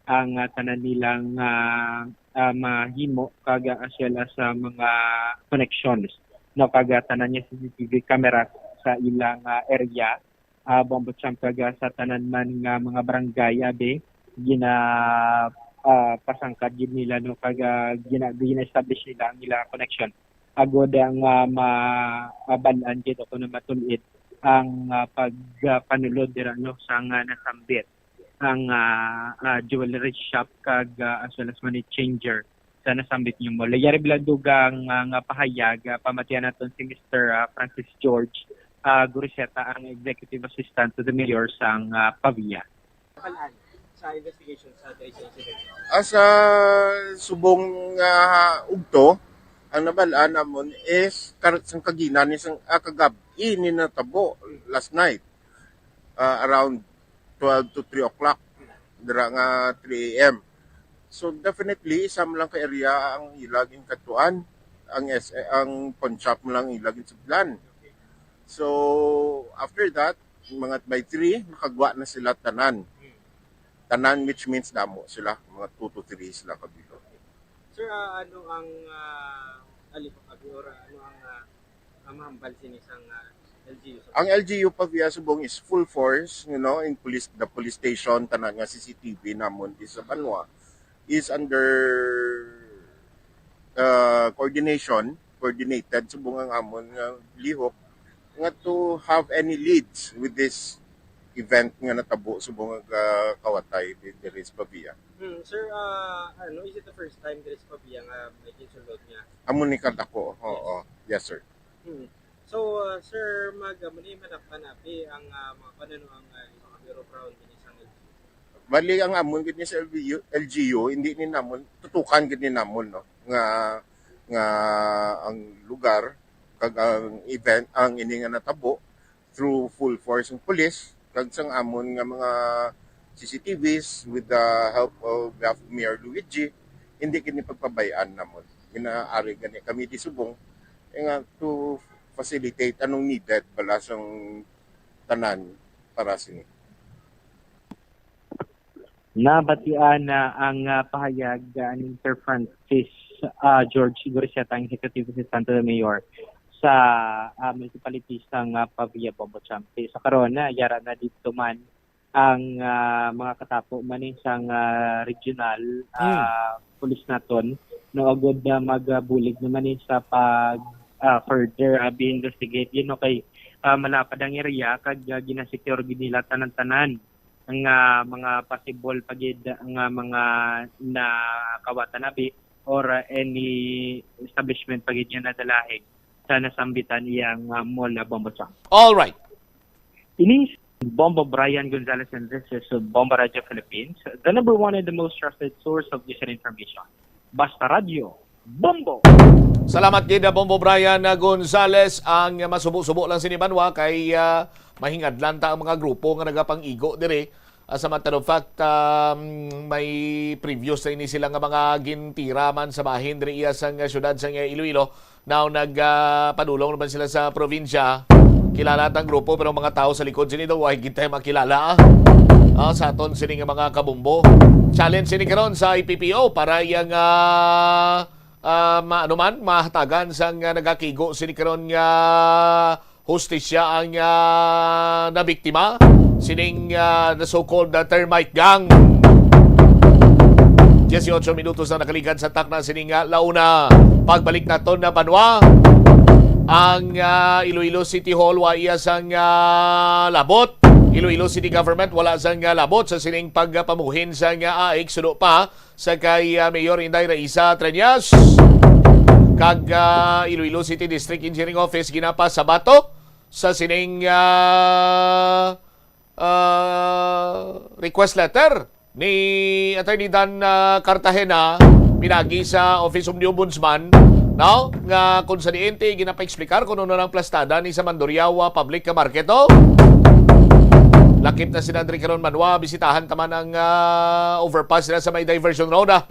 ang, ah, tanan nilang, ah, ah, mahimo kag, ah, as well as sa mga connections, no, kag, ah, tanan niya C C T V cameras sa ilang, ah, area, ah, Bombo Champ, kag, ah, sa tanan man nga mga barangay, abi, gina, ah, pasangkad gid nila, no, kag, ah, gina-, gina-establish nila ang ilang connection agod ang, ah, ma-, mabal-an gid o kung matul-id ang, ah, pagpanulod dira, no, sa nga nasambit ang, ah, ah, jewelry shop kag, ah, as well as money changer sa nasambit nga mall. Yari bilang dugang, ah, nga pahayag, ah, pamatian naton si Mister, ah, Francis George, ah, Guruseta, ang executive assistant to the mayor sang, ah, Pavia. Kabalaan sa investigation sa diri sa incident? Asa subong nga ugto, ang nabalaan namon is kar-, sang kagina ni sang, ah, kagab-i ni natabo last night, ah, around twelve to three o'clock, dira nga three a m. So, definitely, isa mo lang ka area ang ila ginkadtuan, ang S-, ang pawn shop mo lang ila ginsudlan. So, after that, mga by three, nakagwa na sila tanan. Tanan, which means damo sila, mga two to three sila ka bilog. Sir, ah, ano ang, ah, alipakabi or ano ang, ah, ang mahambal sini sang, ah, L G U sa Ang L G U Pavia subong is full force, you know, in police, the police station, tanan nga C C T V namon di sa banwa is under, uh, coordination, coordinated subong ang amon nga lihok nga to have any leads with this event nga natabo subong ang, uh, kawatay di-, diri sa Pavia. Hmm, sir, ah, ano, is it the first time diri sa Pavia nga may ginsulod nga Amo ni kadako. Oo. Yes, sir. Hmm. So, ah, sir, mag-, amo ni madakpan abi ang, ah, mga panunoan nga, ah, mga Bureau Brown dinhi sa L G U. Bali, ang amon gid ni sa L G U, L G U, hindi ni namon, tutukan gid ni namon, no, nga, nga ang lugar kag ang event, ang ini nga natabo, through full force ng police, kag sang amon nga mga C C T Vs, with the help of Mayor Luigi, hindi kini pagpabay-an namon. Ginaari gani kami di subong, eh, nga to facilitate anong needed bala sang tanan para sini. Nabatian na ang, ah, pahayag, ah, ni Sir Francis, ah, George Gurrieta, ang Executive Assistant to the Mayor sa, ah, municipality sang, ah, Pavia, Bombo Champ. Sa karon, ah, yara na dito man ang, ah, mga katapo man ni sang, ah, regional, Mm. ah, police naton, no, agud na magabulig naman ni sa pag, ah, further, ah, bi-investigate, you know, kay, ah, malapad ang area, kag, ah, ginasecure gid nila tanan-tanan nga mga possible pa gid nga mga nakawatan abi or, ah, any establishment pa gid nga nadalahin sa nasambitan iyang, ah, mall, ah, Bombo Chang. All right. Ini si Bombo Brian Gonzalez, and this is Bombo Radio Philippines, the number one and the most trusted source of news and information. Basta Radyo, Bombo! Salamat gid, Bombo Brian Gonzalez. Ang masubo-subo lang sini, banwa, kay, ah, mahingadlan ta ang mga grupo nga nagapang-igo diri. As a matter of fact, um, may previous na ini sila nga mga gintira man sa bahin diri iya sang syudad sang Iloilo. Now, nag, ah, padulong naman sila sa probinsya. Kilala tang grupo, pero mga tao sa likod sini daw, why gid tayo makilala, ah? Ah, sa aton sini nga mga kabumbo. Challenge sini karon sa I P P O para iyang, ah, ah, ma-, ano man, mahatagan sang, ah, nagakigo sini karon nga hustisya ang, ah, nabiktima sining, ah, the so-called, ah, termite gang. Dieciocho minutos na nakaligad sa takna sining, ah, launa. Pagbalik naton na banwa, ang, ah, Iloilo City Hall wa iya sang, ah, labot. Iloilo City Government wala sang, ah, labot sa sining pagpamuhin sang, ah, AICS suno pa sa kay, ah, Mayor Inday Raisa Treñas. Kag, ah, Iloilo City District Engineering Office ginapa sa bato sa sining, ah, ah, request letter ni Attorney Dan, ah, Cartagena pinagi sa Office of the Ombudsman, no? Nga kung sa diin ti ginapaeksplikar kung ano ang plastada ni sa Mandurriawa Public Market, oh. Lakip na si Andre karon, manwa, bisitahan ta man ang, ah, overpass nila sa may diversion road, ah.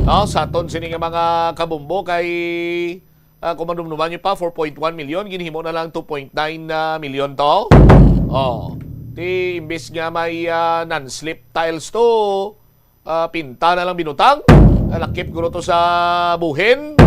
No? Sa aton sini nga mga kabumbo kay ah, kung madumduman nyo pa, four point one million, ginhimo na lang two point nine, ah, million to. Oh, ti imbis nga may, ah, non-slip tiles to, ah, pinta na lang binutang. Ah, lakip guro to sa buhin.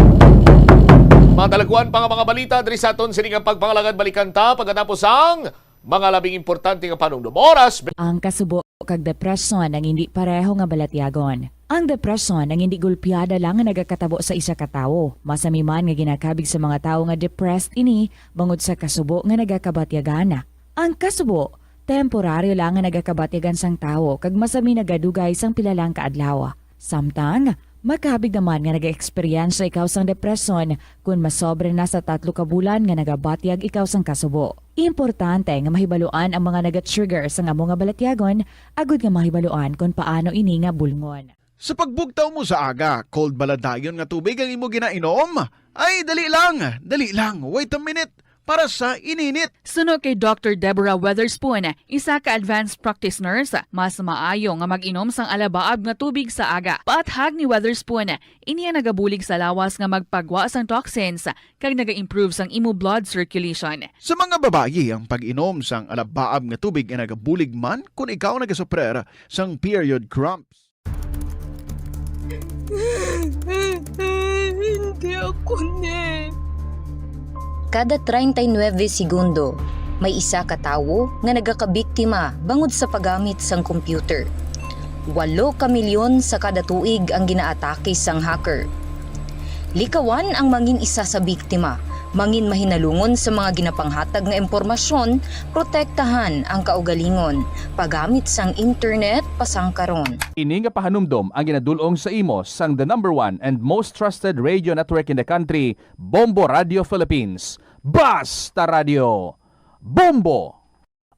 Mga talagwan pa nga mga balita diri sa aton sini nga pagpangalagad, balikan ta pagkatapos ang mga labing importante nga panumdom. Oras, Ang kasubo kag depresyon ang hindi pareho nga balatyagon. Ang depresyon ang hindi gulpiada lang nga nagakatabo sa isa ka tawo. Masami man nga ginakabig sa mga tawo nga depressed ini bangod sa kasubo nga nagakabatyagan. Ang kasubo, temporaryo lang nga nagakabatyagan sang tawo kag masami nagadugay sang pila lang ka adlaw. Samtang, makabig naman nga nag-eksperyensya ikaw sang depresyon kon masobra na sa tatlo ka bulan nga nagabatyag ikaw sang kasubo. Importante nga mahibaluan ang mga naga-trigger sang amo nga balatyagon agud nga mahibaluan kon paano ini nga bulngon. Sa pagbugtaw mo sa aga, cold bala dayon nga tubig ang imo ginainom? Ay, dali lang, dali lang, wait a minute, para sa ininit. Suno kay Doctor Deborah Weatherspoon, isa ka advanced practice nurse, mas maayo nga mag-inom sang alabaab nga tubig sa aga. Paathag ni Weatherspoon, ini ang nagabulig sa lawas nga magpagwa sang toxins kag naga-improve sang imo blood circulation. Sa mga babayi, ang pag-inom sang alabaab nga tubig ay nagabulig man kon ikaw nagasuprer sang period cramps. Hindi ako ni. Kada treinta y nueve segundo, may isa ka tawo nga nagakabiktima bangod sa paggamit sang computer. Walo ka milyon sa kada tuig ang ginaatake sang hacker. Likawan ang mangin isa sa biktima, mangin mahinalungon sa mga ginapanghatag nga impormasyon, protektahan ang kaugalingon, paggamit sang internet pasangkaron. Ini nga pahanumdom ang ginadul-ong sa imo sang the number one and most trusted radio network in the country, Bombo Radio Philippines. Basta Radio! Bombo!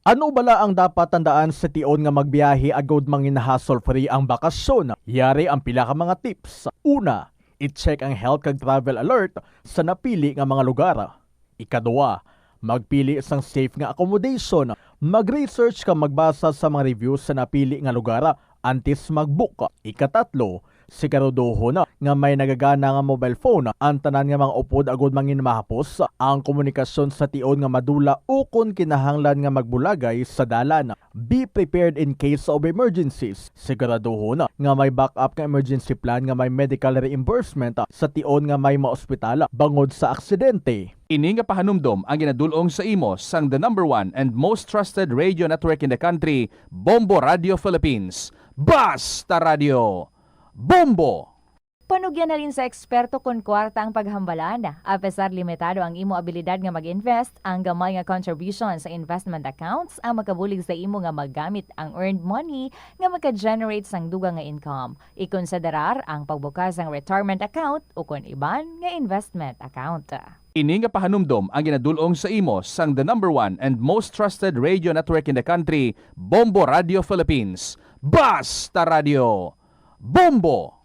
Ano bala ang dapat tandaan sa tion nga magbiyahe agud mangin hassle-free ang bakasyon? Yari ang pila ka mga tips. Una, i-check ang health kag travel alert sa napili nga mga lugar. Ikaduha, magpili sang safe nga accommodation. Mag-research kag magbasa sa mga reviews sa napili nga lugar antes mag-book. Ikatatlo, siguraduhon nga may nagagana nga mobile phone ang tanan nga mga upod agud mangin mahapos ang komunikasyon sa tion nga madula ukon kinahanglan nga magbulagay sa dalan. Be prepared in case of emergencies. Siguraduhon nga may backup nga emergency plan nga may medical reimbursement sa tion nga may maospital bangod sa aksidente. Ini nga pahanumdom ang ginadul-ong sa imo sang the number one and most trusted radio network in the country, Bombo Radio Philippines. Basta Radio! Bombo! Panugyan halin sa eksperto kon kwarta ang paghambalan. Apesar limitado ang imo abilidad nga mag-invest, ang gamay nga contribution sa investment accounts ang makabulig sa imo nga magamit ang earned money nga maka-generate sang dugang nga income. Ikonsiderar ang pagbukas sang retirement account ukon iban nga investment account. Ini nga pahanumdom ang ginadul-ong sa imo sang the number one and most trusted radio network in the country, Bombo Radio Philippines. Basta Radio! Bombo!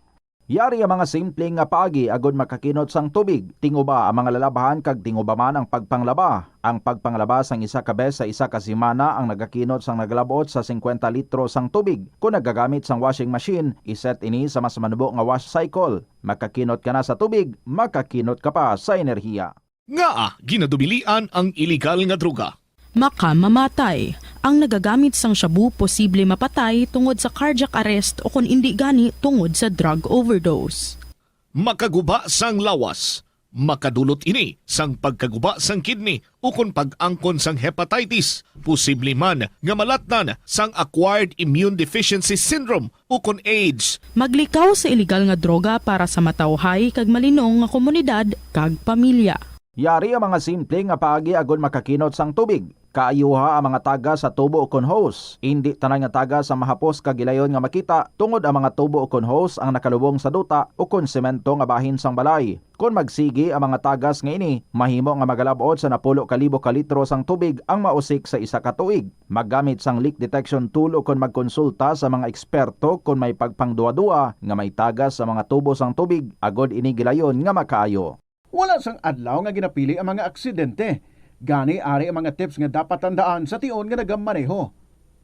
Yari ang mga simple nga paagi agud makakinot sang tubig. Tinguba ang mga lalabhan kag tinguba man ang pagpanglaba. Ang pagpanglaba sang isa ka bes sa isa ka semana ang nagakinot sang nagalab-ot sa singkwenta litro sang tubig. Kon nagagamit sang washing machine, i-set ini sa mas manubo nga wash cycle. Makakinot ka na sa tubig, makakinot ka pa sa enerhiya. Ngaa ginadubilian ang iligal nga droga? Makamamatay ang nagagamit sang shabu, posible mapatay tungod sa cardiac arrest o kon indi gani tungod sa drug overdose. Makaguba sang lawas, Makadulot ini sang pagkaguba sang kidney ukon pag-angkon sang hepatitis, posible man nga malatnan sang acquired immune deficiency syndrome ukon AIDS. Maglikaw sa iligal nga droga para sa matawhay kag malinong nga komunidad kag pamilya. Yari ang mga simple nga paagi agod makakinot sang tubig. Kaayuha ang mga tagas sa tubo ukon hose. Indi tanan nga tagas ang mahapos kag gilayon nga makita, tungod ang mga tubo ukon hose ang nakalubong sa duta ukon semento nga bahin sang balay. Kon magsigi ang mga tagas nga ini, mahimo nga magalab-ot sa napulo ka libo ka litro sang tubig ang mausik sa isa ka tuig. Maggamit sang leak detection tool ukon magkonsulta sa mga eksperto kon may pagpangduwa-duwa nga may tagas sa mga tubo sang tubig, agod ini gilayon nga makaayo. Wala sang adlaw nga ginapili ang mga aksidente. Gani, ari ang mga tips nga dapat tandaan sa tion nga nagamaneho.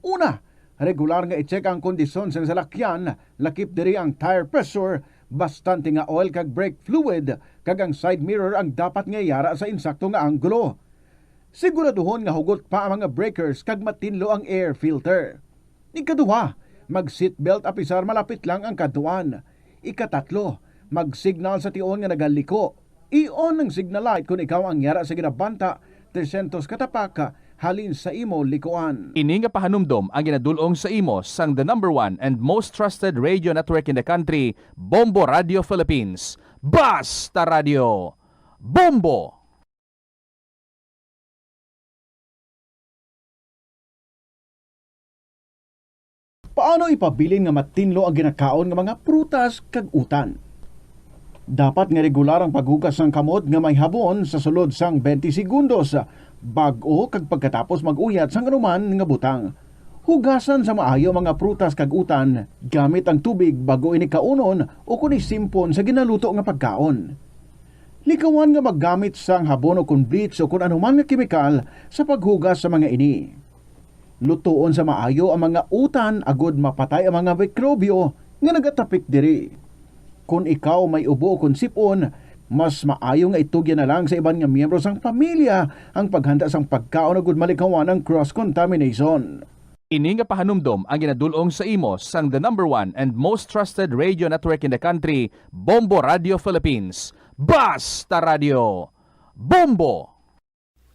Una, regular nga i-check ang kondisyon sang salakyan, lakip diri ang tire pressure, bastante nga oil kag brake fluid, kag ang side mirror ang dapat nga yara sa insakto nga anggulo. Siguraduhon nga hugot pa ang mga breakers kag matinlo ang air filter. Ikaduha, mag-seatbelt apisar malapit lang ang kadtuan. Ikatatlo, mag-signal sa tion nga nagaliko. I-on ang signal light kon ikaw ang yara sa ginabanta tresyentos ka tapak halin sa imo likuan. Ini nga pahanumdom ang ginadul-ong sa imo sang the number one and most trusted radio network in the country, Bombo Radio Philippines. Basta Radio, Bombo! Paano ipabilin nga matinlo ang ginakaon nga mga prutas kag utan? Dapat nga regular ang paghugas sang kamot nga may habon sa sulod sang twenty segundos bag-o kag pagkatapos mag-uyat sang anuman nga butang. Hugasan sa maayo ang mga prutas kag utan gamit ang tubig bag-o ini kaunon ukon isimpon sa ginaluto nga pagkaon. Likawan nga maggamit sang habon ukon bleach ukon anuman nga kemikal sa paghugas sa mga ini. Lutoon sa maayo ang mga utan agod mapatay ang mga mikrobyo nga nagatapik diri. Kon ikaw may ubo ukon sip-on, mas maayo nga itugyan na lang sa iban nga miyembro sang pamilya ang paghanda sang pagkaon agud malikawan ang cross-contamination. Ini nga pahanumdom ang ginadul-ong sa imo sang the number one and most trusted radio network in the country, Bombo Radio Philippines. Basta Radio, Bombo!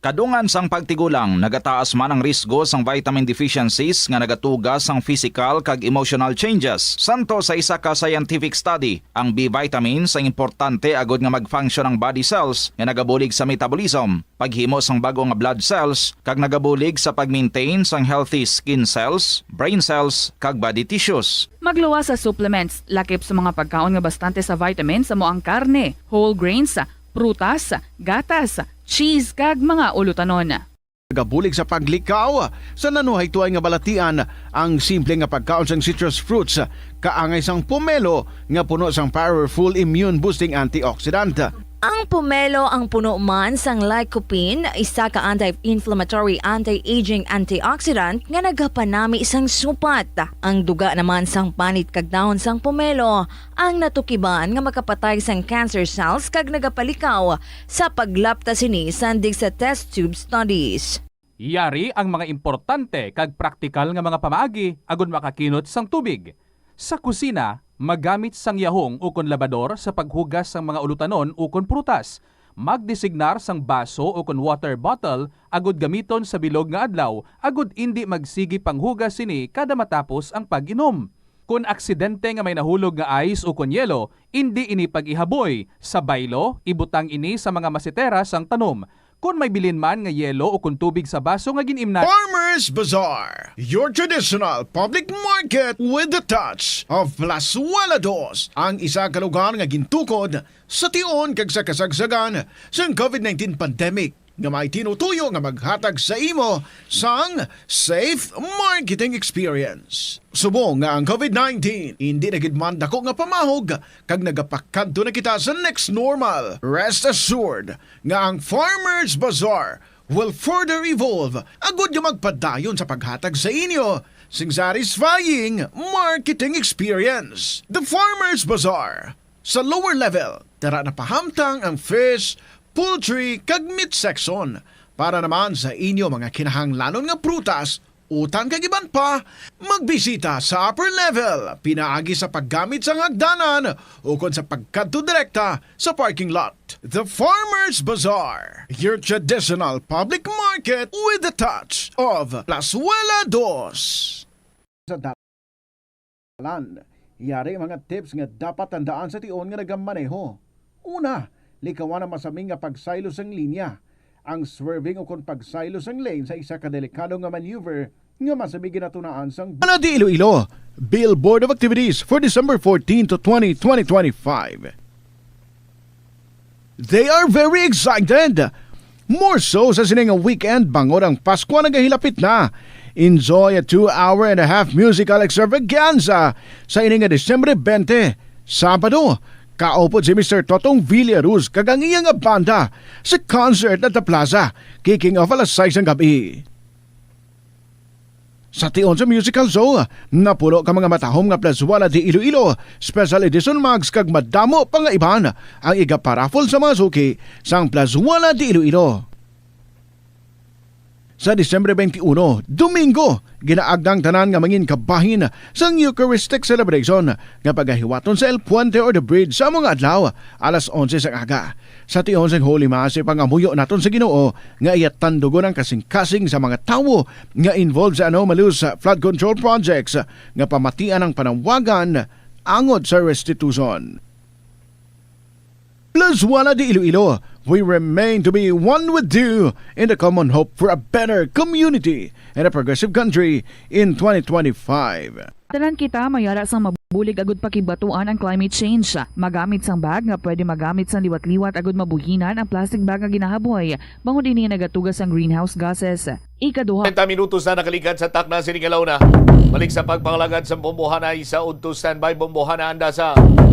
Kadungan sang pagtigulang, nagataas man ang risgo sang vitamin deficiencies nga nagatuga sang physical kag emotional changes. Santo sa isa ka scientific study, ang B vitamins ang importante agud nga mag-function ang body cells nga nagabulig sa metabolism, paghimo sang bag-o nga blood cells, kag nagabulig sa pag-maintain sang healthy skin cells, brain cells, kag body tissues. Magluwas sa supplements, lakip sa mga pagkaon nga bastante sa vitamins, amo ang karne, whole grains, prutas, gatas, cheese, kag mga ulutanon. Nagabulig sa paglikaw sa nanuhaytoy nga balatian ang simple nga pagkaon sang citrus fruits, kaangay sang pomelo nga puno sang powerful immune-boosting antioxidant. Ang pomelo ang puno man sang lycopene, isa ka anti-inflammatory, anti-aging antioxidant nga nagapanami sang supat. Ang duga naman sang panit kag dahon sang pomelo ang natukiban nga makapatay sang cancer cells kag nagapalikaw sa paglapta sini sandig sa test tube studies. Yari ang mga importante kag praktikal nga mga pamaagi agud makakinot sang tubig. Sa kusina, maggamit sang yahong ukon labador sa paghugas sang mga ulutanon ukon prutas. Magdesignar sang baso ukon water bottle agud gamiton sa bilog nga adlaw agud indi magsigi panghugas sini kada matapos ang pag-inom. Kon aksidente nga may nahulog nga ice ukon yelo, indi ini pag-ihaboy. Sa baylo, ibutang ini sa mga masetera sang tanom. Kon may bilin man nga yelo ukon tubig sa baso nga gin-imnan. Farmers Bazaar, your traditional public market with the touch of Plazuela Dos, ang isa ka lugar nga gintukod sa tion kag sa kasagsagan sang covid nineteen pandemic, nga may tinutuyo nga maghatag sa imo sang safe marketing experience. Subong nga ang covid nineteen indi na gid man dako nga pamahog kag nagapakadto na kita sa next normal, rest assured nga ang Farmers Bazaar will further evolve agud nga magpadayon sa paghatag sa inyo sing satisfying marketing experience. The Farmers Bazaar, sa lower level, dira na pahamtang ang fish, poultry, kag meat section. Para naman sa inyo mga kinahanglanon nga prutas, utang kag iban pa, magbisita sa upper level pinaagi sa paggamit sang hagdanan ukon sa pagkadto direkta sa parking lot. The Farmers Bazaar, your traditional public market with a touch of Plazuela Dos. Sa dalan, yari mga tips nga dapat tandaan sa tion nga nagamaneho. Una, likawan ang masami nga pagsaylo sang linya. Ang swerving ukon pagsaylo sang lane sa isa ka delikado nga maneuver nga masami ginatunaan sang Baladi Iloilo, Bill Board of Activities for December fourteen to twenty, twenty twenty-five. They are very excited. More so sa sini nga weekend bangod ang Pasko nagahilapit na. Enjoy a two hour and a half musical extravaganza sa ini nga Disyembre twenty, Sabado. Kaupod si Mister Totong Villaruz kag ang iya nga banda sa concert at the plaza, kicking off alas sais sang gabi. Sa tion sa musical show, napulo ka mga matahom nga Plazuela de Iloilo Special Edition mugs kag madamo pa nga iban ang igaparaffle sa mga suki sang Plazuela de Iloilo. Sa Disyembre twenty-one, Domingo, ginaagda ang tanan nga mangin kabahin sang Eucharistic celebration nga pagahiwaton sa El Puente or the Bridge sa mga adlaw, alas onse sang aga. Sa tion sang Holy Mass, ipangamuyo naton sa Ginoo nga iya tandugon ang kasing-kasing sa mga tawo nga involved sa anomalous flood control projects nga pamatian ang panawagan angod sa restitution. Plazuela de Iloilo, we remain to be one with you in the common hope for a better community and a progressive country in twenty twenty-five. Tanan kita mayara sang mabulig agud pakibatuan ang climate change. Magamit sang bag nga pwede magamit sang liwat-liwat agud mabuhinan ang plastic bag nga ginahaboy, bangod ini nagatuga sang greenhouse gases. Ikaduha. Treinta minutos na nakalikat sa takna sini nga launa. Balik sa pagpangalagad sa bombohanay sa udto standby bombohana anda sa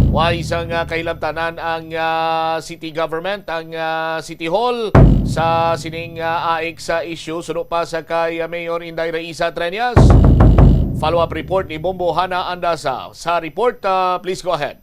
way sang, ah, kahilamtanan ang, ah, city government, ang, ah, City Hall sa sining, ah, aik sa issue. Suno pa sa kay, ah, Mayor Inday Raisa Treñas. Follow-up report ni Bombo Hana Andasa. Sa report, ah, please go ahead.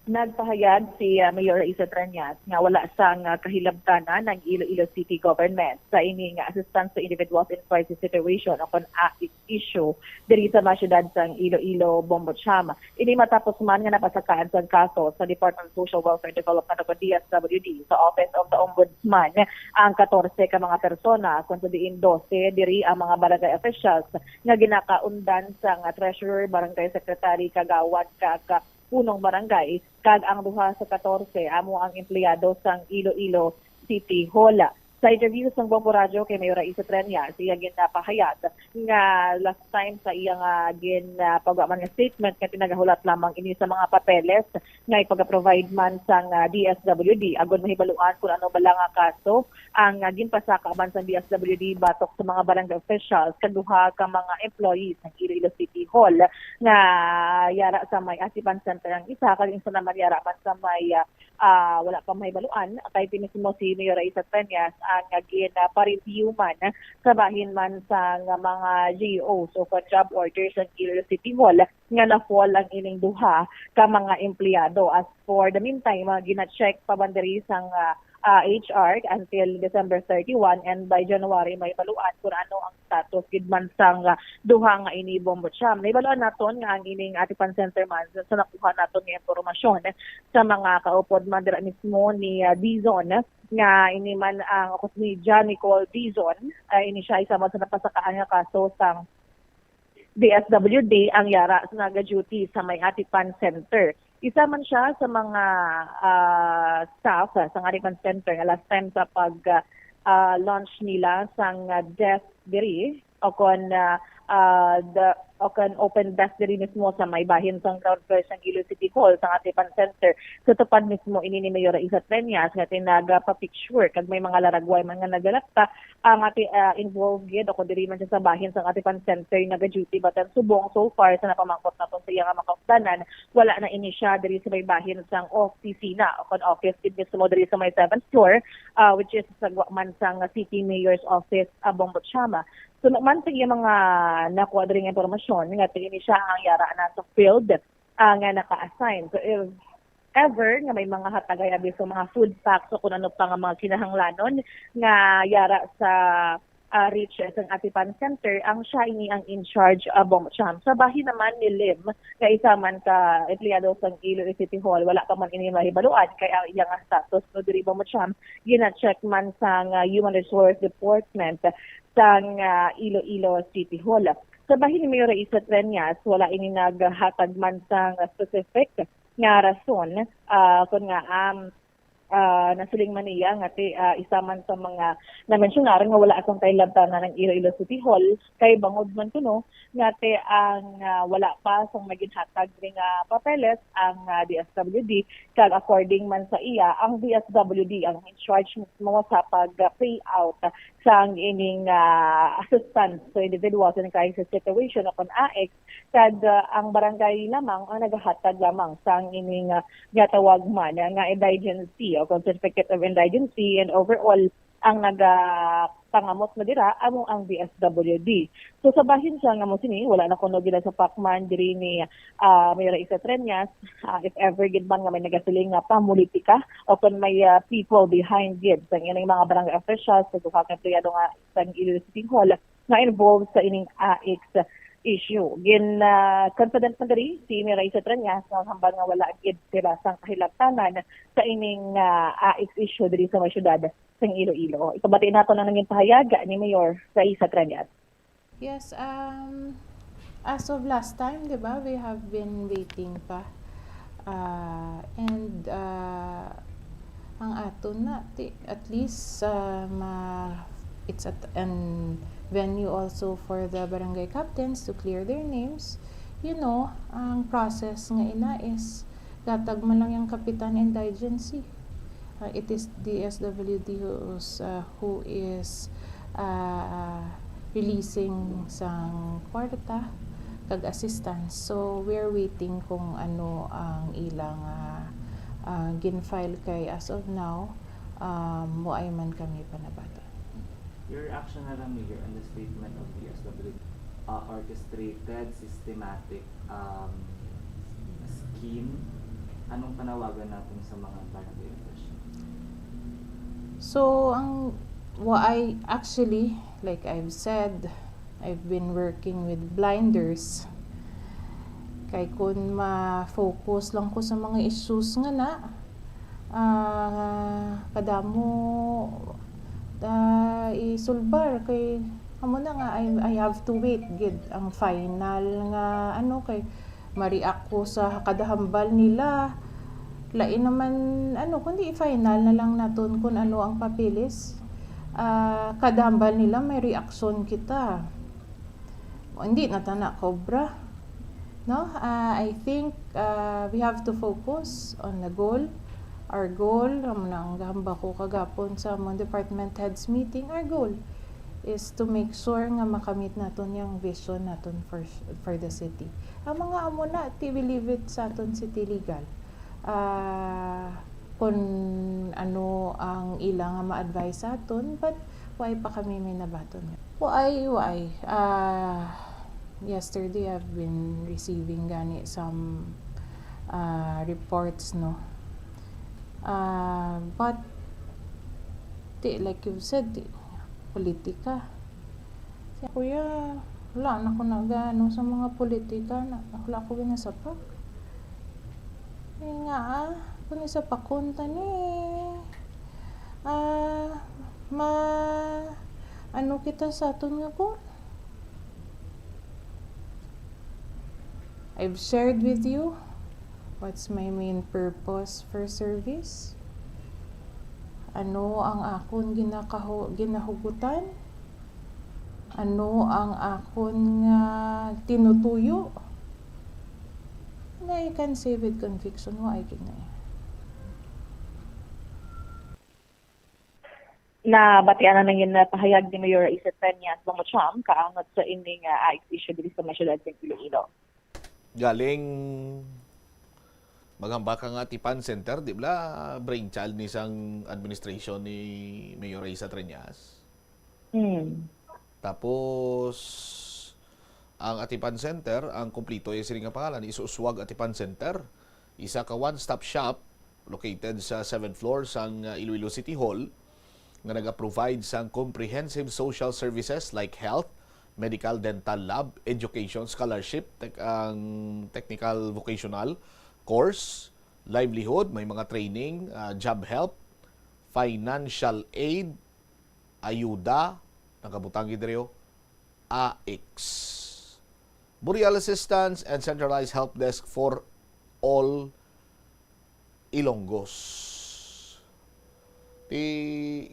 Nagpahayag si, ah, Mayor Raisa Treñas nga wala sang, ah, kahilabtanan ang Iloilo City Government sa ini nga Assistance to Individuals in Crisis Situation o kon aik issue diri sa mga syudad sang Iloilo, Bombo Cham. Ini matapos man nga napasakaan sang kaso sa Department of Social Welfare and Development o D S W D sa Office of the Ombudsman ang katorse ka mga persona, kung sa diin dose diri ang mga barangay officials nga ginakaundan sang treasurer, barangay secretary, kagawad, kag punong barangay, kag ang duha sa katorse amo ang empleyado sang Iloilo City Hall. Sa interview sa Bombo Radyo kay Mayor Raisa Treñas, iya ginapahayag nga last time sa iya nga gin, ah, pagwa man nga statement nga pinagahulat lamang ini sa mga papeles nga ipagaprovide man sang, ah, D S W D agud mahibaluan kung ano bala nga kaso ang, ah, ginpasaka man sang D S W D batok sa mga barangay officials kag duha ka mga employees sang Iloilo City Hall nga yara sa may Atipan Center ang isa kag isa naman yara man sa may, ah, ah, wala pa mahibaluan, kay ti mismo si Mayor Raisa Treñas ang gin, ah, pa-review man sa bahin man sang mga G O s o kon job orders sang Iloilo City Hall nga na-fall ang ining duha ka mga empleyado. As for the meantime, ah, gina-check pa man diri sang, ah, ah, H R until December thirty-one, and by January mahibaluan kung ano ang status gid man sang, ah, duha nga ini Bombo Cham. Nahibaluan naton nga ang ining Atipan Center man sa nakuha naton nga impormasyon sa mga kaupod man dira mismo ni, ah, Dizon, nga ini man ang, o ni John Nicole Dizon, ah, ini siya isa man sa napasakaan nga kaso sang D S W D ang yara sa naga-duty sa may Atipan Center. Isa man siya sa mga, ah, staff sa Atipan Center nga last time sa pag, ah, ah, launch nila sang, ah, desk diri o kon, ah, ah, the, o kon open desk diri mismo sa may bahin sang ground floor sang Iloilo City Hall sa Atipan Center. Sa tupad mismo ini ni Mayor Raisa Treñas nga tinagapa-picture kag may mga laragway man nga nagalapta ang ati, ah, involved gid o kon diri man siya sa bahin sang Atipan Center naga-duty, but ang subong so far sa napamangkot naton sa iya nga mga kaupdanan, wala na ini siya diri sa may bahin sang opisina o kon office gid mismo diri sa may seventh floor, ah, which is sa gwa man sang City Mayor's Office, ah, Bombo Chama. So, man sa iya mga nakuha diri nga impormasyon nga ti ini siya ang yara na sa field, ah, nga naka-assign. So, if ever nga may mga hatagay abi sa mga food packs o kung ano pa nga mga kinahanglanon nga yara sa, ah, reach sang Atipan Center, ang siya ini ang in charge, ah, Bong Cham. Sa bahin naman ni Lim, nga isa man ka empleyado sang Iloilo City Hall, wala pa man ini mahibaluan kay ang iya nga status no diri, Bong Cham, gina-check man sang, ah, Human Resource Department sang, ah, Iloilo City Hall. Sa bahin ni Mayor Raisa Treñas, wala ini naghatag man sang specific nga rason, ah, kun nga, um, ah, nasiling man niya nga ti, ah, isa man sa mga na-mensionar nga wala sang kahilabtanan ang Iloilo City Hall, kay bangod man kuno nga ti ang, ah, wala pa sang maginhatag ni nga papeles ang, ah, D S W D, kag according man sa iya, ang D S W D ang in charge mismo sa pag-payout sang ining, ah, assistance to individuals in crisis situation o kon A I C S, kag, ah, ang barangay lamang ang nagahatag lamang sang ining, ah, ginatawag man nga indigency o kon certificate of indigency, and overall ang nagapangamot na dira amo ang D S W D. So sa bahin siya nga mo sini, wala na kuno ginasapak man diri ni, ah, Mayor Raisa Treñas, ah, if ever gid man nga may nagasiling nga pamulitika o kon may, ah, people behind gid sa ining mga barangay officials, sa duha ka empleyado nga sang Iloilo City Hall nga involved sa ining A I C S issue. Gin, ah, confident man diri si Mayor Raisa Treñas nga hambal nga wala gid sila sang kahilabtanan sa ining, ah, A I C S issue diri sa may syudad sang Iloilo. Ipabati nato ang nangin pahayag ni Mayor Raisa Treñas. Yes, um, as of last time, di ba, we have been waiting pa. Ah, and, ah, ang aton na, ti-, at least, ah, ma-, it's at an venue also for the barangay captains to clear their names. You know, ang process nga ina is gatag man lang yung kapitan indigency. Ah, it is D S W D who's, ah, who is, ah, releasing sang kwarta kag assistance. So, we're waiting kung ano ang ilang, ah, ah, gin-file kay as of now, um, wa ay man kami pa nabati. Your reaction na lang, Mayor, on the statement of D S W D, uh, orchestrated, systematic, um, scheme? Anong panawagan natin sa mga barangay officials? So, ang, wa ay, actually, like I've said, I've been working with blinders. Kay kun ma-focus lang ko sa mga issues nga na, ah, kadamo, ah, isulbar kay amo na nga, I, I have to wait gid ang final nga ano, kay ma-react ko sa kada hambal nila. Lain naman, ano, kundi i-final na lang naton kun ano ang papeles. Ah, kada hambal nila may reaksyon kita. O, hindi na ta na cobra. No? Ah, I think, ah, we have to focus on the goal. Our goal, amo na ang gahambal ko kagapon sa among department heads meeting, our goal is to make sure nga makamit naton yung vision naton for, for the city. Ang mga amo na, ti, we leave it sa aton city legal. Ah, kung ano ang ila nga ma-advise sa aton, but why pa kami may nabaton? Why, why? Ah, yesterday I've been receiving gani some, ah, reports, no? Ah, but, ti, like you've said, ti, politika. Kuya, wala na ko nag-ano sa mga politika na, wala ko ginasapak. Ay nga, ah, kung isapakon ta ni, ah, ma-, ano kita sa aton nga goal? I've shared with you what's my main purpose for service. Ano ang akon ginakahu-, ginahugutan? Ano ang akon nga tinutuyo? Na I can say with conviction, wa ay gid na eh. Nabatian na nangin pahayag ni Mayor Raisa Treñas Bong Cham kaangot sa ining, ah, A I C S issue diri sa may siyudad sa Iloilo. Galing maghambal ka nga Atipan Center, di ba, brainchild ni sang administration ni Mayor Raisa Treñas? Hmm. Tapos, ang Atipan Center, ang kumplito ay sini nga pangalan, is Uswag Atipan Center, isa ka one-stop shop located sa seventh floor sang, uh, Iloilo City Hall. nga naga-provide sang comprehensive social services like health, medical, dental, lab, education, scholarship, tech-, ang technical vocational course, livelihood, may mga training, ah, job help, financial aid, ayuda, nakabutang gid diri, oh, A I C S. Burial assistance and centralized help desk for all Ilonggos. Ti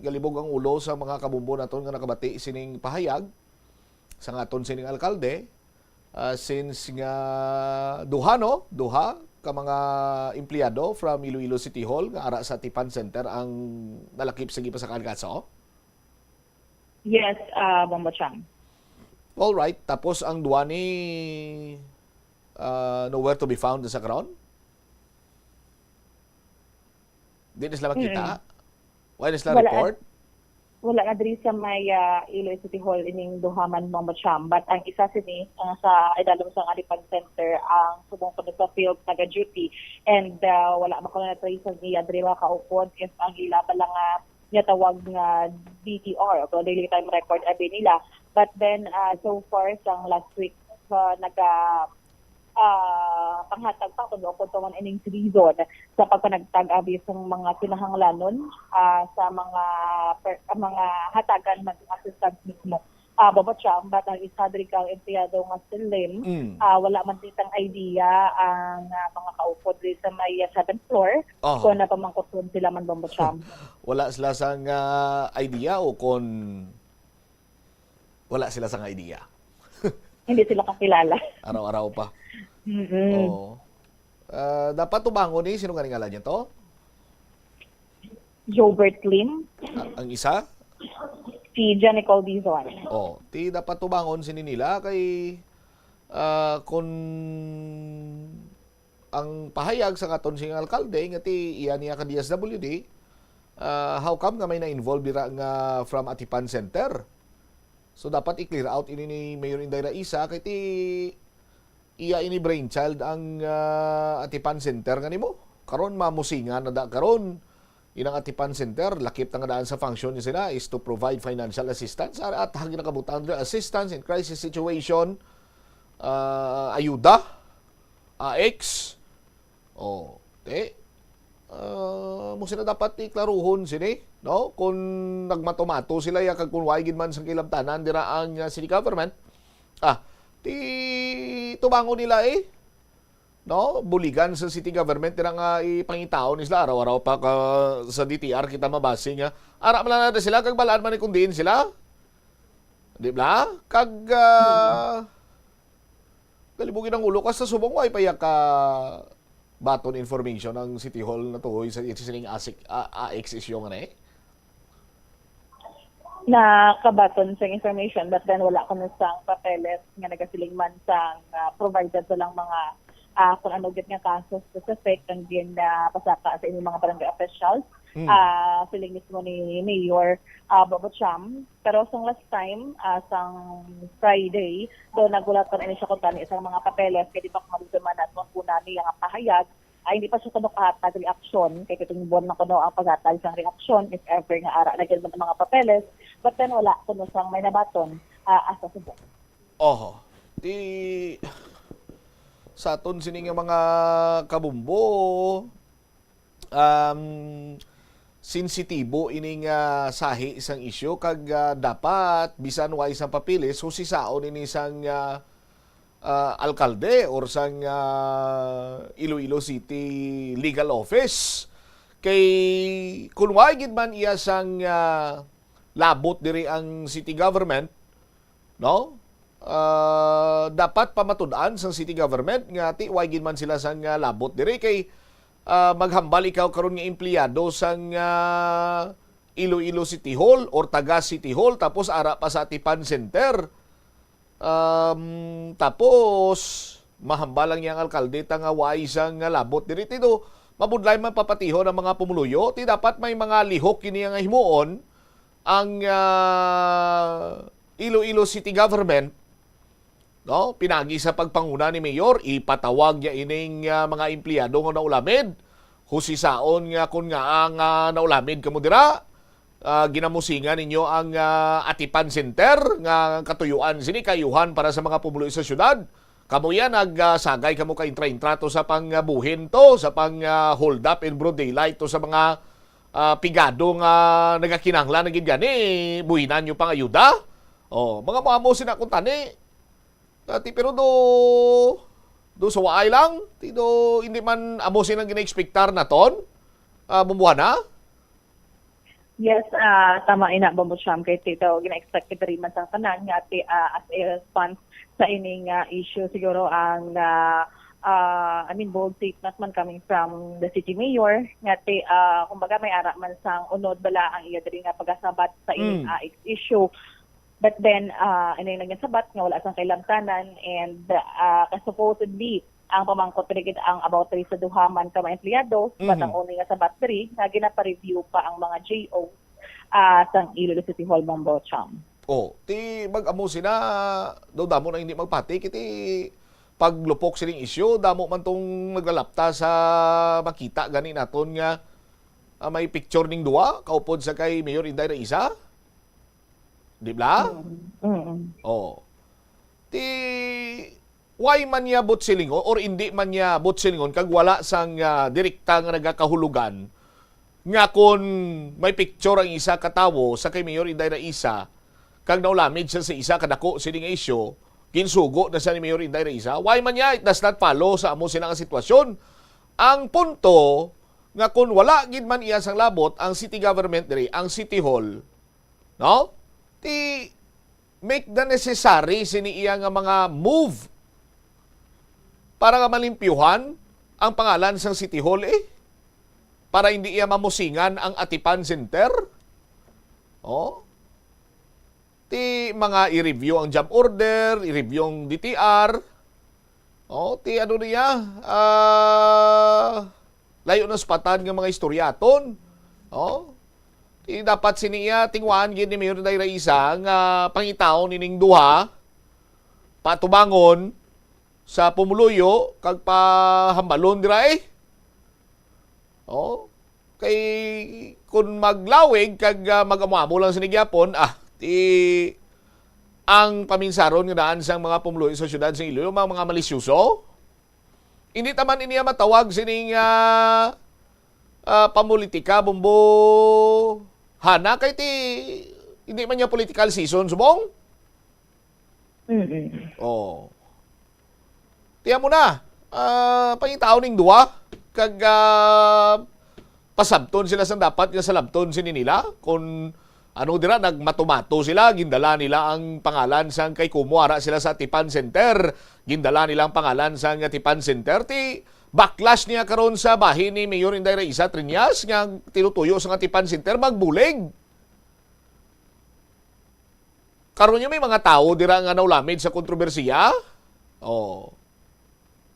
galibog ang ulo sa mga kabumbo naton nga nakabati sining pahayag sa aton sining alkalde, ah, since nga duha, no? Duha ka mga empleyado from Iloilo City Hall nga ara sa Atipan Center ang nalakip sa gipasakaan kaso. Yes, ah, Bombo Cham. All right. Tapos ang duwa ni, ah, nowhere to be found sa karon? Di na sila makita? Mm-mm. Wala na sila Wala, report? Wala na diri sa may, ah, Iloilo City Hall ining duha man, Bombo Cham. But ang isa sini, ah, sa idalom sa Atipan Center, ang subong ko sa field, nag-duty. And, ah, wala man ko na trace sa niya diri makaupod if ang ila pa lang nga nga tawag nga D T R, o Daily Time Record, abi nila. But then, ah, so far, sang last week, sa naga, ah, panghatag pa, kung upod pa man ining season, sa pagpanagtag, abi, sa mga kinahanglanon, ah, sa mga per-, mga hatagan man nga assistance mismo. Ah, Bobo Cham, but ang isa diri ka empleyado nga si Lim, Mm. ah, wala man kitang idea ang, ah, mga kaupod diri sa may, ah, seventh floor, Aha. kung napamangkuton sila man, Bobo Cham. Wala sila sang, ah, idea o kung wala sila sang idea? Hindi sila kakilala. Araw-araw pa. Mm-mm. Oo. Ah, dapat tubangon ni, sino nga ngalan niya to? Jobert Lim. Ah, ang isa? Si John Nicole Dizon. Oh, ti dapat tubangon sini nila kay, ah, kun ang pahayag sa katon sing alkalde nga ti iya niya ka D S W D, ah, how come nga may na-involve dira nga from Atipan Center? So, dapat i-clear out ini ni Mayor Inday Raisa kay ti iya ini brainchild ang, ah, Atipan Center nga nimo. Karon mamusingan na da karon. Inang Atipan Center, lakip na nga daan sa function niya sila is to provide financial assistance. At hagi nakabutang dira, assistance in crisis situation, ah, ayuda, A X. Oh, te. Ah, mo sila dapat iklaruhon sini, no? Kung nagmato-mato sila ya kag kung why gid man sang kilabtanan dira ang, ah, city government. Ah, ti tubangon nila eh. No? Buligan sa city government dira nga ipangitaon ni sila araw-araw pa ka sa D T R kita mabasi nga ara man lang na sila kag balaan man ni kung diin sila. Di ba? Kag, ah, galibugin ang ulo ka sa subong, way pa ya ka baton information ang City Hall natuhoy sa sining asik, a-, A X issue nga na eh. Nakabaton sa information, but then wala ko na sang papeles nga nagasiling man sang, ah, provided sa lang mga, ah, kung ano gid nga kaso specific ang gin, ah, pasaka sa inyong mga barangay officials. Hmm. Ah, feeling mismo ni Mayor, ah, Bobo Cham. Pero sang last time, ah, sang Friday, do nagulat pa na siya kung tani isang mga papeles, kaya di pa kumaluto man at mga kuna niya nga pahayag, ay hindi pa siya kuno kahatag reaksyon, kay pitong buwan na kuno ang paghatag sang reaksyon, if ever nga ara na gyud man ang mga papeles, but then wala kuno sang may nabaton, ah, hasta subong. Oho. Di, sa aton sini nga mga kabumbo, um, sensitibo ini nga sahi sang isyu kag, ah, dapat bisan wa isang papeles, husisaon ini sang, ah, ah, alkalde or sang, ah, Iloilo City Legal Office. Kay kun wa gid man iya sang, ah, labot diri ang city government, no? Ah, dapat pamatud-an sang city government nga ti way gid man sila sang, ah, labot diri kay, ah, maghambal ikaw karon nga empleyado sang, ah, Iloilo City Hall or taga City Hall tapos ara pa sa Atipan Center. Um, tapos mahambal lang yang alkalde ta nga way sang labot diri ti do mabudlay man papatihon ang mga pumuluyo ti dapat may mga lihok kini nga himuon ang, ah, Iloilo City Government, no? Pinagi sa pagpanguna ni Mayor, ipatawag niya ining, ah, mga empleyado nga naulamid. Husisaon nga kun nga ang, ah, naulamid kamo dira, ah, ginamusingan ninyo ang, ah, Atipan Center nga katuyuan sini kaayuhan para sa mga pumuluyo sa syudad. Kamo yan, nag, ah, sagay kamo ka intra-intra to sa pangbuhin to, sa pang, ah, hold up in broad daylight to sa mga, ah, pigado nga nagakinahanglan na gid gani, buhinan nyo pang ayuda. Oh, mga muamo sina kung tani. Dati, pero do, do sa waay lang, ti do hindi man amo silang gina-expectar naton, ah, Bumbuhana? Yes, ah, tama ina, Bombo Sham, kay ti daw gina-expect diri man sang tanan nga ti, ah, as a response sa ining, ah, issue, siguro ang, ah, ah, I mean, bold statement man coming from the city mayor nga ti, ah, kumbaga may ara man sang unod bala ang iya diri nga pagasabat sa ining, Mm. ah, issue. But then, ah, ano yung naging sabat nga wala sang kailamtanan and, ah, supposedly, ang pamangkot diri gid ang about diri sa duha man ka mga empleyado, but Mhm. ang una nga sabat diri nga ginapareview pa ang mga J O, ah, sang Iloilo City Hall, Bombo Cham. Oh, ti mag-amo sina, daw damo na hindi magpati, kiti paglupok sining isyu, damo man tong naglalapta sa makita gani naton nga, ah, may picture ning duwa, kaupod sa kay Mayor Inday Raisa. Di ba? Mm, mm. Oh. Ti, why man niya butsilingon or hindi man niya butsilingon kag wala sang, ah, direkta nga nagakahulugan nga kon may picture ang isa ka tawo sa kay Mayor Inday Raisa kag naulamid siya sa isa ka dako sini nga isyu, ginsugo na siya ni Mayor Inday Raisa. Why man niya it does not follow sa amo sila nga sitwasyon? Ang punto nga kon wala gid man iya sang labot ang city government diri, ang City Hall, no? Ti make the necessary sini iya nga mga move para nga malimpyuhan ang pangalan sang City Hall, eh. Para hindi iya mamusingan ang Atipan Center. Oh. Ti mga i-review ang job order, i-review ang D T R. Oh, ti ano niya? Ah, layo na sa patad nga mga istorya aton. Oh. Ti dapat sini iya tingwaan gid ni Mayor Day Raisa nga pangitaon nining duha, patubangon sa pumuluyo kag pahambalon dira, eh. Oh, kay kun maglawig kag, ah, mag-amo-amo lang sini gyapon, ah, ti ang paminsaron nga daan sang mga pumuluyo sa siyudad sa Iloilo, mga, mga malisyoso. Hindi ta man niya matawag sining, ah, ah, pamulitika, Bombo Hana, kay ti hindi man niya political season, subong. Mm-mm. Oh. Tiyan mo na, ah, pangitaon ning duwa, kag, ah, pasabton sila sang dapat nga salabton sini nila. Kung ano dira, nagmatumato sila, gindala nila ang pangalan sang kay Kumo, ara sila sa Atipan Center, gindala nila ang pangalan sang Atipan Center. Ti backlash niya karon sa bahin ni Mayor Inday Raisa Triñas nga tinutuyo sang Atipan Center, magbulig. Karon niya may mga tawo dira nga naulamid sa kontrobersiya. Oh.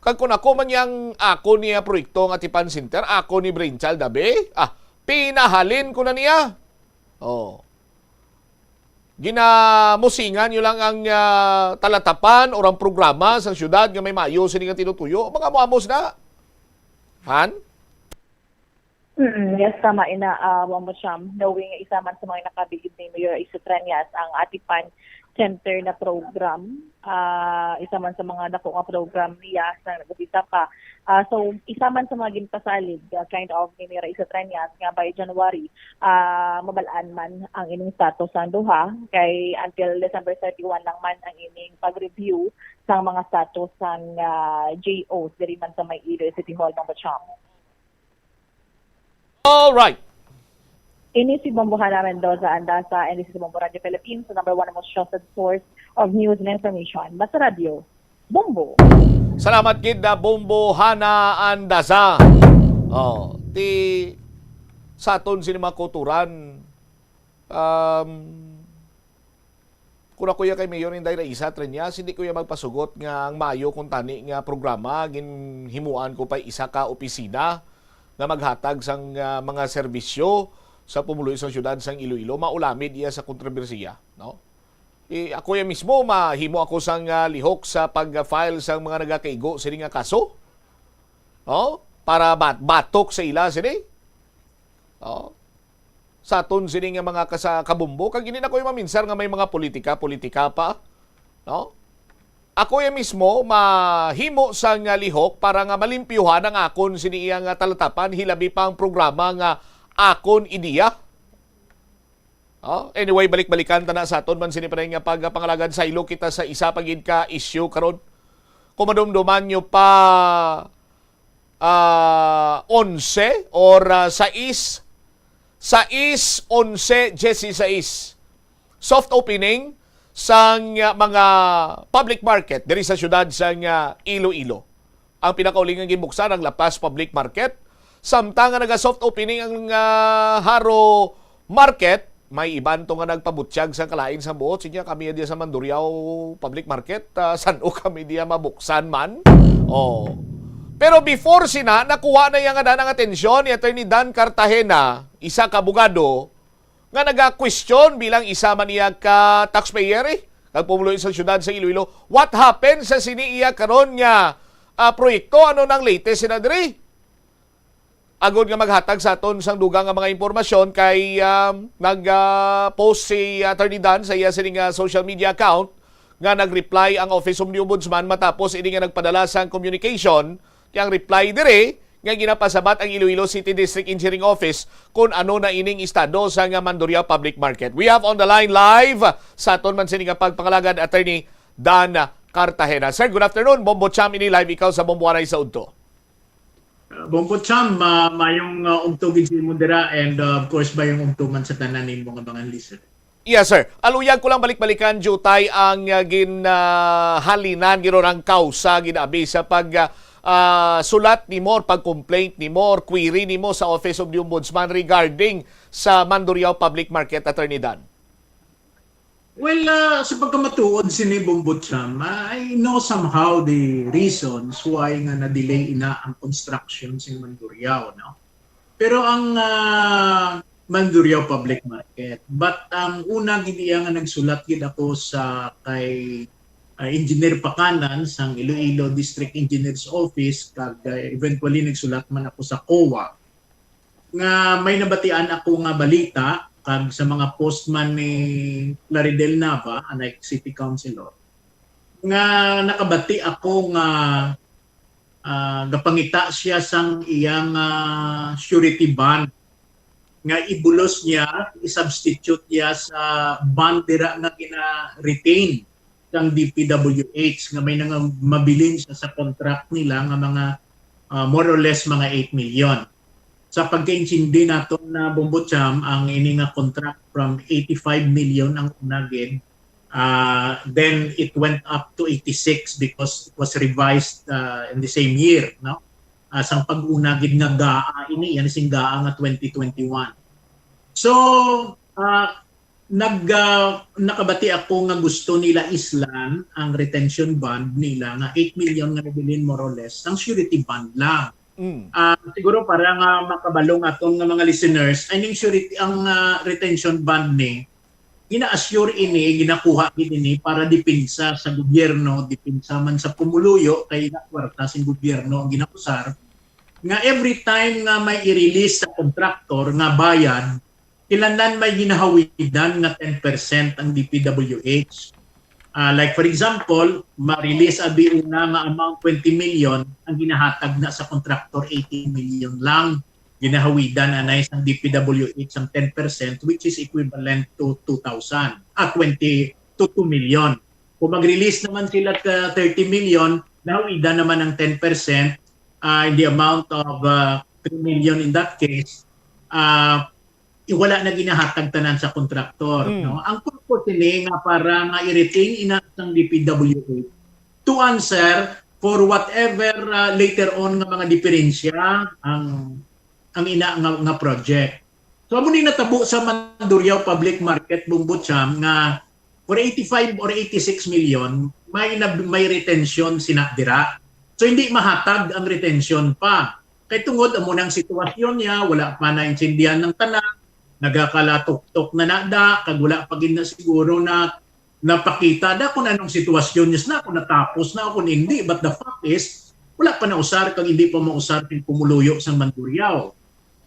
Kag kung ako man yang ako niya proyekto nga Atipan Center, ako ni Brainchild Dabe, ah, pinahalin ko na niya. Oh. Ginamusingan niyo lang ang, ah, talatapan o ang programa sa siyudad nga may maayo sini nga tinutuyo. Mga amo-amo na. Han? Mm, yes, tama ina, ah, Ma'am Cham. Knowing nga isa man sa mga nakabilib ni Mayor Iso Treñas ang Atipan Center na program, ah, isa man sa mga dako nga program niya sa nag-umpisa pa. Ah, so, isa man sa mga ginpasalig, ah, kind of ni Mayor Iso Treñas nga by January, ah, mabalaan man ang ining status sa duha, kay until December thirty-one lang man ang ining pag-review sa mga status sang, ah, J Os diri man sa may Iloilo City Hall, Ma'am Cham. All right. Ini si Bombo Hana Mendoza Andasa, and this is Bombo Radio Philippines, the number one most trusted source of news and information. Basta Radio, Bombo. Salamat gid na Bombo Hana Andasa. Oh, ti sa aton sini mga kulturan, um, Kung ako ya kay Mayor Inday Raisa Treñas, hindi ko ya magpasugot nga ang maayo kung tani nga programa ginhimuan ko pa isa ka opisina nga maghatag sang, ah, mga serbisyo sa pumuluyo sang siyudad sang Iloilo, maulamid iya sa kontrobersiya, no? Eh, ako ya mismo, mahimo ako sang, ah, lihok sa pag-file sang mga nagakaigo sini nga kaso, no? Para bat-, batok sa ila sini. Oh. sa aton sini nga mga kasa-, kabumbo, kag hindi na ko maminsar nga may mga politika-politika pa, no? Ako ya mismo mahimo sang lihok para nga malimpyuhan ang akon sini iya nga talatapan, hilabi pa ang programa nga akon ideya. Oh, anyway, balik-balikan ta na sa aton man sini pa nga pagpangalagad. Saylo kita sa isa pa gid ka issue karon. Kung madumduman nyo pa, ah, onse or, ah, sais, sais, onse, dieciséis. Soft opening sang, ah, mga public market diri sa siyudad sang, ah, Iloilo. Ang pinakauling nga ginbuksan ang La Paz Public Market, samtang nga naga-soft opening ang, ah, Jaro Market, may iban to nga nagpabutyag sa kalain sa buot. Sige, kami diya sa Mandurriao Public Market, ah, san-o kami diya mabuksan man? Oh. Pero before sina, nakuha na iya nga danang atensyon ni Attorney Dan Cartagena, isa ka abogado, nga naga-question bilang isa man niya ka taxpayer, eh, kag pumuluyo sa siyudad sa Iloilo. What happened sa sini iya karon nga, ah, proyekto? Ano nang latest sina diri? Agod nga maghatag sa aton sang dugang nga mga impormasyon kay, ah, nag, ah, post si Attorney Dan sa iya sini nga social media account nga nag-reply ang Office of the Ombudsman matapos ini nga nagpadala sang communication. Kay ang reply diri nga ginapasabat ang Iloilo City District Engineering Office kung ano na ining estado sa nga Mandurriao Public Market. We have on the line live sa aton man sini nga pagpangalagad, Attorney Dan Cartagena. Sir, good afternoon. Bombo Cham ini live, ikaw sa Bombo Anay sa Udto. Uh, Bombo Cham, uh, mayong, uh, udto gid sa imo dira, and, uh, of course, mayong udto man sa tanan nimo nga mga listener. Yes, sir. Aluyag ko lang balik-balikan, diutay ang, ah, ginhalinan, ginurang kausa, ginabi sa pag, ah, ah, sulat nimo or pag-complaint nimo or query nimo sa Office of the Ombudsman regarding sa Mandurriao Public Market, Attorney Dan. Well, ah, sa pagkamatuod sini, Bombo Cham, ah, I know somehow the reasons why nga na-delay ina ang construction sa Mandurriao, no? Pero ang, ah, Mandurriao Public Market. But ang una gid iya nga nagsulat gid ako sa kay, ah, Engineer Pacanan sang Iloilo District Engineer's Office, kag, ah, eventually nagsulat man ako sa COA nga may nabatian ako nga balita kag sa mga post man ni Plaridel Nava, anay city councilor, nga nakabati ako nga, ah, gapangita siya sang iyang, ah, surety bond nga ibulos niya, i-substitute niya sa bond dira nga gina-retain sang D P W H nga may nanga-, mabilin siya sa contract nila nga mga, ah, more or less mga eight million. Sa pagkaintindi naton na, Bombo Cham, ang ini nga contract from eighty-five million ang una gid, ah, then it went up to eighty-six because it was revised, ah, in the same year, no? Ah, sang pag-una gid nga GAA ini, yan sing GAA nga twenty twenty-one. So, ah, nag, ah, nakabati ako nga gusto nila islan ang retention bond nila nga eight million nga nabilin, more or less, ang surety bond lang. Mm. Ah, siguro para nga makabalo nga aton nga mga listeners, I mean, surety, ang, ah, retention bond ni, gina-assure ini, ginakuha gid ini para depensa sa gobyerno, depensa man sa pumuluyo, kay ina kwarta sing gobyerno ang ginakusar, nga every time nga may i-release sa contractor nga bayad, kinahanglan may ginahawidan nga ten percent ang D P W H. Ah, like, for example, ma-release abi una nga amount twenty million, ang ginahatag na sa contractor eighteen million lang. Ginahawidan anay sang D P W H ang ten percent, which is equivalent to two thousand, ah, twenty to two million. Kung mag-release naman sila ka thirty million, nahawidan naman ang ten percent, ah, in the amount of, ah, three million in that case, ah, i-, wala na ginahatag tanan sa contractor, Mm. no? Ang purpose ini nga para nga i-retain ina sang D P W H to answer for whatever, ah, later on nga mga diferensya ang, ang ina nga, nga project. So, amo ni natabo sa Mandurriao Public Market, Bombo Cham, nga for eighty-five or eighty-six million, may na, may retention sina dira. So, hindi mahatag ang retention pa. Kay tungod amo nang sitwasyon niya, wala pa naintindihan ng tanan, nagakalatok-tok na nada, kag wala pa gid na siguro na napakita na kung anong sitwasyon niya na, kung natapos na o kung hindi. But the fact is, wala pa nausar kag hindi pa mausar ang pumuluyo sang Mandurriao.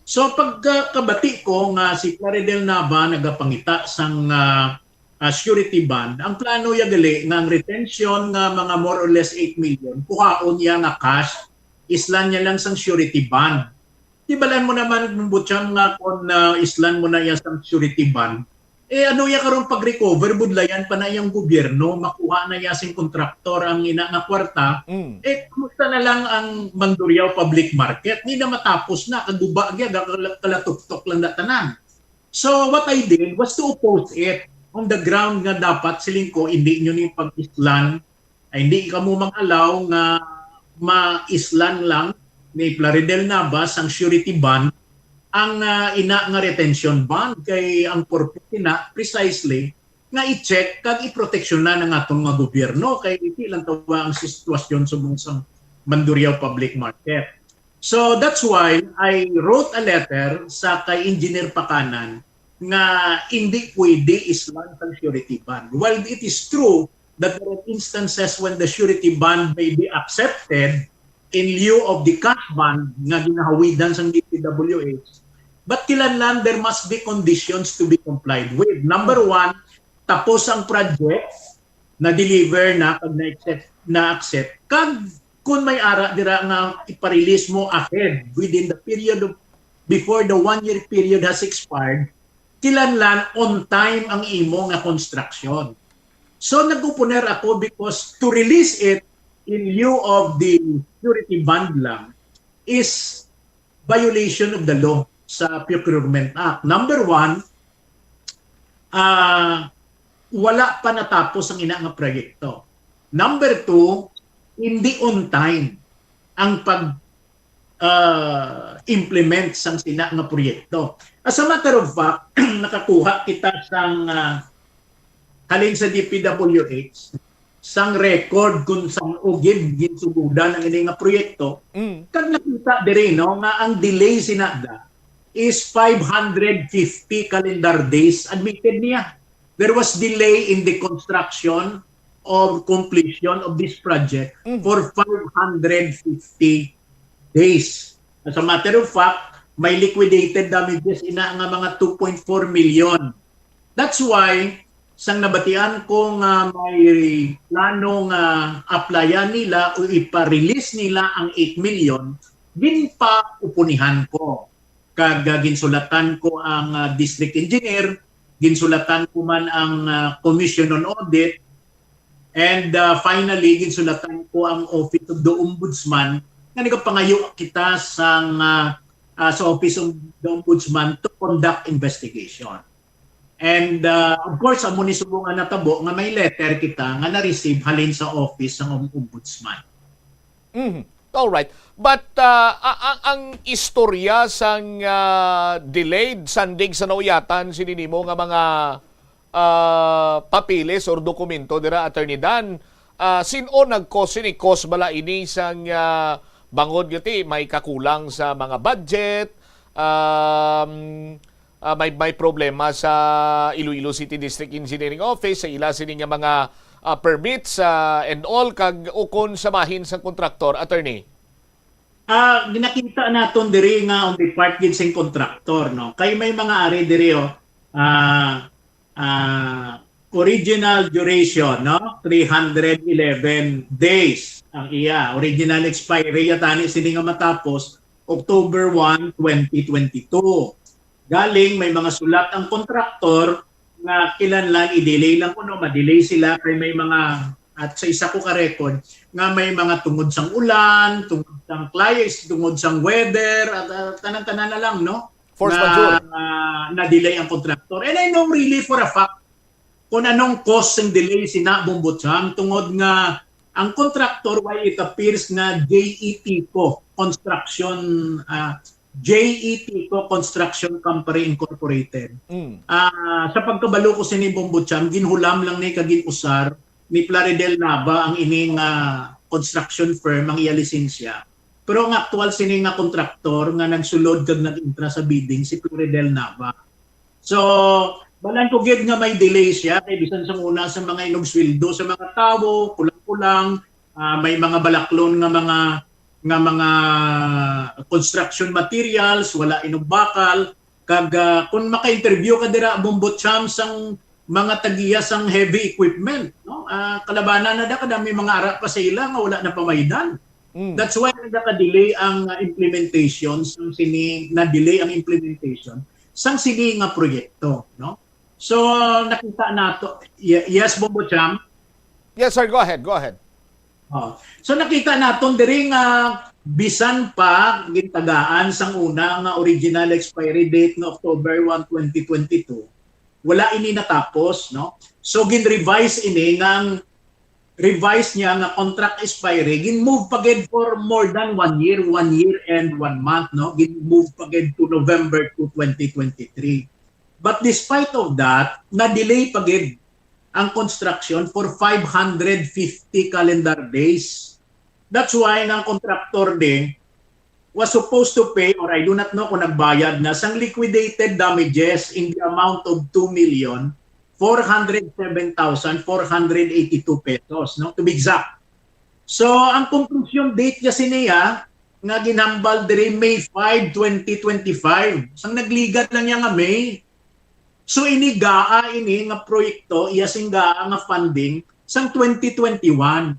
So pagkabati ko nga si Plaridel Nava nagapangita sang ah, ah, surety bond, ang plano ya gali nga ang retention nga mga more or less eight million, kuhaon niya nga cash, islan niya lang sang surety bond. Di balan mo naman, Butcham, nga kung ah, islan mo na iya sang surety bond, eh ano ya karon pag-recover, budlayan pa na iyang gobyerno, makuha na iya sing kontraktor ang ina nga kwarta, Mm. eh kumusta na lang ang Mandurriao public market? Ni na matapos na, kaguba gyud, kala- kalatuktok lang na tanan. So what I did was to oppose it on the ground nga dapat siling ko hindi nyo ni pag-islan, ay hindi kamo mag-allow nga ma-islan lang ni Plaridel Navas ang surety bond ang ah, ina nga retention bond kay ang purpose na precisely nga i-check kag iproteksyonan ang aton nga gobyerno kay hindi lang tawa ang sitwasyon subong sa Mandurriao public market. So that's why I wrote a letter sa kay Engineer Pakanan nga hindi pwede islan ang surety bond. While it is true that there are instances when the surety bond may be accepted in lieu of the cash bond nga ginahawidan sang D P W H, but kinahanglan there must be conditions to be complied with. Number one, tapos ang project, na-deliver na kag na-accept, na-accept. Kag kung may ara dira nga ipa-release mo ahead within the period of, before the one-year period has expired, kinahanglan on time ang imo nga construction. So nag-oponer ako because to release it in lieu of the surety bond lang is violation of the law sa Procurement Act. Number one, ah, wala pa natapos ang ina nga proyekto. Number two, hindi on time ang pag ah, implement sang sina nga proyekto. As a matter of fact, nakakuha kita sang ah, halin sa D P W H sang record kung saan ugid ginsugudan ang ini nga proyekto. Mm. Kag nakita diri, no, nga ang delay sinada is five hundred fifty calendar days admitted niya. There was delay in the construction or completion of this project Mm. for five hundred fifty days. As a matter of fact, may liquidated damages ina nga mga two point four million. That's why sang nabatian ko nga may plano nga applyan nila o ipa-release nila ang eight million, ginpaupunihan ko. Kag ah, ginsulatan ko ang ah, district engineer, ginsulatan ko man ang ah, Commission on Audit, and ah, finally ginsulatan ko ang Office of the Ombudsman nga nagapangayo kita sang ah, ah, sa Office of the Ombudsman to conduct investigation. And uh, of course, amo ni subong nga natabo nga may letter kita nga na-receive halin sa office sang Om- Ombudsman. Mhm. All right. But uh, a- a- ang istorya sang uh, delayed sending sa nauyatan sini nimo nga mga uh, papeles or dokumento dira, Attorney Dan, uh, sin-o nag-cause, sini cause bala ini sang uh, bangod nga ti may kakulang sa mga budget, um, ah, may may problema sa Iloilo City District Engineering Office sa ila sini nga mga ah, permits ah, and all, kag ukon sa bahin sa kontraktor, attorney? Ah, ginakita naton diri nga on the part gid sing kontraktor, no? Kay may mga ari diri, oh, ah, ah, original duration, no? Three hundred eleven days ang iya. Original expiry ya tani sini nga matapos October one, twenty twenty-two. Galing may mga sulat ang kontraktor nga kinahanglan i-delay lang kuno, ma-delay sila kay may mga, at sa isa ko ka record, nga may mga tungod sang ulan, tungod sang climate, tungod sang weather, at ah, tanan-tanan na lang, no? Force na, majeure. ah, na-delay ang kontraktor. And I know really for a fact kung anong cause ng delay sina Bombocham tungod nga ang kontraktor, why it appears nga J E T co Construction, ah, J E T co Construction Company Incorporated. Mm. Ah, sa pagkabalo ko sini Bombocham, ginhulam lang ni kag gin-usar ni Plaridel Nava ang ining ah, construction firm ang iya lisensya. Pero ang aktual sini nga kontraktor nga nagsulod kag nag-intra sa bidding si Plaridel Nava. So, balan ko gid nga may delay siya kay bisan sa una sa mga inog sweldo sa mga tawo, kulang-kulang, ah, may mga balaklon nga mga nga mga construction materials, wala inugbakal, kag, ah, kung maka-interview ka dira, Bombo Cham, sang mga tagiya sang heavy equipment, no? Ah, kalabanan na da, kadami mga ara pa sa ila nga wala na pamaydan. Mm. That's why nagaka-delay ang, ah, implementation, sang sini, na-delay ang implementation sang sini nga proyekto, no? So, nakita nato, ye-, yes, Bombo Cham? Yes, sir. Go ahead. Go ahead. Oh. So, nakita naton diri nga bisan pa gintagaan sang una nga original expiry date nga October one, twenty twenty-two, wala ini natapos, no? So, gin-revise ini nga ang revise niya nga contract expiry, gin-move pa gid for more than one year, one year and one month, no? Gin-move pa gid to November two, twenty twenty-three. But despite of that, na-delay pa gid ang construction for five hundred fifty calendar days. That's why ang contractor din was supposed to pay, or I do not know kung nagbayad na, sang liquidated damages in the amount of two million four hundred seven thousand four hundred eighty-two pesos, no? To be exact. So, ang conclusion date kasi niya, nga ginhambal diri May five, twenty twenty-five. Sang nagligad lang niya nga May. So, ini gaa ini nga proyekto, iya sing gaa nga funding sang twenty twenty-one.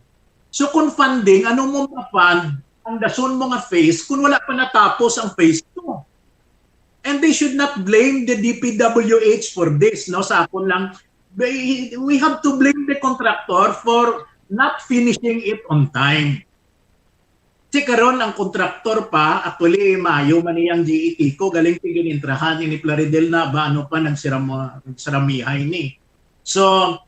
So, kung funding, ano mo ma-fund ang dason mo nga phase kung wala pa natapos ang phase two? And they should not blame the D P W H for this, no? Sa akon lang, they, we have to blame the contractor for not finishing it on time. Si karon ang contractor pa, actually, maayo man niyang G E T ko, galing tiginintrahan ini Plaridel na ba, ano pa, nagsiramo-, nagsiramihay ni. So,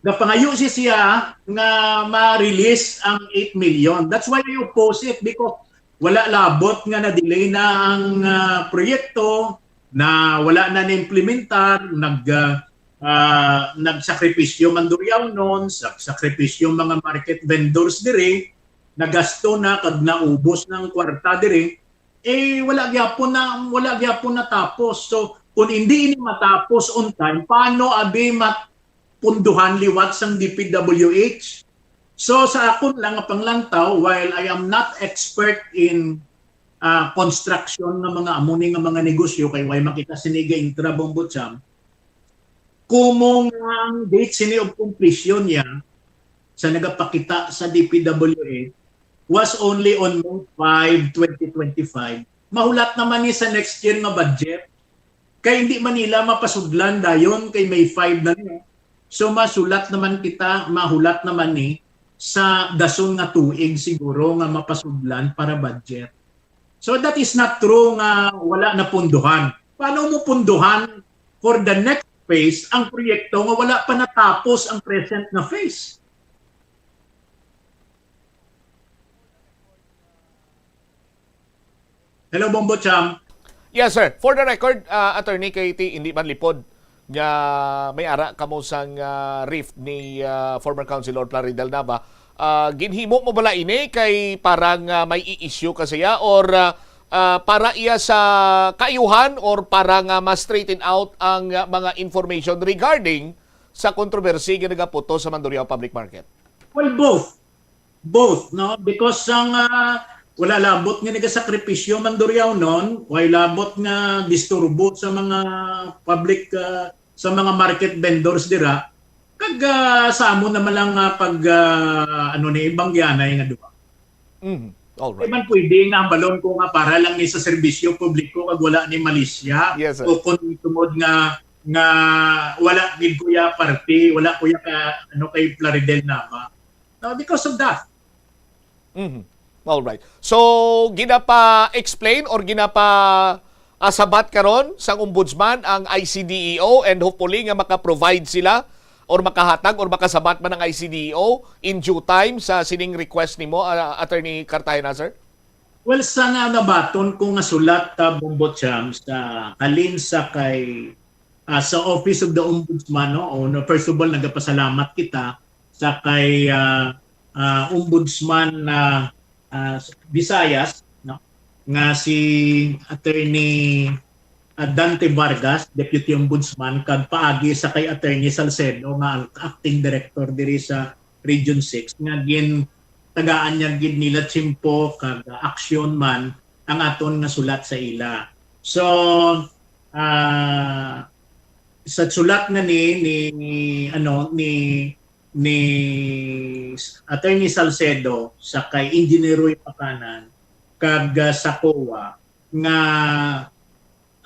gapangayo si siya nga ma-release ang eight million. That's why I oppose it, because wala labot nga na-delay na ang, ah, proyekto, na wala na na-implementar, nag, ah, ah, nagsakripisyo man Duriaonon, sa, sakripisyo mga market vendors diri, nagasto na kag naubos na ang kwarta diri, eh, wala gyapon na, wala gyapon natapos. So, kung hindi ini matapos on time, paano abi mapunduhan liwat sang D P W H? So, sa akon lang nga panglantaw, while I am not expert in, ah, construction nga mga amo ni nga mga negosyo, kay way makita sini ga-intra, Bombo Cham, kumo nga ang date sini of completion niya sa nagapakita sa D P W H was only on May five, twenty twenty-five. Mahulat naman ni sa next year nga budget. Kay hindi man nila mapasudlan dayon kay May five na niya. So, masulat naman kita, mahulat naman ni sa dason nga tuig siguro nga mapasudlan para budget. So, that is not true nga wala na punduhan. Paano mo punduhan for the next phase ang proyekto nga wala pa natapos ang present na phase? Hello, Bombo Cham. Yes, sir. For the record, uh, Attorney, kay ti-, hindi man lipod nga may ara kamo sang, uh, rift ni, uh, former Councilor Plaridel Nava. Uh, ginhimo mo bala ini kay parang, uh, may i-issue ka siya, or, uh, uh, para iya sa kaayuhan, or para nga ma-straighten out ang, uh, mga information regarding sa controversy nga nagaputo sa Mandurriao Public Market? Well, both. Both, no? Because sang, ah, wala labot nga nagasakripisyo man Duriaonon, way labot nga disturbo sa mga public, ah, sa mga market vendors dira, kag, ah, sa amo naman lang nga pag, ah, ano ni, ibanggianay nga duha. Mm. All right. Di man pwede nga hambalon ko nga para lang ni sa serbisyo publiko kag wala ni malisya. Yes, sir. O kung tungod nga, nga wala gid ko ya parte, wala ko ya ka, ano, kay Plaridel Nava. No, because of that. Mhm. All right. So, ginapa-explain or ginapa-, ah, sabat karon sang Ombudsman ang I C D E O, and hopefully nga maka-provide sila or makahatag or makasabat man ang I C D E O in due time sa sining request nimo, ah, Attorney Cartagena, sir? Well, sa na nabaton ko nga sulat, ah, Bombo Cham, sa halin sa kay, ah, sa Office of the Ombudsman, no? O, no, first of all, nagapasalamat kita sa kay, ah, ah, Ombudsman na, ah, Visayas, no? Nga si Attorney, ah, Dante Vargas, Deputy Ombudsman, kag paagi sa kay Attorney Salcedo nga ang acting director diri sa Region six, nga gin tagaan niya gid nila tiyempo kag aksyon man ang aton nga sulat sa ila. So, ah, sa sulat na ni, ni, ano, ni, ni Attorney Salcedo sa kay Engineer Roy Pacanan kag, ah, sa COA nga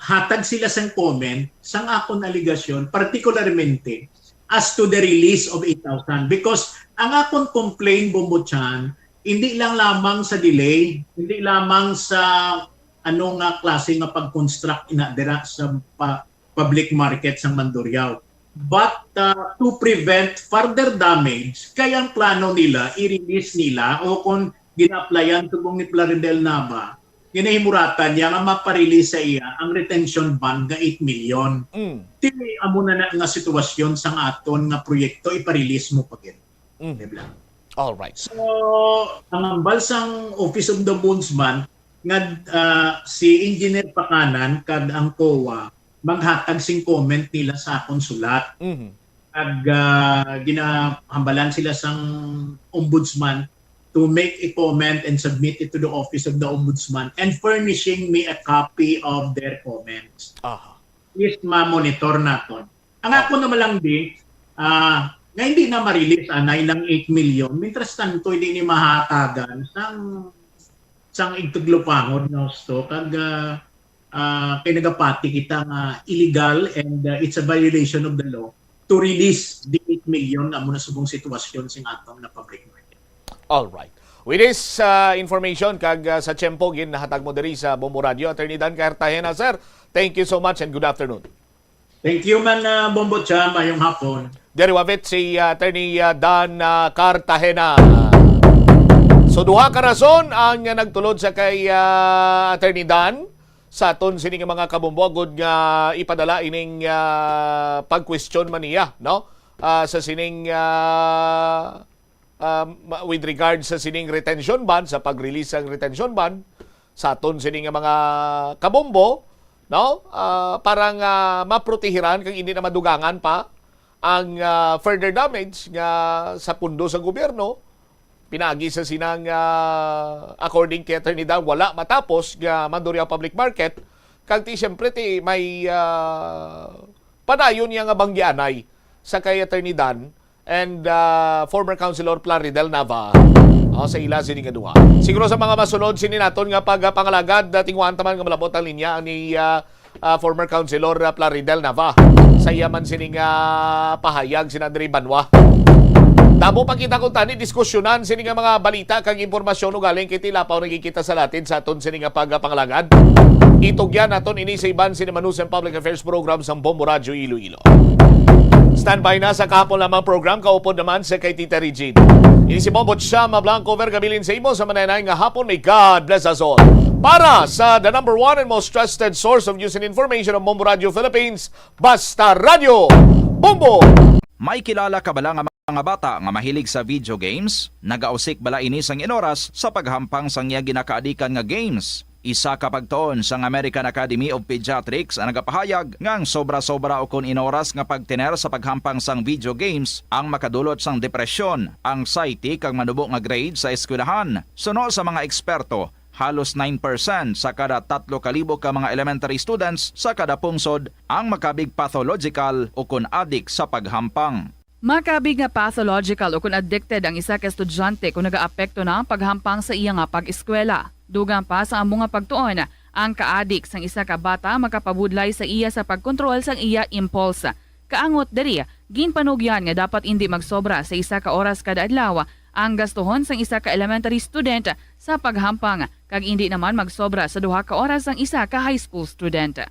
hatag sila sang comment sang akon alegasyon, particularmente as to the release of eight thousand. Because ang akon complaint, Bombo Chan, hindi lang lamang sa delay, hindi lamang sa ano nga klase nga pag-construct ina dira sa pa-, public market sang Mandurriao, but, uh, to prevent further damage, kay ang plano nila, i-release nila, o kung gina-applyan subong ni Plaridel Nava, ginahimuratan niya nga maparelease sa iya ang retention bond nga eight million. Mm. Ti amo na na nga sitwasyon sang aton nga proyekto, iparelease mo pa gid. Mm. Di ba? All right. So, ang hambal sang Office of the Ombudsman nga, ah, si Engineer Pacanan kag ang COA maghatag sing comment nila sa akon sulat. Mhm. Kag, ah, ginahambalan sila sang Ombudsman to make a comment and submit it to the Office of the Ombudsman and furnishing me a copy of their comments. Aha. Is ma-monitor naton. Ang Ah. ako naman lang di, ah, nga hindi na ma-release anay ng eight million, mintras tanto hindi ni mahatagan sang, sang igtuglupangod nga husto. Kag, ah, ah, kay nagapati kita nga illegal and, ah, it's a violation of the law to release the eight million na muna subong sitwasyon sing aton nga public market. All right. With this, ah, information kag, ah, sa tiyempo gin nahatag mo diri sa Bombo Radio, Attorney Dan Cartagena, sir. Thank you so much and good afternoon. Thank you man, ah, Bombo Cha. Mayong hapon. Diri wavit si, ah, Attorney, ah, Dan, ah, Cartagena. So, duha ka rason ang, ah, nagtulod sa kay, ah, Attorney Dan sa aton sini nga mga kabombo agud nga ipadala ining, ah, pag-question man niya, no? Ah, sa sining, ah, ah, ma-, with regard sa sining retention bond, sa pag-release sang retention bond sa aton sini nga mga kabombo, no? Ah, para nga maprotehiran kag hindi na madugangan pa ang, ah, further damage nga sa pundo sa gobyerno, pinaagi sa sinang, ah, according kay Attorney Dan, wala matapos nga Mandurriao Public Market, kag ti siyempre ti may, ah, padayon niya nga banggianay sa kay Attorney Dan and, ah, former Councilor Plaridel Nava. Oh, sa ila sini nga duha. Siguro sa mga masulod sini naton nga pagpangalagad, ah, tinguhaan ta man nga malabot ang linya ni, ah, ah, former Councilor, ah, Plaridel Nava. Sa iya man sini nga pahayag, sina Andre Banwa. Damo pa kita kung tani diskusyonan sini nga mga balita kag impormasyon ugaling kay tilapaw nagkikita sa latin sa aton sini nga pagpangalagad. Itugyan naton ini sa iban sini Manus and Public Affairs Program sang Bombo Radyo Iloilo. Standby na sa kahapon lamang program, kaupod naman sa kay Tita Regine. Ini si Bombo Chama Blanco Vergabilin sa imo sa mananay nga hapon. May God bless us all. Para sa the number one and most trusted source of news and information of Bombo Radio Philippines, Basta Radio Bombo! May kilala ka bala nga mga bata nga mahilig sa video games? Nagausik bala ini sang inoras sa paghampang sang iya ginakaadikan nga games? Isa ka pagtuon sang American Academy of Pediatrics ang nagapahayag nga ang sobra-sobra ukon inoras nga pagtener sa paghampang sang video games ang makadulot sang depresyon, anxiety, kag manubo nga grade sa eskwelahan. Suno sa mga eksperto, halos nine percent sa kada tatlo ka libo ka mga elementary students sa kada pungsod ang makabig pathological ukon adik sa paghampang. Makabig nga pathological ukon addicted ang isa ka estudyante kon nagaapekto na ang paghampang sa iya nga pag-eskwela. Dugang pa sa amo nga pagtuon, ang kaadik sang isa ka bata makapabudlay sa iya sa pagkontrol sang iya impulse. Kaangot diri, ginpanugyan nga dapat indi magsobra sa isa ka oras kada adlaw ang gastuhon sang isa ka elementary student sa paghampang, kag indi naman magsobra sa duha ka oras ang isa ka high school student.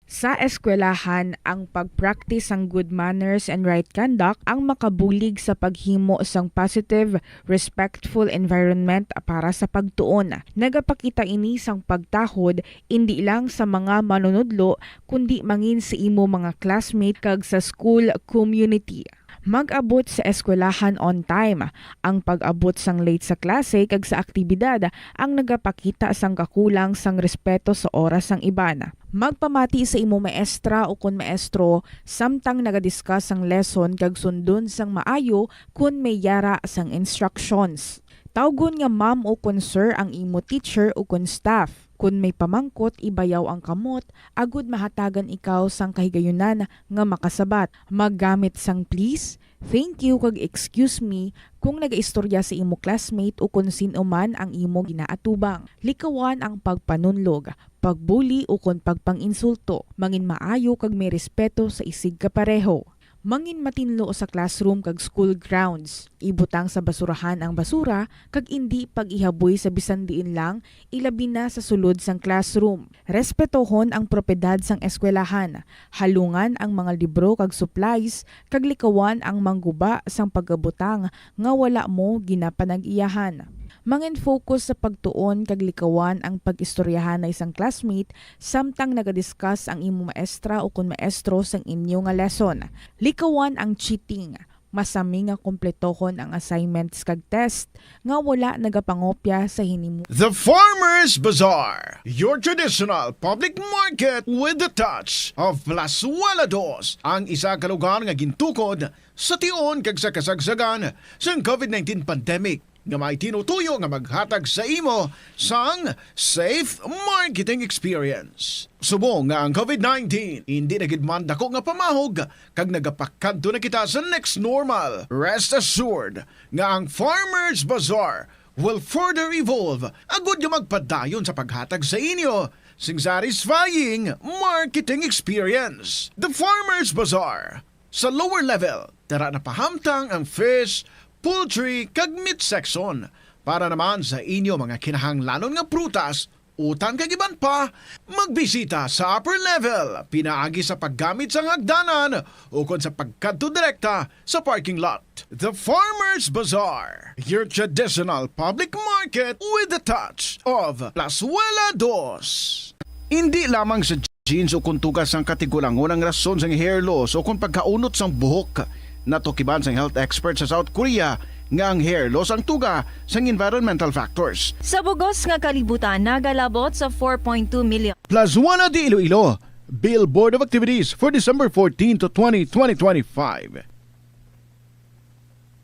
Sa eskwelahan, ang pag-practice sang good manners and right conduct ang makabulig sa paghimo sang positive, respectful environment para sa pagtuon. Nagapakita ini sang pagtahod indi lang sa mga manunudlo, kundi mangin sa imo mga classmate kag sa school community. Mag-abot sa eskwelahan on time. Ang pag-abot sang late sa klase kag sa aktibidad ang nagapakita sang kakulang sang respeto sa oras sang iban. Magpamati sa imo maestra ukon maestro samtang naga-discuss sang lesson kag sundon sang maayo kon may yara sang instructions. Tawgon nga ma'am o kon sir ang imo teacher o kon staff. Kon may pamangkot, ibayaw ang kamot, agud mahatagan ikaw sang kahigayunan nga makasabat. Maggamit sang please, thank you, kag excuse me kung nagaistorya sa imo classmate o kon sin-o man ang imo ginaatubang. Likawan ang pagpanunlog, pagbuli, o kon pagpang-insulto. Mangin maayo kag may respeto sa isigkapareho. Mangin matinlo sa classroom kag school grounds. Ibutang sa basurahan ang basura kag indi pag-ihaboy sa bisan diin lang, ilabi na sa sulod sang classroom. Respetohon ang propiedad sang eskwelahan. Halungan ang mga libro kag supplies kag likawan ang mangguba sang pagabutang nga wala mo ginapanag-iyahan. Mangin-focus sa pagtuon kag likawan ang pag-istoryahanay sang classmate samtang nagadiscuss ang imo maestra o kon maestro sang inyo nga lesson. Likawan ang cheating. Masami nga kompletohon ang assignments kag test nga wala nagapangopya sa hinimo. The Farmers Bazaar, your traditional public market with the touch of Plazuela Dos, ang isa ka lugar nga gintukod sa tion kag sa kasagsagan sang covid nineteen pandemic, nga may tinutuyo nga maghatag sa imo sang safe marketing experience. Subong nga ang covid nineteen indi na gid man dako nga pamahog kag nagapakadto na kita sa next normal, rest assured nga ang Farmers Bazaar will further evolve agud nga magpadayon sa paghatag sa inyo sing satisfying marketing experience. The Farmers Bazaar, sa lower level, dara na pahamtang ang fish, poultry, kag meat section. Para naman sa inyo mga kinahanglanon nga prutas, utan kag iban pa, magbisita sa upper level pinaagi sa paggamit sang hagdanan ukon sa pagkadto direkta sa parking lot. The Farmers Bazaar, your traditional public market with the touch of Plazuela Dos. Indi lamang sa jeans o kon tugas sang katigulangon ang rason sang hair loss o kon pagkaunot sang buhok. Natukiban sang health expert sa South Korea nga ang hair loss ang tuga sang environmental factors. Sa bugos nga kalibutan, nagalabot sa four point two million. Plazuela de Iloilo, Billboard of Activities for December fourteen to twenty, twenty twenty-five.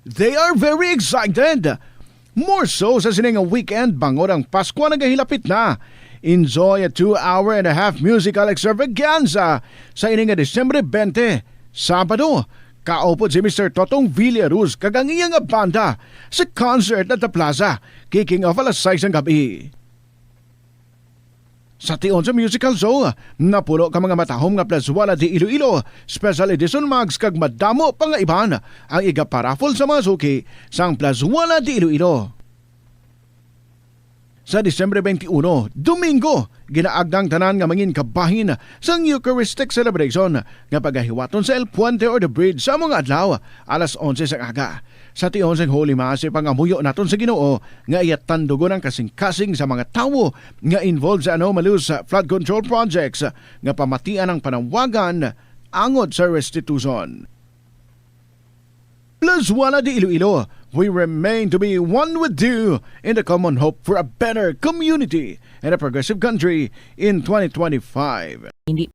They are very excited. More so sa sini nga weekend, bangod ang Pasko nagahilapit na. Enjoy a two-hour and a half musical extravaganza sa ini nga Disyembre twenty, Sabado. Kaupod si Mister Totong Villaruz kag ang iya nga banda sa concert at the plaza, kicking off alas sais sang gab-i. Sa tion sa musical show, napuno ka mga matahom nga Plazuela de Iloilo Special Edition mugs kag madamo pa nga iban ang igaparaffle sa mga suki sang Plazuela de Iloilo. Sa Disyembre twenty-one, Domingo, ginaagda ang tanan nga mangin kabahin sang Eucharistic celebration nga pagahiwaton sa El Puente or the Bridge sa mga adlaw, alas onse sang aga. Sa tion sang Holy Mass, ipangamuyo naton sa Ginoo nga iya tandugon ang kasingkasing sa mga tawo nga involved sa anomalous flood control projects nga pamatian ang panawagan angot sa restitution. Plazuela de Iloilo, we remain to be one with you in the common hope for a better community and a progressive country in twenty twenty-five. Hindi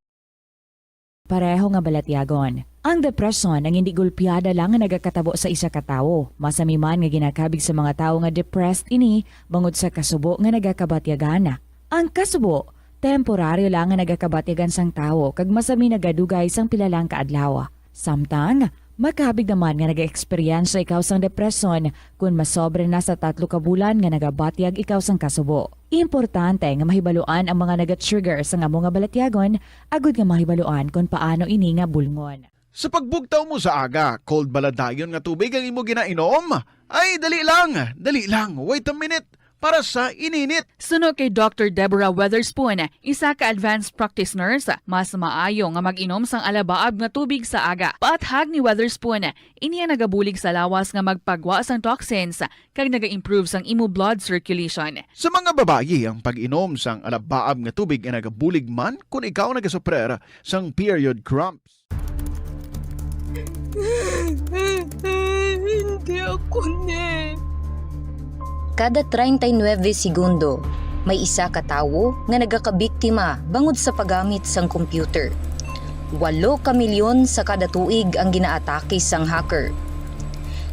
pareho nga balatyagon. Ang depresyon ang hindi gulpiada lang nga nagakatabo sa isa ka tawo. Masami man nga ginakabig sa mga tawo nga depressed ini bangod sa kasubo nga nagakabatyagan. Ang kasubo, temporaryo lang nga nagakabatyagan sang tawo kag masami nagadugay sang pila lang ka adlaw. Samtang, makabig naman nga nag-eksperyensya ikaw sang depresyon kon masobra na sa tatlo ka bulan nga nagabatyag ikaw sang kasubo. Importante nga mahibaluan ang mga naga-trigger sang amo nga balatyagon agud nga mahibaluan kon paano ini nga bulngon. Sa pagbugtaw mo sa aga, cold bala dayon nga tubig ang imo ginainom? Ay, dali lang, dali lang, wait a minute, para sa ininit. Suno kay Doctor Deborah Weatherspoon, isa ka advanced practice nurse, mas maayo nga mag-inom sang alabaab nga tubig sa aga. Paathag ni Weatherspoon, ini ang nagabulig sa lawas nga magpagwa sang toxins kag naga-improve sang imo blood circulation. Sa mga babayi, ang pag-inom sang alabaab nga tubig ay nagabulig man kon ikaw nagasuprer sang period cramps. Hindi ako ni. Kada treinta y nueve segundo, may isa ka tawo nga nagakabiktima bangod sa paggamit sang computer. Walo ka milyon sa kada tuig ang ginaatake sang hacker.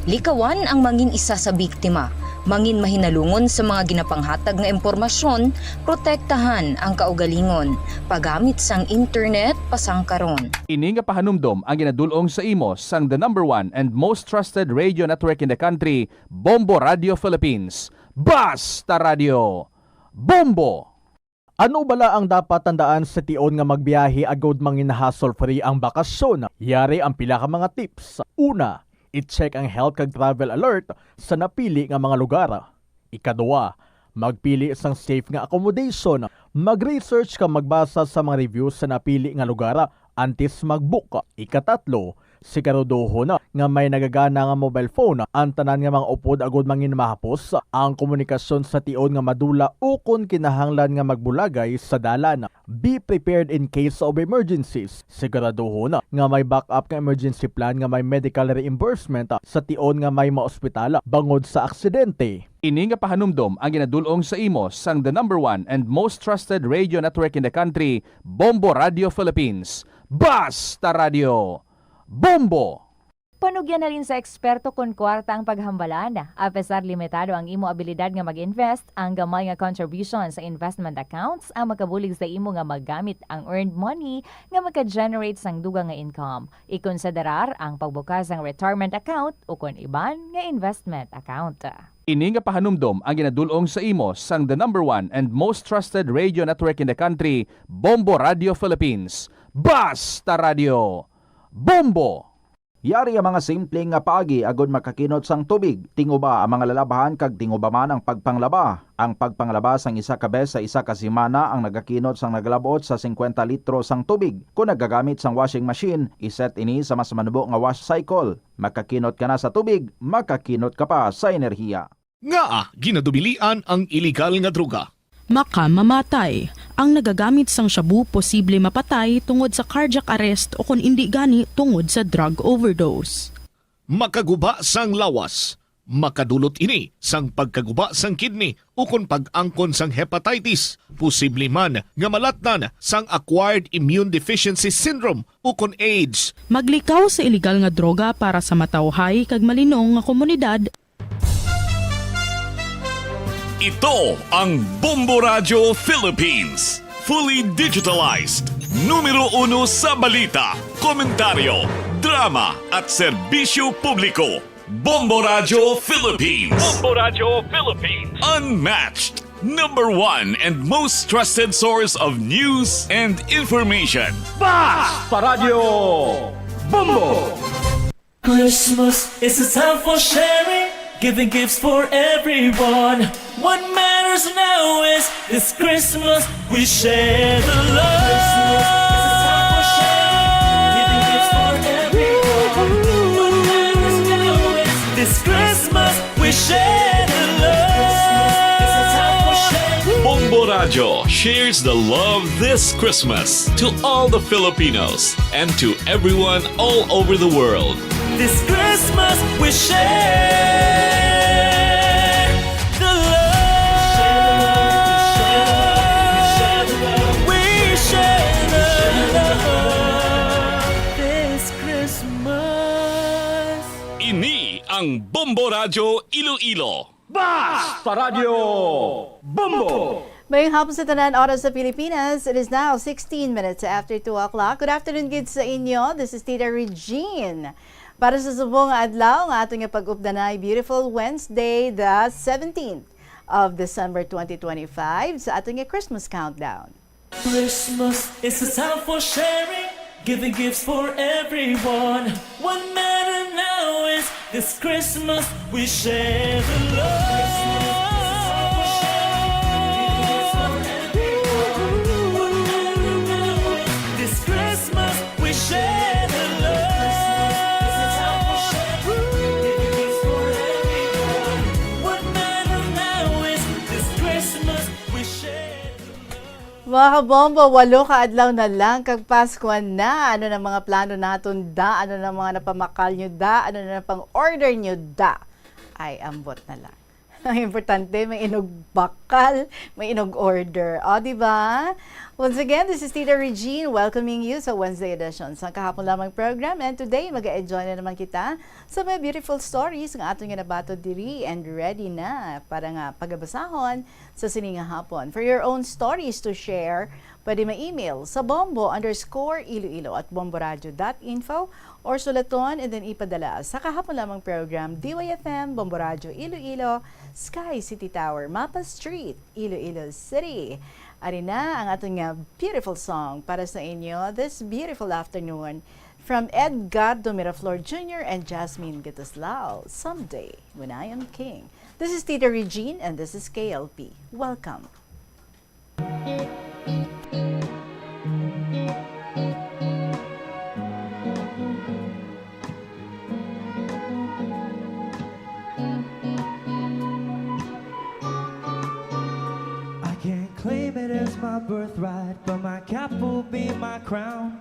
Likawan ang mangin isa sa biktima Mangin mahinalungon sa mga ginapanghatag nga impormasyon, protektahan ang kaugalingon, paggamit sang internet pasang karon. Ini nga pahanumdom ang ginadul-ong sa imo sang the number one and most trusted radio network in the country, Bombo Radio Philippines. Basta Radio! Bombo! Ano bala ang dapat tandaan sa tion nga magbiyahe agud mangin hassle-free ang bakasyon? Yari ang pila ka mga tips. Una, i-check ang health kag travel alert sa napili nga mga lugar. Ikaduha, magpili sang safe nga accommodation. Mag-research kag magbasa sa mga reviews sa napili nga lugar antes mag-book. Ikatatlo, siguraduhon nga may nagagana nga mobile phone ang tanan nga mga upod agud mangin mahapos ang komunikasyon sa tion nga madula ukon kinahanglan nga magbulagay sa dalan. Be prepared in case of emergencies. Siguraduhon nga may backup nga emergency plan nga may medical reimbursement sa tion nga may maospital bangod sa aksidente. Ini nga pahanumdom ang ginadul-ong sa imo sang the number one and most trusted radio network in the country, Bombo Radio Philippines. Basta Radio! Bombo! Panugyan halin sa eksperto kon kwarta ang paghambalan. Apesar limitado ang imo abilidad nga mag-invest, ang gamay nga contribution sa investment accounts ang makabulig sa imo nga magamit ang earned money nga maka-generate sang dugang nga income. Ikonsiderar ang pagbukas sang retirement account ukon iban nga investment account. Ini nga pahanumdom ang ginadul-ong sa imo sang the number one and most trusted radio network in the country, Bombo Radio Philippines. Basta Radio! Bombo! Yari ang mga simple nga paagi agud makakinot sang tubig. Tinguba ang mga lalabhan kag tinguba man ang pagpanglaba. Ang pagpanglaba sang isa ka bes sa isa ka semana ang nagakinot sang nagalab-ot sa singkwenta litro sang tubig. Kon nagagamit sang washing machine, i-set ini sa mas manubo nga wash cycle. Makakinot ka na sa tubig, makakinot ka pa sa enerhiya. Ngaa ginadubilian ang iligal nga droga? Makamamatay. Ang nagagamit sang shabu posible mapatay tungod sa cardiac arrest o kon indi gani tungod sa drug overdose. Makaguba sang lawas. Makadulot ini sang pagkaguba sang kidney ukon pag-angkon sang hepatitis. Posible man nga malatnan sang acquired immune deficiency syndrome ukon AIDS. Maglikaw sa iligal nga droga para sa matawhay kag malinong nga komunidad. Ito ang Bombo Radyo Philippines. Fully digitalized. Numero uno sa balita, komentaryo, drama, at serbisyo publiko. Bombo Radyo Philippines. Bombo Radyo Philippines. Unmatched. Number one and most trusted source of news and information. Basta Radyo Bombo! Christmas is a time for sharing, giving gifts for everyone. What matters now is this Christmas we share the love. Christmas is a time for sharing, giving gifts for everyone. What matters now is this Christmas we share the love. Bombo Radyo shares the love this Christmas to all the Filipinos and to everyone all over the world. This Christmas we share the love. We share the love this Christmas. Ini ang Bombo Radyo Iloilo. Basta Radyo Bombo! Mayong hapon sa tanan, oras sa Pilipinas. It is now sixteen minutes after two o'clock. Good afternoon gid sa inyo. This is Tita Regine. Para sa subong nga adlaw nga aton nga pag-updanay, beautiful Wednesday, the seventeenth of December twenty twenty-five, sa aton nga Christmas countdown. Christmas is a time for sharing, giving gifts for everyone. What matter now is this Christmas we share the love. This Christmas we share the love. What matter now is this Christmas we share the love. Mga kabombo, walo ka adlaw na lang kag Pasko na. Ano na mga plano naton da? Ano na mga napamakal nyo da? Ano na pang-order nyo da? Ay, ambot na lang. Ang importante, may inog bakal, may inog order. O, di ba? Once again, this is Tita Regine welcoming you sa Wednesday edition sa kahapon lamang program. And today, mag-enjoy na naman kita sa mga beautiful stories nga aton nga nabato diri and ready na para nga pagabasahon sa sini nga hapon. For your own stories to share, pwede ma-email sa bombo underscore iloilo at bomboradio dot info or sulaton and then ipadala sa kahapon lamang program, D Y F M, Bombo Radyo Iloilo, Sky City Tower, Mapa Street, Iloilo City. Ari na ang aton nga beautiful song para sa inyo this beautiful afternoon from Edgardo Miraflor Junior and Jasmine Gataslao, Someday When I Am King. This is Tita Regine and this is K L P. Welcome. I can't claim it as my birthright, but my cap will be my crown.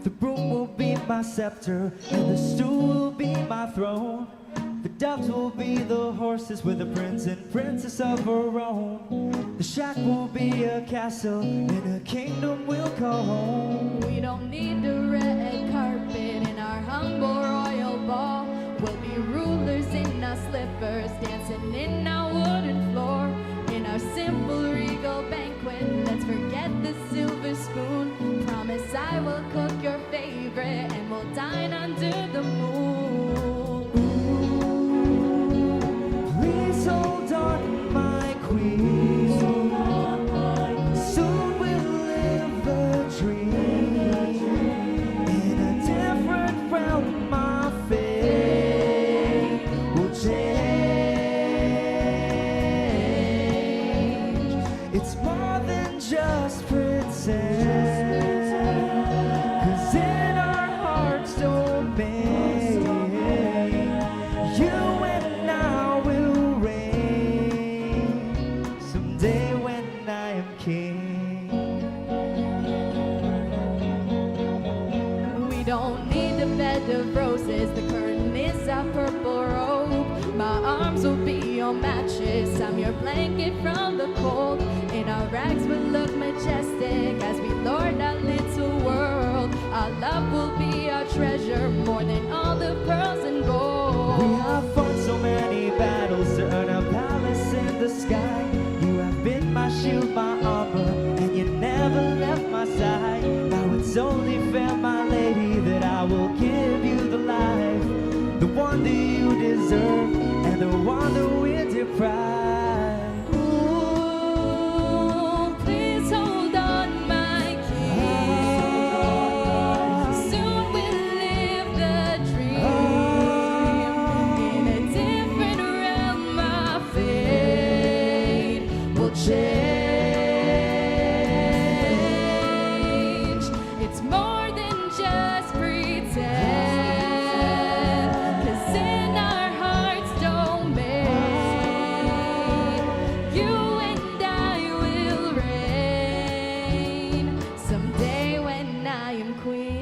The broom will be my scepter, and the stool will be my throne. The doves will be the horses with the prince and princess of our own. The shack will be a castle, and a kingdom we'll call home. We don't need the red carpet in our humble royal ball. We'll be rulers in our slippers, dancing in our wooden floor. In our simple regal banquet, let's forget the silver spoon. Promise I will cook your favorite, and we'll dine under the moon. Ooh, please hold on, my queen. Soon we'll live the dream. In a different realm, my fate will change. It's more than just pretend. 'Cause in our hearts domain, you and I will reign. Someday when I am king. We don't need a bed of roses, the curtain is a purple robe. My arms will be your mattress, I'm your blanket from the cold. In our rags we'll look majestic as we lord our little world. Our love will be our treasure, more than all the pearls and gold. We have fought so many battles to earn a palace in the sky. You have been my shield, my armor, and you never left my side. Now it's only fair, my lady, that I will give you the life, the one that you deserve, and the one that we're deprived. Ooh, please hold on, my king. Soon we'll live the dream. In a different realm, our fate will change. It's more than just pretend. 'Cause in our hearts domain, you and I will reign. Someday when I am queen.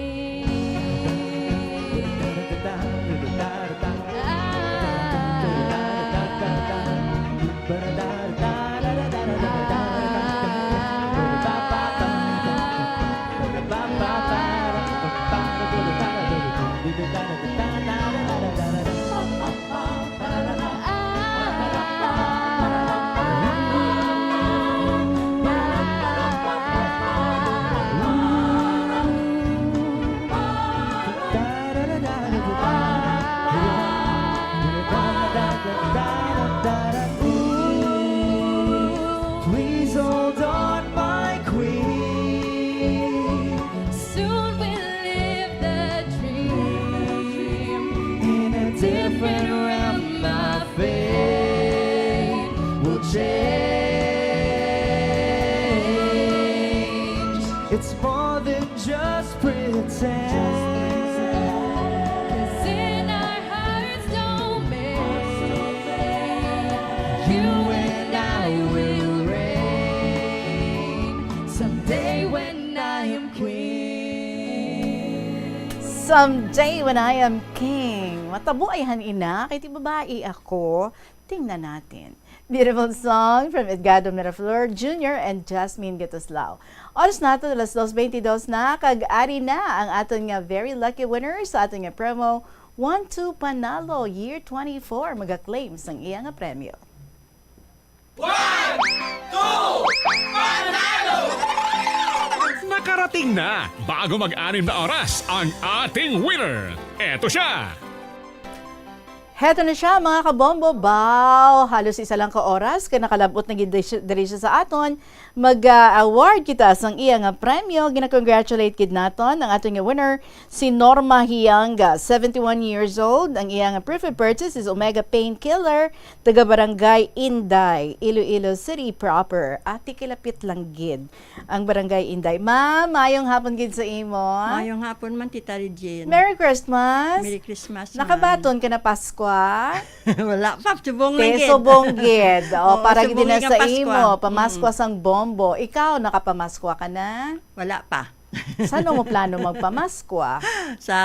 Please hold on, my queen. Soon we'll live the dream. In a different realm, my fate will change. It's more than just pretend. 'Cause in our hearts domain, you and I will reign. Someday when I am queen. Someday when I am king. Matabo ay han ina, kay ti babae ako. Tingnan natin. Beautiful song from Edgardo Miraflor Junior and Jasmine Gatuslao. Oras nato, alas dos twenty-dos na, kag ari na ang aton nga very lucky winner sa aton nga promo, One two Panalo Year twenty-four, maga-claim sang iya nga premyo. One, two, Panalo! Nakarating na, bago mag-anim na oras, ang ating winner. Eto siya! Heto na siya, mga kabombo. Baw, halos isa lang ka oras kay nakalab-ot na gid diri siya, diri siya sa aton. Mag-award kita sang iya nga premyo. Gina-congratulate gid naton ang aton nga winner, si Norma Hianga, seventy-one years old. Ang iya nga proof of purchase is Omega Painkiller, taga Barangay Inday, Iloilo City proper. Ati, kilapit lang gid ang Barangay Inday. Ma'am, mayong hapon gid sa imo. Mayong hapon man, Tita Regine. Merry Christmas. Merry Christmas man. Nakabaton ka na Paskwa? Wala pa, subong lang Te, gid. Subong gid. O, oo, para gid subong na gid ang sa Paskwa. Imo, pamaskwa Mm. sang bombo. Ikaw, nakapamaskwa ka na? Wala pa. Saan mo plano magpamaskwa? Sa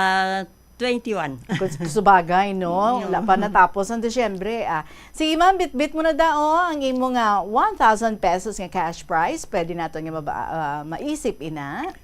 twenty-one. Kus-, kusubagay, no? Oo. Wala pa natapos ang Disyembre, ah. Sige, ma'am, bitbit mo na daw ang imo nga one thousand pesos nga cash prize. Pwede nato nga maba-, ah, maisip, ina.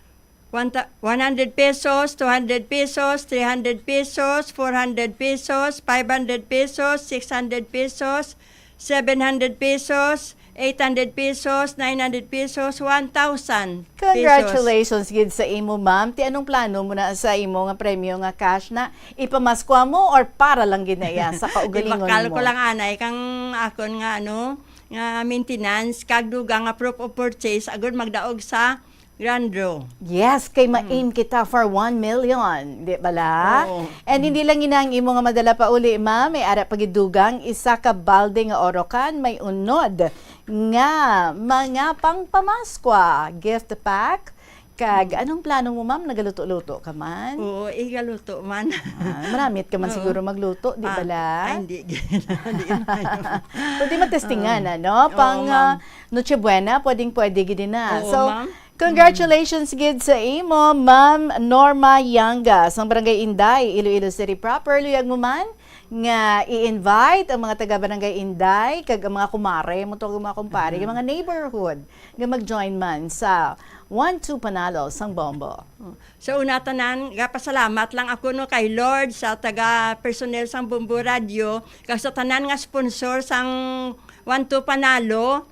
One ta-, one hundred pesos, two hundred pesos, three hundred pesos, four hundred pesos, five hundred pesos, six hundred pesos, seven hundred pesos, eight hundred pesos, nine hundred pesos, one thousand pesos. Congratulations gid sa imo, ma'am. Ti anong plano mo na sa imo nga premyo nga cash na? Ipamaskwa mo or para lang gid na iya sa kaugalingon mo? Ibakal ko lang anay kang akon nga, ano, nga maintenance, kag dugang nga proof of purchase, agud magdaog sa Grand draw. Yes, kay Mm. ma-aim kita for one million, di bala? Oo. And hindi lang ina ang imo nga madala pa uli, ma'am. May ara pa gid dugang, isa ka balde nga orokan, may unod nga mga pangpamaskwa, gift pack. Kag Mm. anong plano mo, ma'am? Nagaluto-luto ka man? Oo, igaluto man. Ah, maramit ka man Oo. siguro magluto, di Ah, bala? Ay, hindi. Hindi na. Pwede matestingan, Ah. ano? Oo, Pang, ma'am. ah, Noche Buena, pwedeng-pwede gid na. Oo, So, ma'am. Congratulations gid sa imo, Ma'am Norma Yanga, sang Barangay Inday, Iloilo City proper. Luyag mo man nga i-invite ang mga taga Barangay Inday kag ang mga kumare mo to, mga kumpare, Mhm. ang mga neighborhood nga mag-join man sa One Two Panalo sang Bombo. Sa una tanan, gapasalamat lang ako, no, kay Lord, sa taga personnel sang Bombo Radio, kag sa tanan nga sponsor sang One Two Panalo,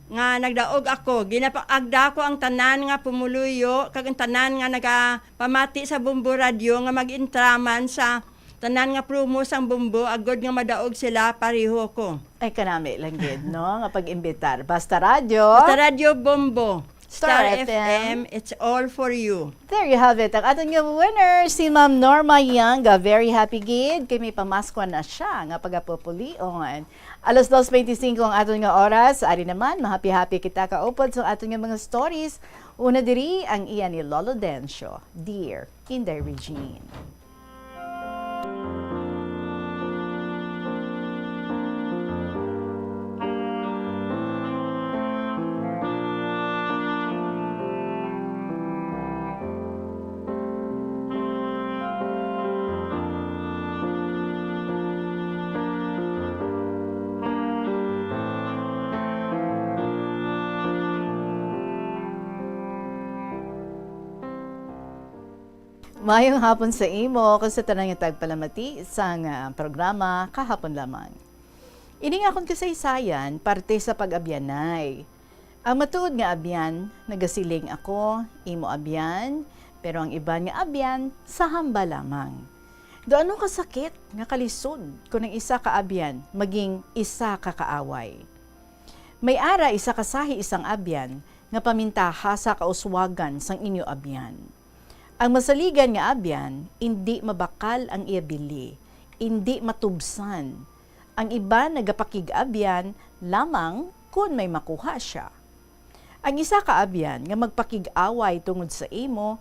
nga nagdaog ako, ginapaagda ko ang tanan nga pumuluyo kag ang tanan nga nagapamati sa Bombo Radio nga mag-entraman sa tanan nga promo sang Bombo, agod nga madaog sila pareho ko. Ay, kanami lang gid, no, nga pag-imbitar. Basta Radyo. Basta Radyo Bombo. Star Star F M. F M, it's all for you. There you have it. Ang aton nga winner, si Ma'am Norma Yanga. Very happy gid kay may pamaskwa na siya nga pagapupulion. Alas dos bente singko ang aton nga oras. Ari naman, mahappy-happy kita kaupod sa aton nga mga stories. Una diri ang iya ni Lolo Dencio, Dear Inday Regine. Mayong hapon sa imo, kag sa tanan nga tagpalamati sang, ah, programa kahapon lamang. Ini nga akon kasaysayan, parte sa pag-abyanay. Ang matuod nga abyan, nagasiling, "Ako, imo abyan," pero ang iban nga abyan, sa hamba lamang. Do ano kasakit nga kalisod kon ang isa ka abyan maging isa ka kaaway? May ara isa ka sahi isang abyan nga pamintaha sa kauswagan sang inyo abyan. Ang masaligan nga abyan, indi mabakal ang iya bili, indi matubsan. Ang iban nagapakig-abyan lamang kon may makuha sia. Ang isa ka abyan nga magpakig-away tungod sa imo,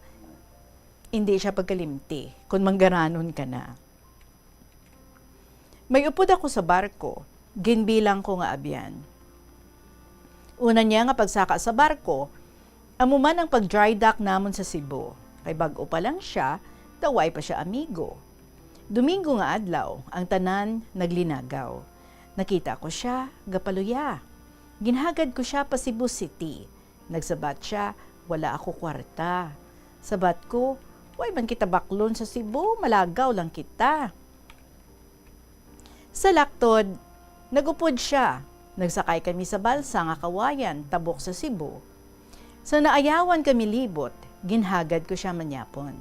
indi sia pagkalimti kon manggaranon ka na. May upod ako sa barko, ginbilang ko nga abyan. Una niya nga pagsaka sa barko, amo man ang pag-dry dock namon sa Cebu, kay bag-o pa lang sia, daw way pa sia amigo. Domingo nga adlaw, ang tanan naglinagaw. Nakita ko sia gapaluya. Ginhagad ko sia pa Cebu City. Nagsabat sia, "Wala ako kwarta." Sabat ko, "Way man kita baklon sa Cebu, malagaw lang kita." Sa laktod, nag-upod sia. Nagsakay kami sa balsa nga kawayan tabok sa Cebu. Sa naayawan kami libot, ginhagad ko sia manyapon.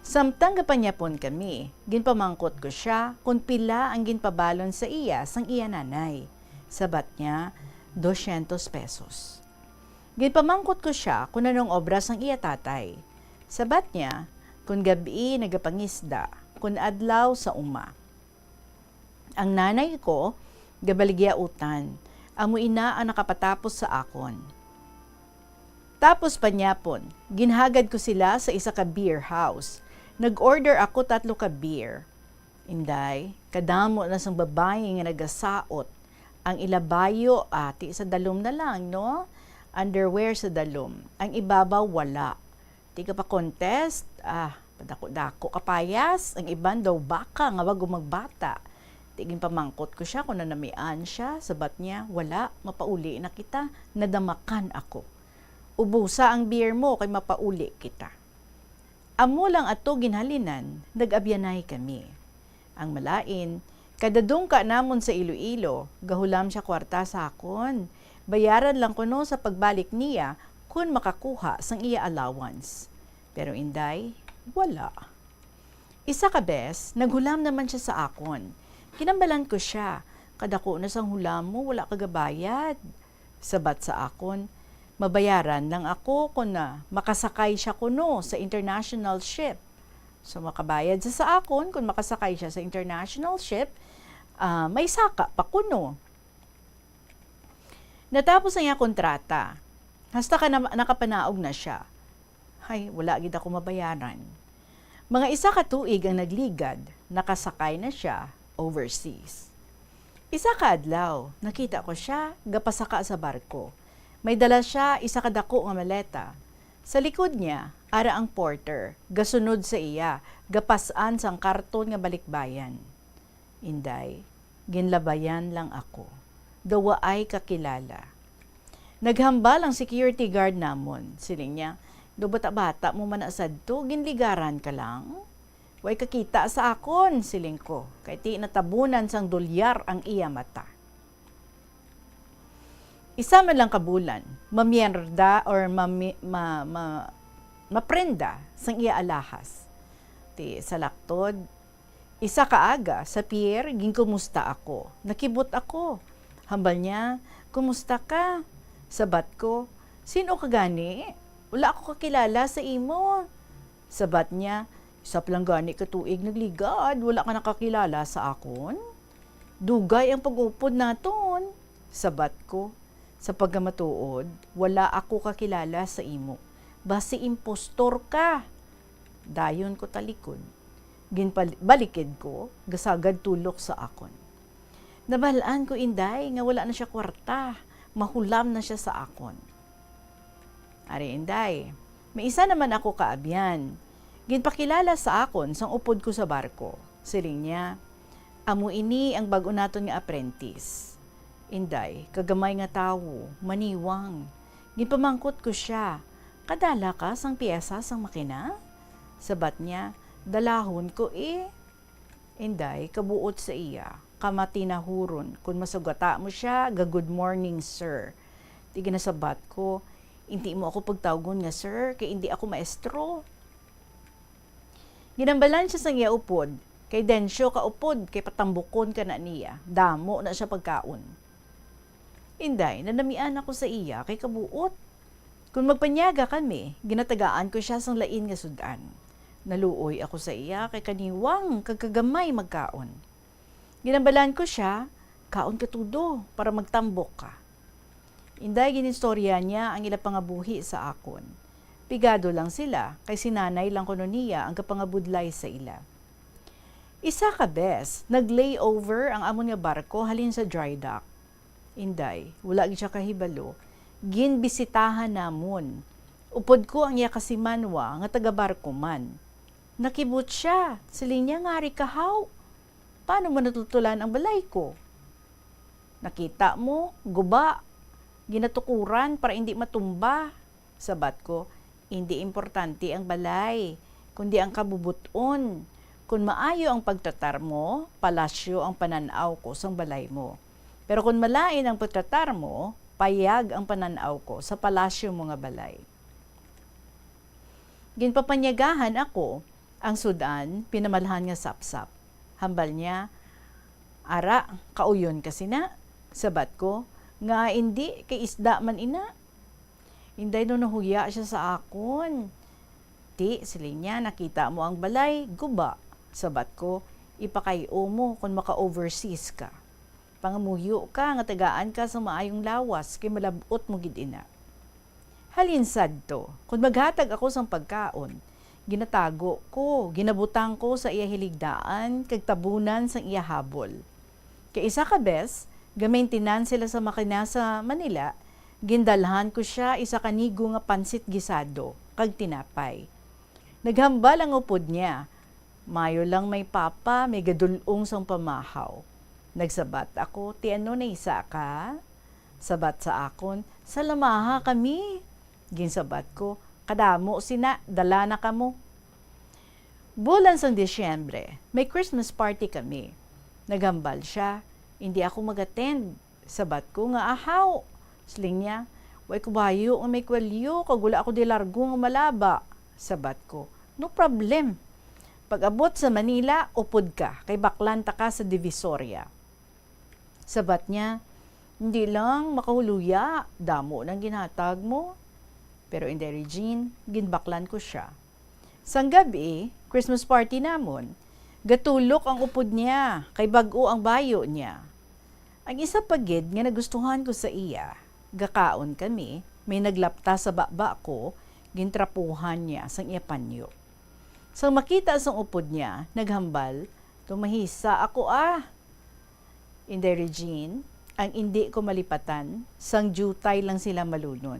Samtang gapanyapon kami, ginpamangkot ko sia kon pila ang ginpabalon sa iya sang iya nanay. Sabat niya, "Dosyentos pesos." Ginpamangkot ko sia kon anong obra sang iya tatay. Sabat niya, kon gab-i nagapangisda, kon adlaw sa uma. Ang nanay ko, gabaligya utan. Amo ina ang nakapatapos sa akon. Tapos panyapon, ginhagad ko sila sa isa ka beer house. Nag-order ako tatlo ka beer. Inday, kadamo na sang babayi nga nagasaot. Ang ila bayo, ati sa dalom na lang, no? Underwear sa dalom. Ang ibabaw, wala. Di ka pa contest? Ah, padako-dako ka payas. Ang iban daw baka nga bago magbata. Di ginpamangkot ko sia kung nanamian sia. Sabat niya, "Wala, mapauli na kita. Nadamakan ako." "Ubusa ang beer mo kay mapauli kita." Amo lang ato ginhalinan, nag-abyanay kami. Ang malain, kada dungka namon sa Iloilo, gahulam sia kwarta sa akon. Bayaran lang kuno sa pagbalik niya kon makakuha sang iya allowance. Pero inday, wala. Isa ka bes, naghulam naman sia sa akon. Kinambalan ko sia, "Kadako na sang hulam mo, wala ka gabayad." Sabat sa akon, "Mabayaran lang ako kon, ah, makasakay sia kuno sa international ship." So, makabayad siya sa akon kon makasakay siya sa international ship, ah, may saka pa kuno. Natapos ang iya kontrata. Hasta ka na, nakapanaog na siya. Hay, wala gid ako mabayaran. Mga isa ka tuig ang nagligad, nakasakay na siya overseas. Isa ka adlaw, nakita ko sia gapasaka sa barko. May dala sia isa ka dako nga maleta. Sa likod niya, ara ang porter, gasunod sa iya, gapas-an sang karton nga balikbayan. Inday, ginlabayan lang ako. Daw waay kakilala. Naghambal ang security guard namon. Siling niya, "Daw bata-bata mo man na sadto, ginligaran ka lang? Way kakita sa akon," siling ko, kay ti natabunan sang dolyar ang iya mata. Isa man lang ka bulan, mamiyerda or mami-, ma-, ma-, maprenda sang iya alahas. Ti sa laktod, isa ka aga, sa pier, ginkumusta ako. Nakibot ako. Hambal niya, "Kumusta ka?" Sabat ko, "Sin-o ka gani? Wala ako kakilala sa imo." Sabat niya, "Isa pa lang gani ka tuig nagligad, wala ka nakakilala sa akon? Dugay ang pag-upod naton." Sabat ko, "Sa pagkamatuod, wala ako kakilala sa imo. Basi impostor ka." Dayon ko talikod. Ginpal-, balikid ko, gasagad tulok sa akon. Nabal-an ko, inday, nga wala na sia kwarta. Mahulam na sia sa akon. Ari, inday, may isa naman ako kaabyan. Ginpakilala sa akon sang upod ko sa barko. Siling niya, "Amo ini ang bag-o naton nga apprentice." Inday, kagamay nga tawo, maniwang. Ginpamangkot ko sia, "Kadala ka sang piyesa sang makina?" Sabat niya, "Dalahon ko, eh." Inday, kabuot sa iya, kamatinahuron, kon masugata mo sia, ga-good morning, sir. Di ginasabat ko, "Indi mo ako pagtawgon nga sir, kay indi ako maestro." Ginambalan sia sang iya upod, kay densyo ka upod, kay patambukon ka na niya, damo na sia pagkaon. Inday, nanamian ako sa iya kay kabuot. Kon magpanyaga kami, ginatagaan ko sia sang lain nga sud-an. Naluoy ako sa iya kay kaniwang kag kagamay magkaon. Ginambalan ko sia, "Kaon ka tudo para magtambok ka." Inday, ginistorya niya ang ila pangabuhi sa akon. Pigado lang sila, kay si nanay lang kuno niya ang kapangabudlay sa ila. Isa ka bes, nag-layover ang amon nga barko halin sa dry dock. Inday, wala gid sia kahibalo. Ginbisitahan namon. Upod ko ang iya kasimanwa nga taga-barko man. Nakibot sia. Siling niya, "Ngari ka, haw? Paano mo natutulan ang balay ko?" Nakita mo, guba, ginatukuran para indi matumba. Sabat ko, "Indi importante ang balay, kundi ang kabubot-on. Kun maayo ang pagtratar mo, palasyo ang panan-aw ko sang balay mo. Pero kun malain ang pagtratar mo, payag ang panan-aw ko sa palasyo mo nga balay." Ginpapanyagahan ako ang sud-an pinamalhan nga sapsap. Hambal niya, "Ara, kauyon ka sina?" Sabat ko, "Nga indi, kay isda man ina." Inday no nahuya siya sa akon. "Ti," siling niya, "nakita mo ang balay, guba." Sabat ko, "Ipakay-o mo kon maka-overseas ka. Pangamuyo ka nga tagaan ka sa maayong lawas, kay malab-ot mo gid ina." Halin sadto, kon maghatag ako sang pagkaon, ginatago ko, ginabutang ko sa iya hiligdaan, kag tabunan sang iya habol. Kay isa ka bes, gamentenan sila sa makina sa Manila, gindalhan ko sia isa ka nigo nga pansit gisado kag tinapay. Naghambal ang upod niya, "Mayo lang may papa, may gadul-ong sang pamahaw." Nagsabat ako, "Ti ano na isa ka?" Sabat sa akon, "Salamaha kami." Ginsabat ko, "Kadamo sina, dala na kamo." Bulan sang Disyembre, may Christmas party kami. Naghambal sia, "Indi ako mag-attend." Sabat ko nga, "Ahaw." Siling niya, "Way ko bayo nga may kwelyo, kag wala ako di largo nga malaba." Sabat ko, "No problem. Pag-abot sa Manila, upod ka, kay baklan ta ka sa Divisoria." Sabat niya, "Hindi lang, makahuluya, damo nang ginhatag mo." Pero Inday Regine, ginbaklan ko sia. Sang gab-i, Christmas party namon, gatulok ang upod niya, kay bag-o ang bayo niya. Ang isa pa gid nga nagustuhan ko sa iya, gakaon kami, may naglapta sa baba ko, gintrapuhan niya sang iya panyo. Sang makita sang upod niya, naghambal, "Tumahisa ako, ah." Inday Regine, ang indi ko malipatan, sang diutay lang sila malunod.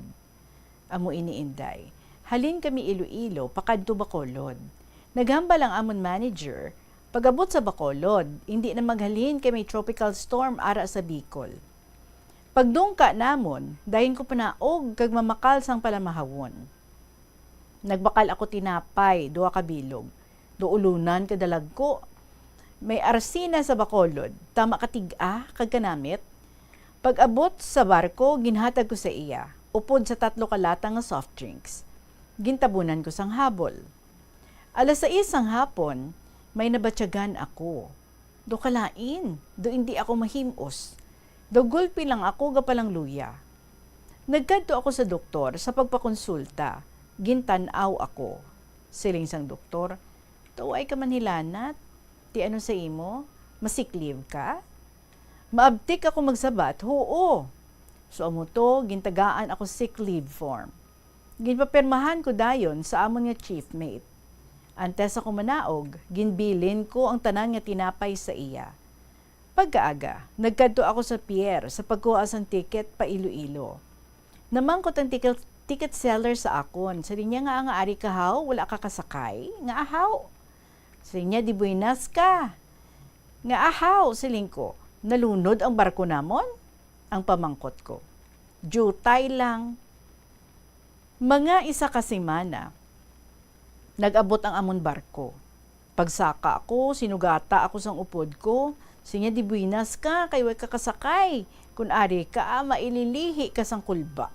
Amo ini, Inday. Halin kami Iloilo, pakadto Bacolod. Naghambal ang amon manager, pag-abot sa Bacolod, indi na maghalin kay may tropical storm ara sa Bicol. Pagdungka namon, dayon ko panaog kag mamakal sang palamahawon. Nagbakal ako tinapay, duha ka bilog. Duulunan ka dalagko. May arsina sa Bacolod, tama ka tig-a kag kanamit. Pag-abot sa barko, ginhatag ko sa iya, upod sa tatlo ka lata nga soft drinks. Gintabunan ko sang habol. Alas sais sang hapon, may nabatyagan ako. Do kalain, do indi ako mahim-os. Do gulpi lang ako gapalangluya. Nagkadto ako sa doktor sa pagpakonsulta. Gintan-aw ako. Siling sang doktor, "Tuway ka manhilanat. Ti ano sa imo? Ma-sick leave ka?" Maabtik ako magsabat, "Huo." So amo to, gintagaan ako sick leave form. Ginpapirmahan ko dayon sa amon nga chiefmate. Antes ako manaog, ginbilin ko ang tanan nga tinapay sa iya. Pagkaaga, nagkadto ako sa pier sa pagkuha sang ticket pa Iloilo. Namangkot ang ticket, ticket seller sa akon. Siling niya nga, "Nga ari ka haw, wala ka kasakay?" Nga ahaw. Siling niya, "De buenas ka?" Nga ahaw, siling ko. "Nalunod ang barko namon?" Ang pamangkot ko. "Diutay lang." Mga isa ka semana, nag-abot ang amon barko. Pagsaka ako, sinugata ako sang upod ko. Sinya, "De buenas ka, kay way ka kasakay. Kun ari ka, ah, maililihi ka sang kulba."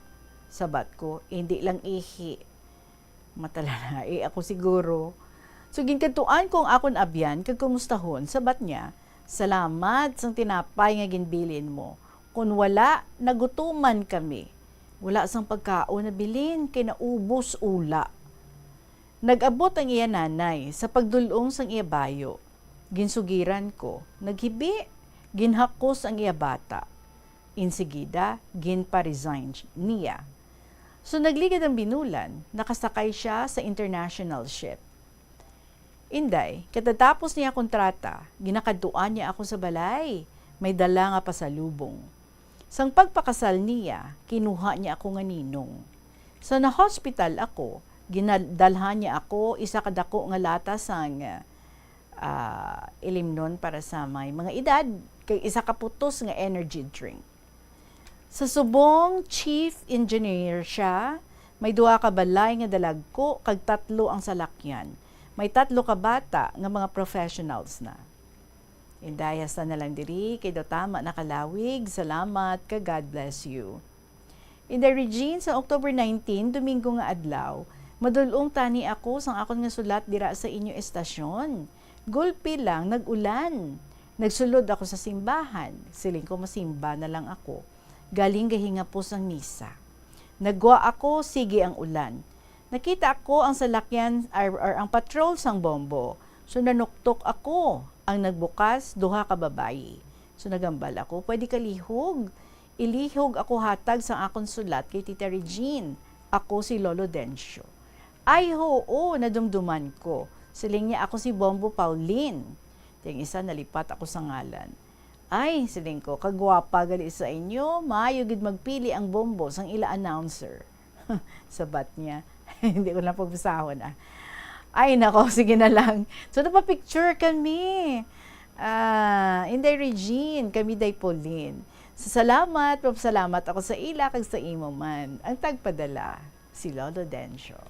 Sabat ko, "Indi lang ihi. Matalanae ako siguro." So, ginkadtuan ko ang akon abyan kag kumustahon, sabat niya, "Salamat sang tinapay nga ginbilin mo. Kun wala, nagutuman kami. Wala sang pagkaon na bilin, kay naubos ula." Nag-abot ang iya nanay sa pagdul-ong sang iya bayo. Ginsugiran ko, naghibi, ginhakos ang iya bata. Insigida, ginpa-resign niya. So, nagligad ang binulan, nakasakay siya sa international ship. Inday, katatapos niya kontrata, ginakadtuan niya ako sa balay. May dala nga pasalubong. Sang pagpakasal niya, kinuha niya ako nga ninong. Sa na-hospital ako, ginadalhan niya ako isa ka dako nga lata sang, ah, Ilimnon para sa may mga edad, kag isa ka putos nga energy drink. Sa subong, chief engineer siya, may duha ka balay nga dalagko, kag tatlo ang salakyan. May tatlo ka bata nga mga professionals na. Inday, hasta na lang diri, kay daw tama na kalawig. Salamat, kag God bless you. Inday Regine, sa October nineteen, Domingo nga adlaw, madul-ong tani ako sang akon nga sulat dira sa inyo estasyon. Gulpi lang, nag-ulan. Nagsulod ako sa simbahan. Siling ko, masimba na lang ako. Galing gahingapos ang misa. Nagwa ako, sige ang ulan. Nakita ko ang salakyan or, or ang patrol sang Bombo. So, nanuktok ako. Ang nagbukas, duha ka babayi. So, nagambal ako, "Pwede kalihog? Ilihog ako hatag sang akon sulat kay Tita Regine. Ako si Lolo Dencio." "Ay, hoo, nadumduman ko." Siling niya, "Ako si Bombo Pauline." Ting isa, nalipat ako sa ngalan. "Ay," siling ko, "kagwapa gali sa inyo, maayo gid magpili ang Bombo sang ila announcer." Sabat niya. Hindi ko na pagbasahon, ah. Ay, nako, sige na lang. So, napapicture kami. Ah, Inday Regine, kami Day Pauline. Sa salamat, papasalamat ako sa ila kag sa imo man. Ang tagpadala, si Lolo Dencio.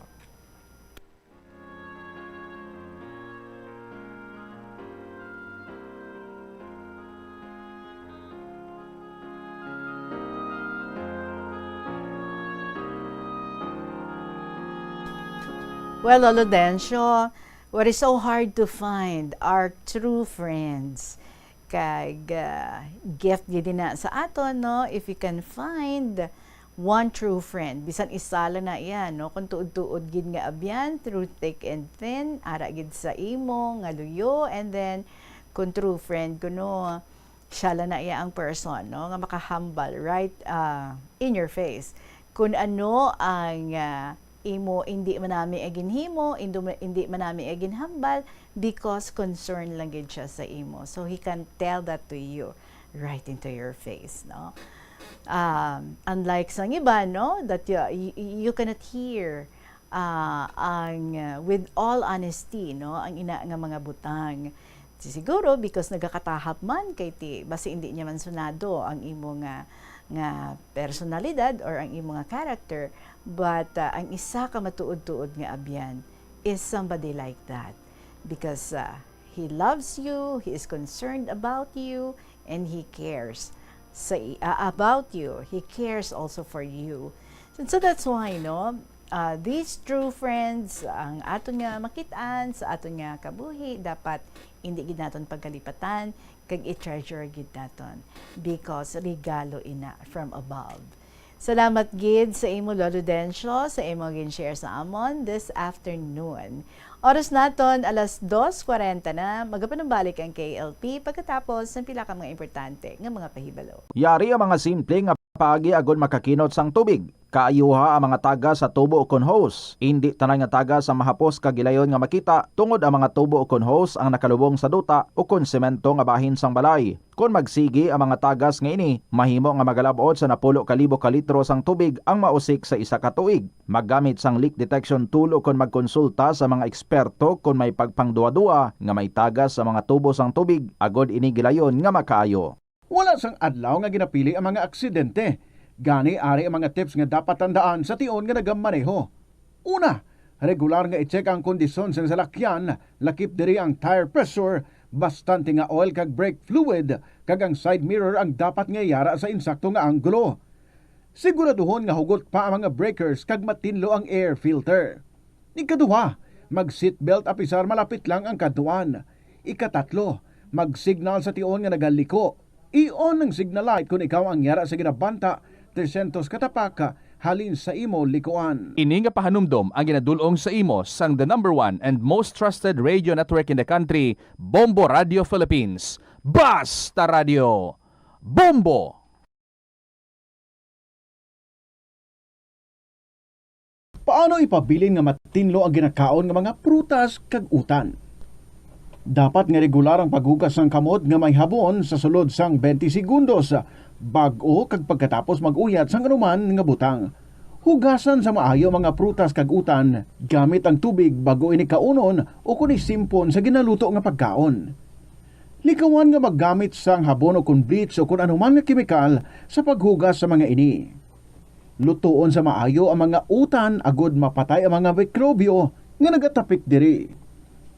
Well, Lolo Dencio, what is so hard to find are true friends. Kag, ah, gift gid na sa aton, no? If you can find one true friend, bisan isa lang na iya, no? Kung tuod-tuod gid nga abyan, through thick and thin, ara gid sa imo nga luyo, and then, kung true friend kuno, siya lang na iya ang person, no? Nga makahambal right, ah, in your face. Kung ano ang, ah, imo, hindi man nami ginhimo, indo-, hindi man nami ginhambal, because concern lang gid siya sa imo. So, he can tell that to you right into your face, no? Um, unlike sa iba, no, that you, you, you cannot hear, ah, ang, ah, with all honesty, no, ang ina nga mga butang. Siguro because nagakatahap man kay ti, basi hindi niya man sunado ang imo nga, nga personalidad or ang imo nga character, but, ah, ang isa ka matuod-tuod nga abyan is somebody like that, because, ah, he loves you, he is concerned about you, and he cares sa i-, ah, about you. He cares also for you. And so that's why, no, ah, these true friends, ang aton nga makit-an sa aton nga kabuhi, dapat hindi gid naton pagkalipatan, kag i-treasure gid naton, because regalo ina from above. Salamat gid sa imo, Lolo Dencio, sa imo gin-share sa amon this afternoon. Oras naton, alas dos kwarenta na. Magapanumbalik ang K L P pagkatapos ng pila ka mga importante nga mga pahibalo. Yari ang mga simple nga paagi agod makakinot sang tubig. Kaayuha ang mga tagas sa tubo ukon hose. Indi tanan nga tagas ang mahapos kag gilayon nga makita, tungod ang mga tubo ukon hose ang nakalubong sa duta ukon semento nga bahin sang balay. Kon magsigi ang mga tagas nga ini, mahimo nga magalab-ot sa napulo ka libo ka litro sang tubig ang mausik sa isa ka tuig. Maggamit sang leak detection tool ukon magkonsulta sa mga eksperto kon may pagpangduwa-duwa nga may tagas sa mga tubo sang tubig, agod ini gilayon nga makaayo. Wala sang adlaw nga ginapili ang mga aksidente. Gani, ari ang mga tips nga dapat tandaan sa tion nga nagamaneho. Una, regular nga i-check ang kondisyon sang salakyan, lakip diri ang tire pressure, bastante nga oil kag brake fluid, kag ang side mirror ang dapat nga yara sa insakto nga anggulo. Siguraduhon nga hugot pa ang mga breakers kag matinlo ang air filter. Ikaduha, mag-seatbelt apisar malapit lang ang kadtuan. Ikatatlo, mag-signal sa tion nga nagaliko. I-on ang signal light kon ikaw ang yara sa ginabanta trescientos ka tapak halin sa imo likuan. Ini nga pahanumdom ang ginadul-ong sa imo sang the number one and most trusted radio network in the country, Bombo Radio Philippines. Basta Radio, Bombo! Paano ipabilin nga matinlo ang ginakaon nga mga prutas kag utan? Dapat nga regular ang paghugas sang kamot nga may habon sa sulod sang twenty segundos bag-o kag pagkatapos mag-uyat sang anuman nga butang. Hugasan sa maayo ang mga prutas kag utan gamit ang tubig bag-o ini kaunon ukon isimpon sa ginaluto nga pagkaon. Likawan nga maggamit sang habon o kon bleach o kon anuman nga kemikal sa paghugas sa mga ini. Lutoon sa maayo ang mga utan agod mapatay ang mga mikrobyo nga nagatapik diri.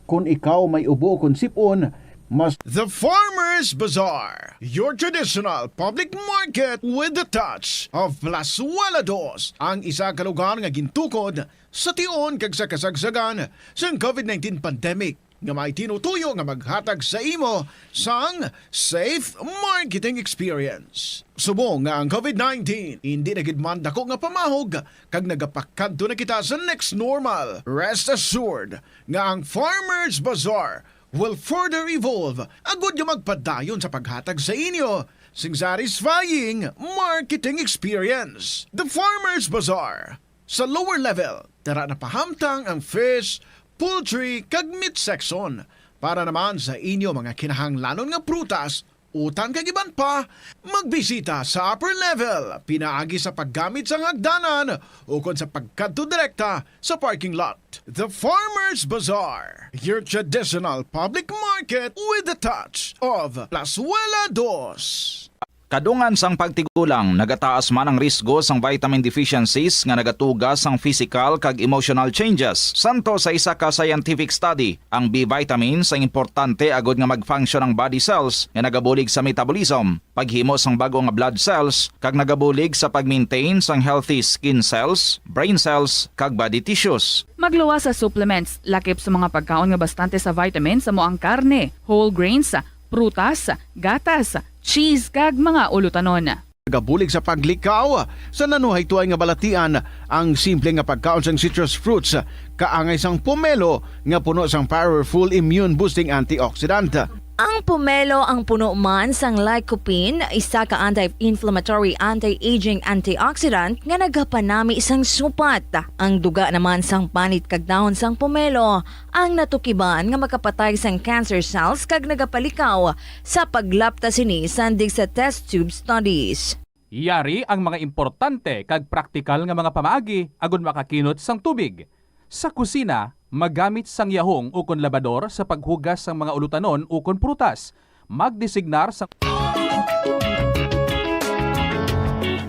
Kon ikaw may ubo o kon sipon, mas The Farmers Bazaar, your traditional public market with the touch of Plazuela Dos, ang isa ka lugar nga gintukod sa tion kag sa kasagsagan sang covid nineteen pandemic, nga may tinutuyo nga maghatag sa imo sang safe marketing experience. Subong nga ang covid nineteen indi na gid man dako nga pamahog, kag nagapakadto na kita sa next normal, rest assured nga ang Farmers Bazaar will further evolve agud nga magpadayon sa paghatag sa inyo sing satisfying marketing experience. The Farmers Bazaar. Sa lower level, dara na pahamtang ang fish, poultry, kag meat section. Para naman sa inyo mga kinahanglanon nga prutas, utan kag iban pa, magbisita sa upper level pinaagi sa paggamit sang hagdanan ukon sa pagkadto direkta sa parking lot. The Farmers Bazaar, your traditional public market with the touch of Plazuela Dos. Kadungan sang pagtigulang, nagataas man ang risgo sang vitamin deficiencies nga nagatuga sang physical kag emotional changes. Santo sa isa ka scientific study, ang B vitamins ang importante agud nga mag-function ang body cells nga nagabulig sa metabolism, paghimo sang bag-o nga blood cells, kag nagabulig sa pag-maintain sang healthy skin cells, brain cells, kag body tissues. Magluwas sa supplements, lakip sa mga pagkaon nga bastante sa vitamins amo ang karne, whole grains, prutas, gatas, cheese, kag mga ulutanon. Nagabulig sa paglikaw sa nanuhaytoay nga balatian ang simple nga pagkaon sang citrus fruits, kaangay sang pomelo nga puno sang powerful immune boosting antioxidant. Ang pomelo ang puno man sang lycopene, isa ka anti-inflammatory, anti-aging antioxidant nga nagapanami sang supat. Ang duga naman sang panit kag dahon sang pomelo ang natukiban nga makapatay sang cancer cells kag nagapalikaw sa paglapta sini sandig sa test tube studies. Yari ang mga importante kag praktikal nga mga pamaagi agud makakinot sang tubig. Sa kusina, magamit sang yahong ukon labador sa paghugas sang mga ulutanon ukon prutas. Magdesignar sang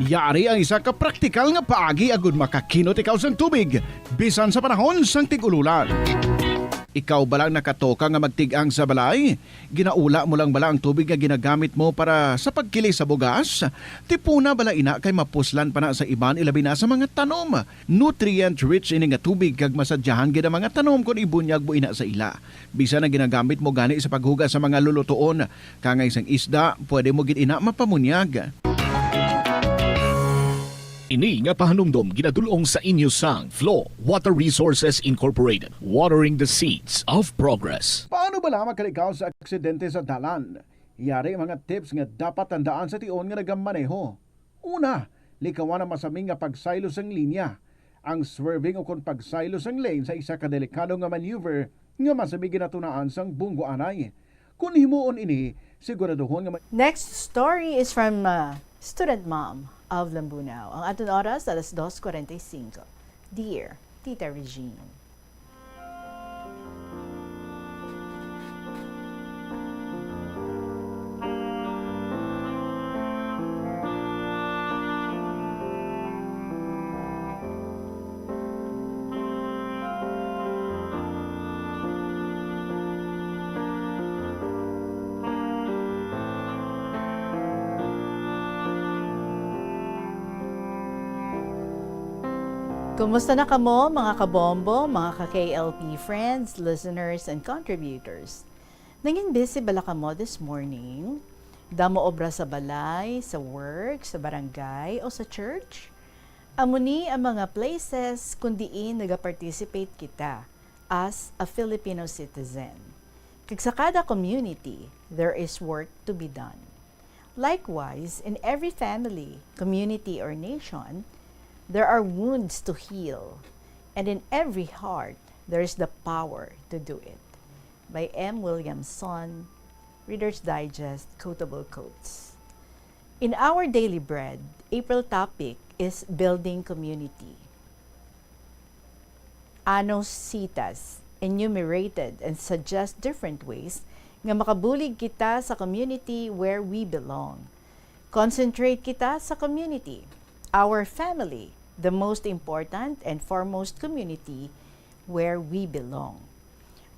Yari ang isa ka praktikal nga paagi agud makakinot ikaw sang tubig, bisan sa panahon sang tig-ululan. Ikaw bala ang nakatoka nga magtig-ang sa balay? Ginaula mo lang bala ang tubig nga ginagamit mo para sa pagkili sa bugas? Tipuna bala ina kay mapuslan pa na sa iban, ilabi na sa mga tanom. Nutrient-rich ini nga tubig kag masadyahan gid ang mga tanom kon ibunyag mo ina sa ila. Bisan ang ginagamit mo gani sa paghugas sa mga lulutoon, kangay sang isda, pwede mo gid ina mapamunyag. Ini nga pahanumdom ginadul-ong sa inyo sang Flow Water Resources Incorporated, watering the seeds of progress. Paano bala makalikaw sa aksidente sa dalan? Yari ang mga tips nga dapat tandaan sa tion nga nagamaneho. Una, likawan ang masami nga pagsaylo sang linya. Ang swerving ukon pagsaylo sang lane sa isa ka delikado nga maneuver nga masami ginatunaan sang bunggoanay. Kon himuon ini, siguraduhon nga ma- Next story is from, uh, student mom of Lambunao. Ang aton oras, alas dos cuarenta y cinco. Dear Tita Regine. Kumusta na kamo, mga kabombo, mga ka-K L P friends, listeners, and contributors? Nangin busy bala kamo this morning? Damo obra sa balay, sa work, sa barangay, o sa church? Amo ni ang mga places kung diin nagaparticipate kita as a Filipino citizen. Kag sa kada community, there is work to be done. Likewise, in every family, community, or nation, there are wounds to heal, and in every heart, there is the power to do it. By M Williamson, Reader's Digest, Quotable Quotes. In our daily bread, April topic is building community. Anos Sitas enumerated and suggest different ways nga makabulig kita sa community where we belong. Concentrate kita sa community, our family, the most important and foremost community where we belong.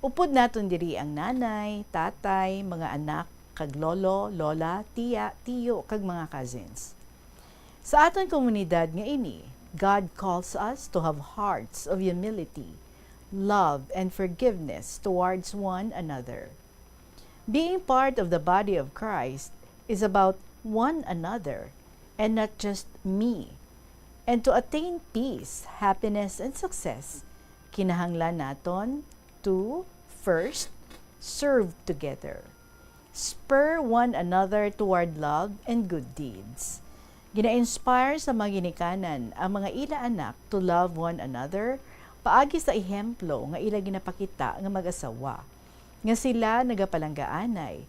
Upod naton diri ang nanay, tatay, mga anak, kag lolo, lola, tiya, tiyo, kag mga cousins. Sa aton komunidad nga ini, God calls us to have hearts of humility, love, and forgiveness towards one another. Being part of the body of Christ is about one another and not just me. And to attain peace, happiness, and success, kinahanglan naton to, first, serve together. Spur one another toward love and good deeds. Gina-inspire sa mga ginikanan ang mga ila anak to love one another paagi sa ehemplo nga ila ginapakita nga mag-asawa, nga sila nagapalanggaanay,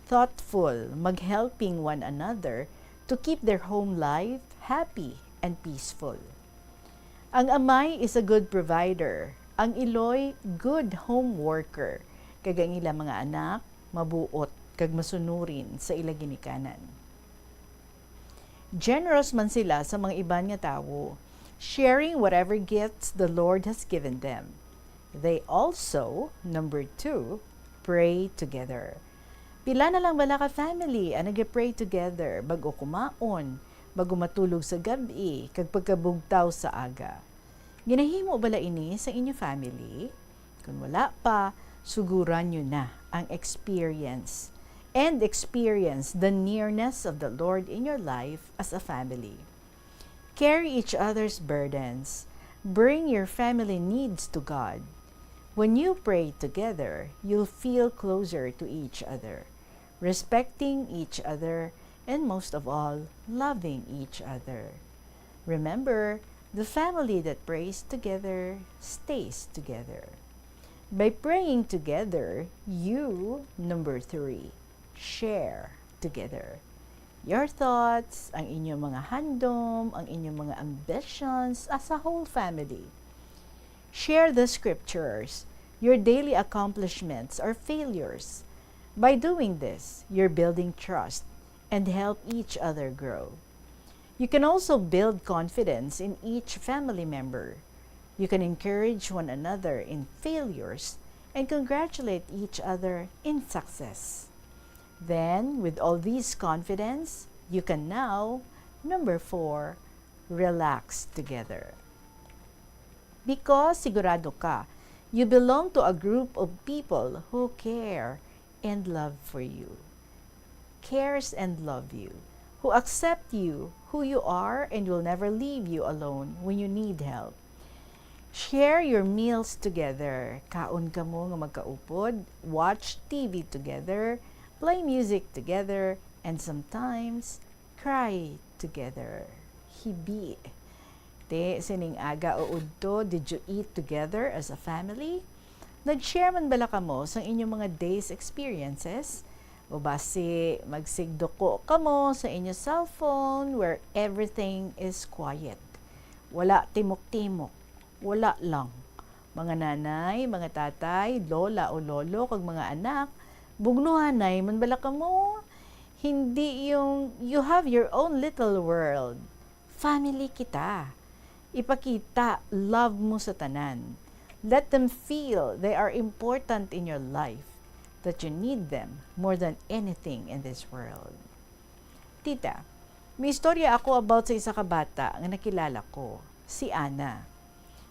thoughtful, mag-helping one another to keep their home life happy and peaceful. Ang amay is a good provider, ang iloy good home worker, kag ang ila mga anak mabuot kag masunurin sa ila ginikanan. Generous man sila sa mga iban nga tawo, sharing whatever gifts the Lord has given them. They also, number two, pray together. Pila na lang bala ka family ang nag-pray together bag-o kumaon, bag-o matulog sa gab-i, kag pagkabugtaw sa aga? Ginahimo bala ini sa inyo family? Kung wala pa, suguran nyo na ang experience and experience the nearness of the Lord in your life as a family. Carry each other's burdens. Bring your family needs to God. When you pray together, you'll feel closer to each other, respecting each other, and most of all, loving each other. Remember, the family that prays together stays together. By praying together, you, number three, share together your thoughts, ang inyong mga handom, ang inyong mga ambitions as a whole family. Share the scriptures, your daily accomplishments or failures. By doing this, you're building trust and help each other grow. You can also build confidence in each family member. You can encourage one another in failures and congratulate each other in success. Then, with all this confidence, you can now, number four, relax together. Because sigurado ka, you belong to a group of people who care and love for you. Cares and love you. Who accept you, who you are, and will never leave you alone when you need help. Share your meals together. Kaon kamo nga magkaupod, watch T V together, play music together, and sometimes cry together. Hibi. Te, sining aga o udto, did you eat together as a family? Nag-share man bala kamo sang inyong mga day's experiences? O basi magsigduko kamo sa inyo cellphone where everything is quiet? Wala timok-timok, wala lang. Mga nanay, mga tatay, lola o lolo, kag mga anak, bugnuhanay man bala kamo? Hindi yung you have your own little world. Family kita. Ipakita love mo sa tanan. Let them feel they are important in your life, that you need them more than anything in this world. Tita, may istorya ako about sa isa ka bata nga nakilala ko, si Ana.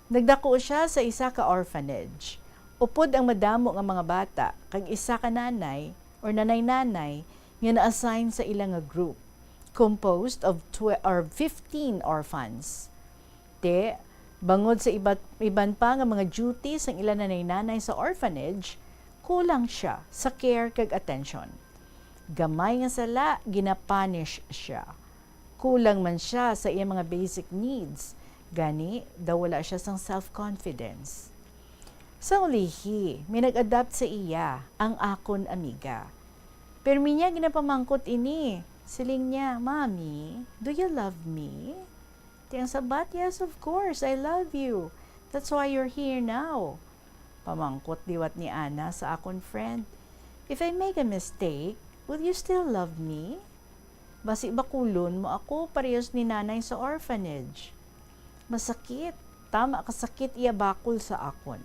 Nagdako siya sa isa ka orphanage. Upod ang madamo nga mga bata, kag isa ka nanay or nanay-nanay nga na-assign sa ila nga group, composed of twe-, or fifteen orphans. Te, bangod sa ibat-, iban pa nga mga duties ang ila nanay-nanay sa orphanage, kulang siya sa care kag attention. Gamay nga sala, ginapunish siya. Kulang man siya sa iyang mga basic needs, gani daw wala siya sang self-confidence. Sa ulihi, may nag-adopt sa iya, ang akon amiga. Pirmi niya ginapamangkot ini. Siling niya, "Mommy, do you love me?" Ti ang sabat, "Yes, of course, I love you. That's why you're here now." Pamangkot liwat ni Ana sa akon friend, If I make a mistake, will you still love me? Basi bakulon mo ako parehas ni nanay sa orphanage. Masakit, tama ka sakit iya bakol sa akon.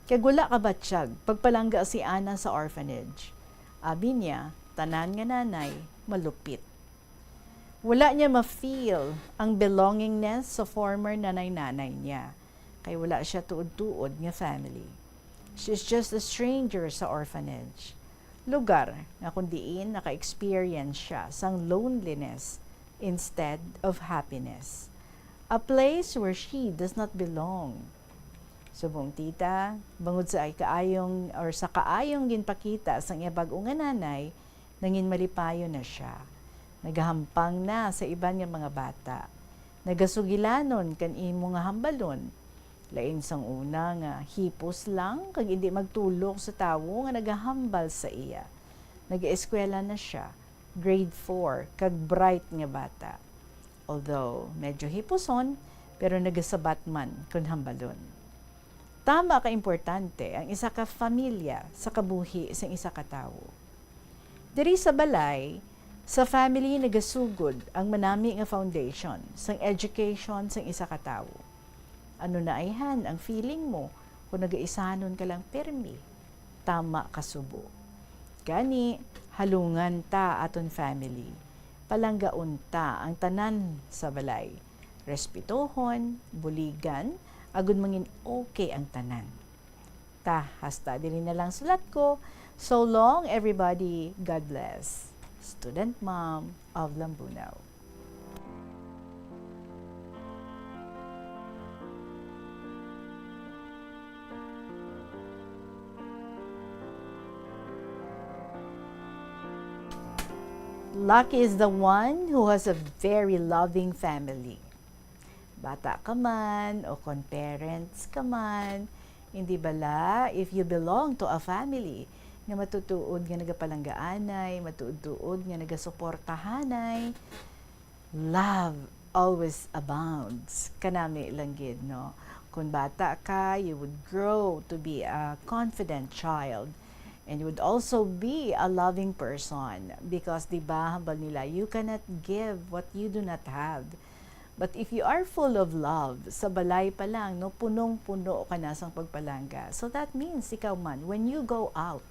Kag wala kabatyag pagpalangga si Ana sa orphanage. Abi niya, tanan nga nanay malupit. Wala niya ma-feel ang belongingness sa former nanay-nanay niya, kay wala siya tuod-tuod nga family. She's just a stranger sa orphanage, lugar nga kung diin naka-experience siya sang loneliness instead of happiness, a place where she does not belong. Subong tita, bangod sa ay kaayong or sa kaayong ginpakita sang iya bag-o nga nanay, nangin malipayon na siya. Nagahampang na sa iban nga mga bata. Nagasugilanon kan imo nga hambalon. Lain sang una nga hipos lang kag indi magtulok sa tawo nga nagahambal sa iya. Nagaeskwela na siya, grade four, kag bright nga bata. Although medyo hipuson, pero nagasabat man kon hambalon. Tama ka importante ang isa ka familya sa kabuhi sang isa ka tawo. Diri sa balay, sa family nagasugod ang manami nga foundation sang education sang isa ka tawo. Ano na ayhan ang feeling mo kung nagaisanon ka lang pirmi? Tama ka subo. Gani, halungan ta aton family. Palanggaon ta ang tanan sa balay. Respetohon, buligan, agud mangin okay ang tanan. Ta, hasta diri na lang sulat ko. So long, everybody. God bless. Student Mom of Lambunao. Lucky is the one who has a very loving family. Bata ka man o kon parents ka man, hindi bala, if you belong to a family nga matutuod nga nagapalanggaanay, matuod-tuod nga nagasuportahanay, love always abounds. Kanami lang gid, no? Kung bata ka, you would grow to be a confident child. And you would also be a loving person because, di ba, hambal nila, you cannot give what you do not have. But if you are full of love, sa balay pa lang, no, punong-puno ka na sang pagpalangga. So that means, ikaw man, when you go out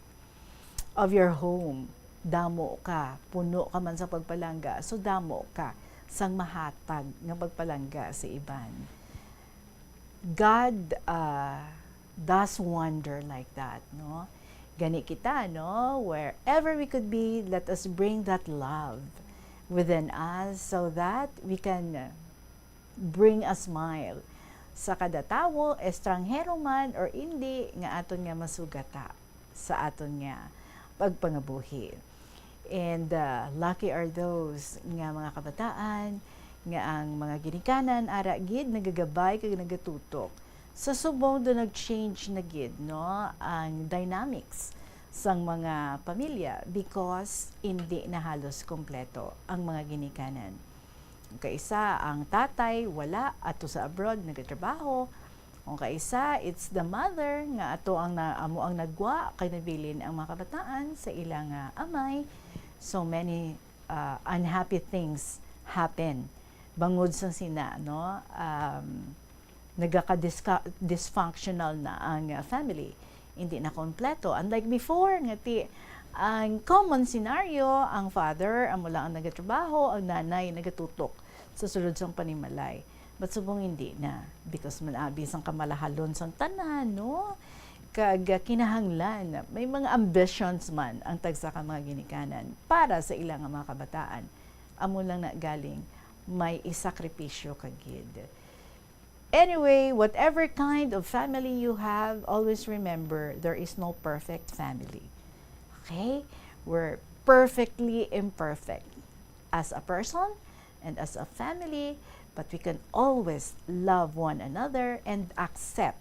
of your home, damo ka, puno ka man sa pagpalangga, so damo ka sang mahatag nga pagpalangga sa iban. God, ah, does wonder like that, no? Gani kita, no? Wherever we could be, let us bring that love within us so that we can, uh, bring a smile sa kada tawo, estranghero man or indi, nga aton nga masugata sa aton nga pagpangabuhi. And, uh, lucky are those nga mga kabataan nga ang mga ginikanan ara gid nagagabay kag nagatutok. Sa subong do nag-change na gid, no, ang dynamics sang mga pamilya because indi na halos kompleto ang mga ginikanan. Ang kaisa, ang tatay wala, ato sa abroad nagatrabaho. Ang kaisa, it's the mother nga ato ang na, amo ang nagwa kay nabilin ang mga kabataan sa ila nga amay. So many, uh, unhappy things happen bangod sa sina, no? Um, nagaka-disca-, dysfunctional na ang, uh, family. Hindi na kompleto. Unlike before, nga ti, ang common scenario, ang father amo lang ang nagatrabaho, ang nanay nagatutok sa sulod sang panimalay. But subong hindi na, because man abi sang kamalahalon sang tanan, no? Kag, uh, kinahanglan, may mga ambitions man ang tagsa ka mga ginikanan para sa ila nga mga kabataan. Amo lang na galing, may isakripisyo ka gid. Anyway, whatever kind of family you have, always remember there is no perfect family. Okay? We're perfectly imperfect as a person and as a family, but we can always love one another and accept,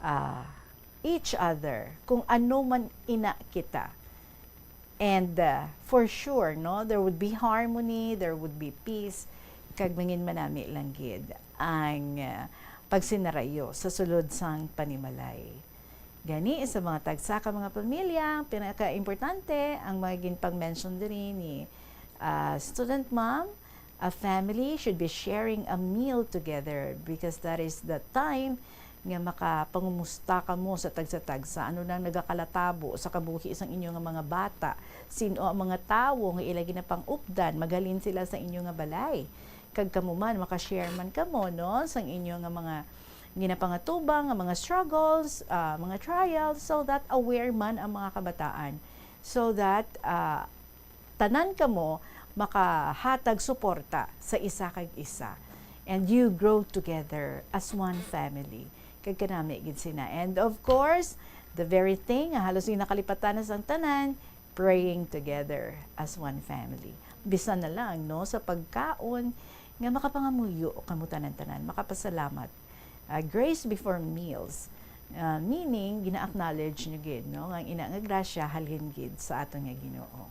uh, each other kung ano man ina kita. And, uh, for sure, no, there would be harmony, there would be peace, kag mangin manami lang gid ang, uh, pagsinarayo sa sulod sang panimalay. Gani, sa mga tagsa ka mga pamilya, pinaka-importante ang mga ginpang-mention diri ni, ah, student mom, a family should be sharing a meal together because that is the time nga makapangumusta kamo sa tagsa-tagsa. Ano nang nagakalatabo sa kabuhi sang inyo nga mga bata? Sino ang mga tawo nga ila ginapang-updan? Maghalin sila sa inyo nga balay. Kag kamo man, makashare man kamo, no, sang inyo nga mga ginapangatubang, nga mga struggles, ah, mga trials, so that aware man ang mga kabataan. So that, ah, tanan kamo makahatag suporta sa isa kag isa. And you grow together as one family. Kag kanami gid sina. And of course, the very thing nga halos ginakalipatan na sang tanan, praying together as one family. Bisan na lang, no, sa pagkaon, nga makapangamuyo kamo tanan-tanan, makapasalamat. Ah, grace before meals. Ah, meaning, gina-acknowledge nyo gid, no, nga ang ina nga grasya halin gid sa aton nga Ginoo.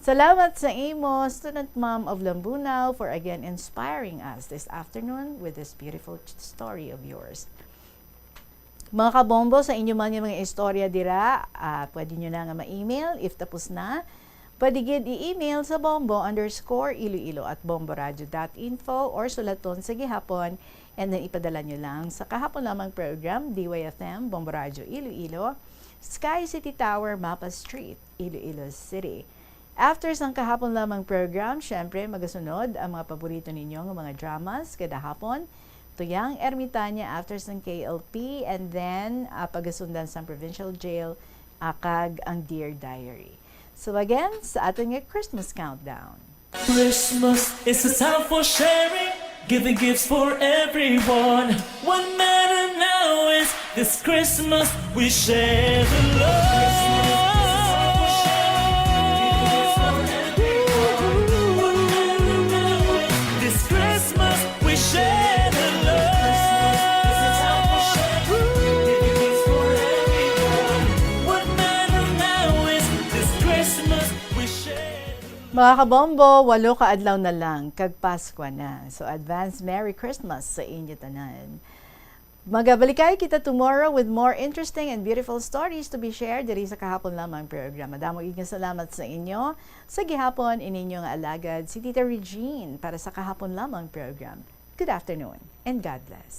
Salamat sa imo, student mom of Lambunao, for again inspiring us this afternoon with this beautiful ch-, story of yours. Mga kabombo, sa inyo man nga mga istorya dira, ah, pwede nyo na nga ma-email if tapos na. Pwede gid i-email sa bombo underscore iloilo at bomboradio dot info or sulaton sa gihapon, and then ipadala nyo lang sa kahapon lamang program, D Y F M, Bombo Radio Iloilo, Sky City Tower, Mapa Street, Iloilo City. After sang kahapon lamang program, syempre, magasunod ang mga paborito ninyo nga mga dramas kada hapon, Tuyang Ermitaña after sang K L P, and then, ah, pagasundan sang Provincial Jail, ah, kag ang Dear Diary. So again, sa aton nga Christmas countdown. Christmas is a time for sharing, giving gifts for everyone. What matter now is this Christmas we share the love. This Christmas we share the love. What matter now is this Christmas we share the love. Mga kabombo, walo ka adlaw na lang, kag Paskwa na. So, advance Merry Christmas sa inyo tanan. Magabalikay kita tomorrow with more interesting and beautiful stories to be shared diri sa Kahapon Lamang program. Madamo gid nga salamat sa inyo. Sa gihapon, ininyo nga alagad, si Tita Regine para sa Kahapon Lamang program. Good afternoon and God bless.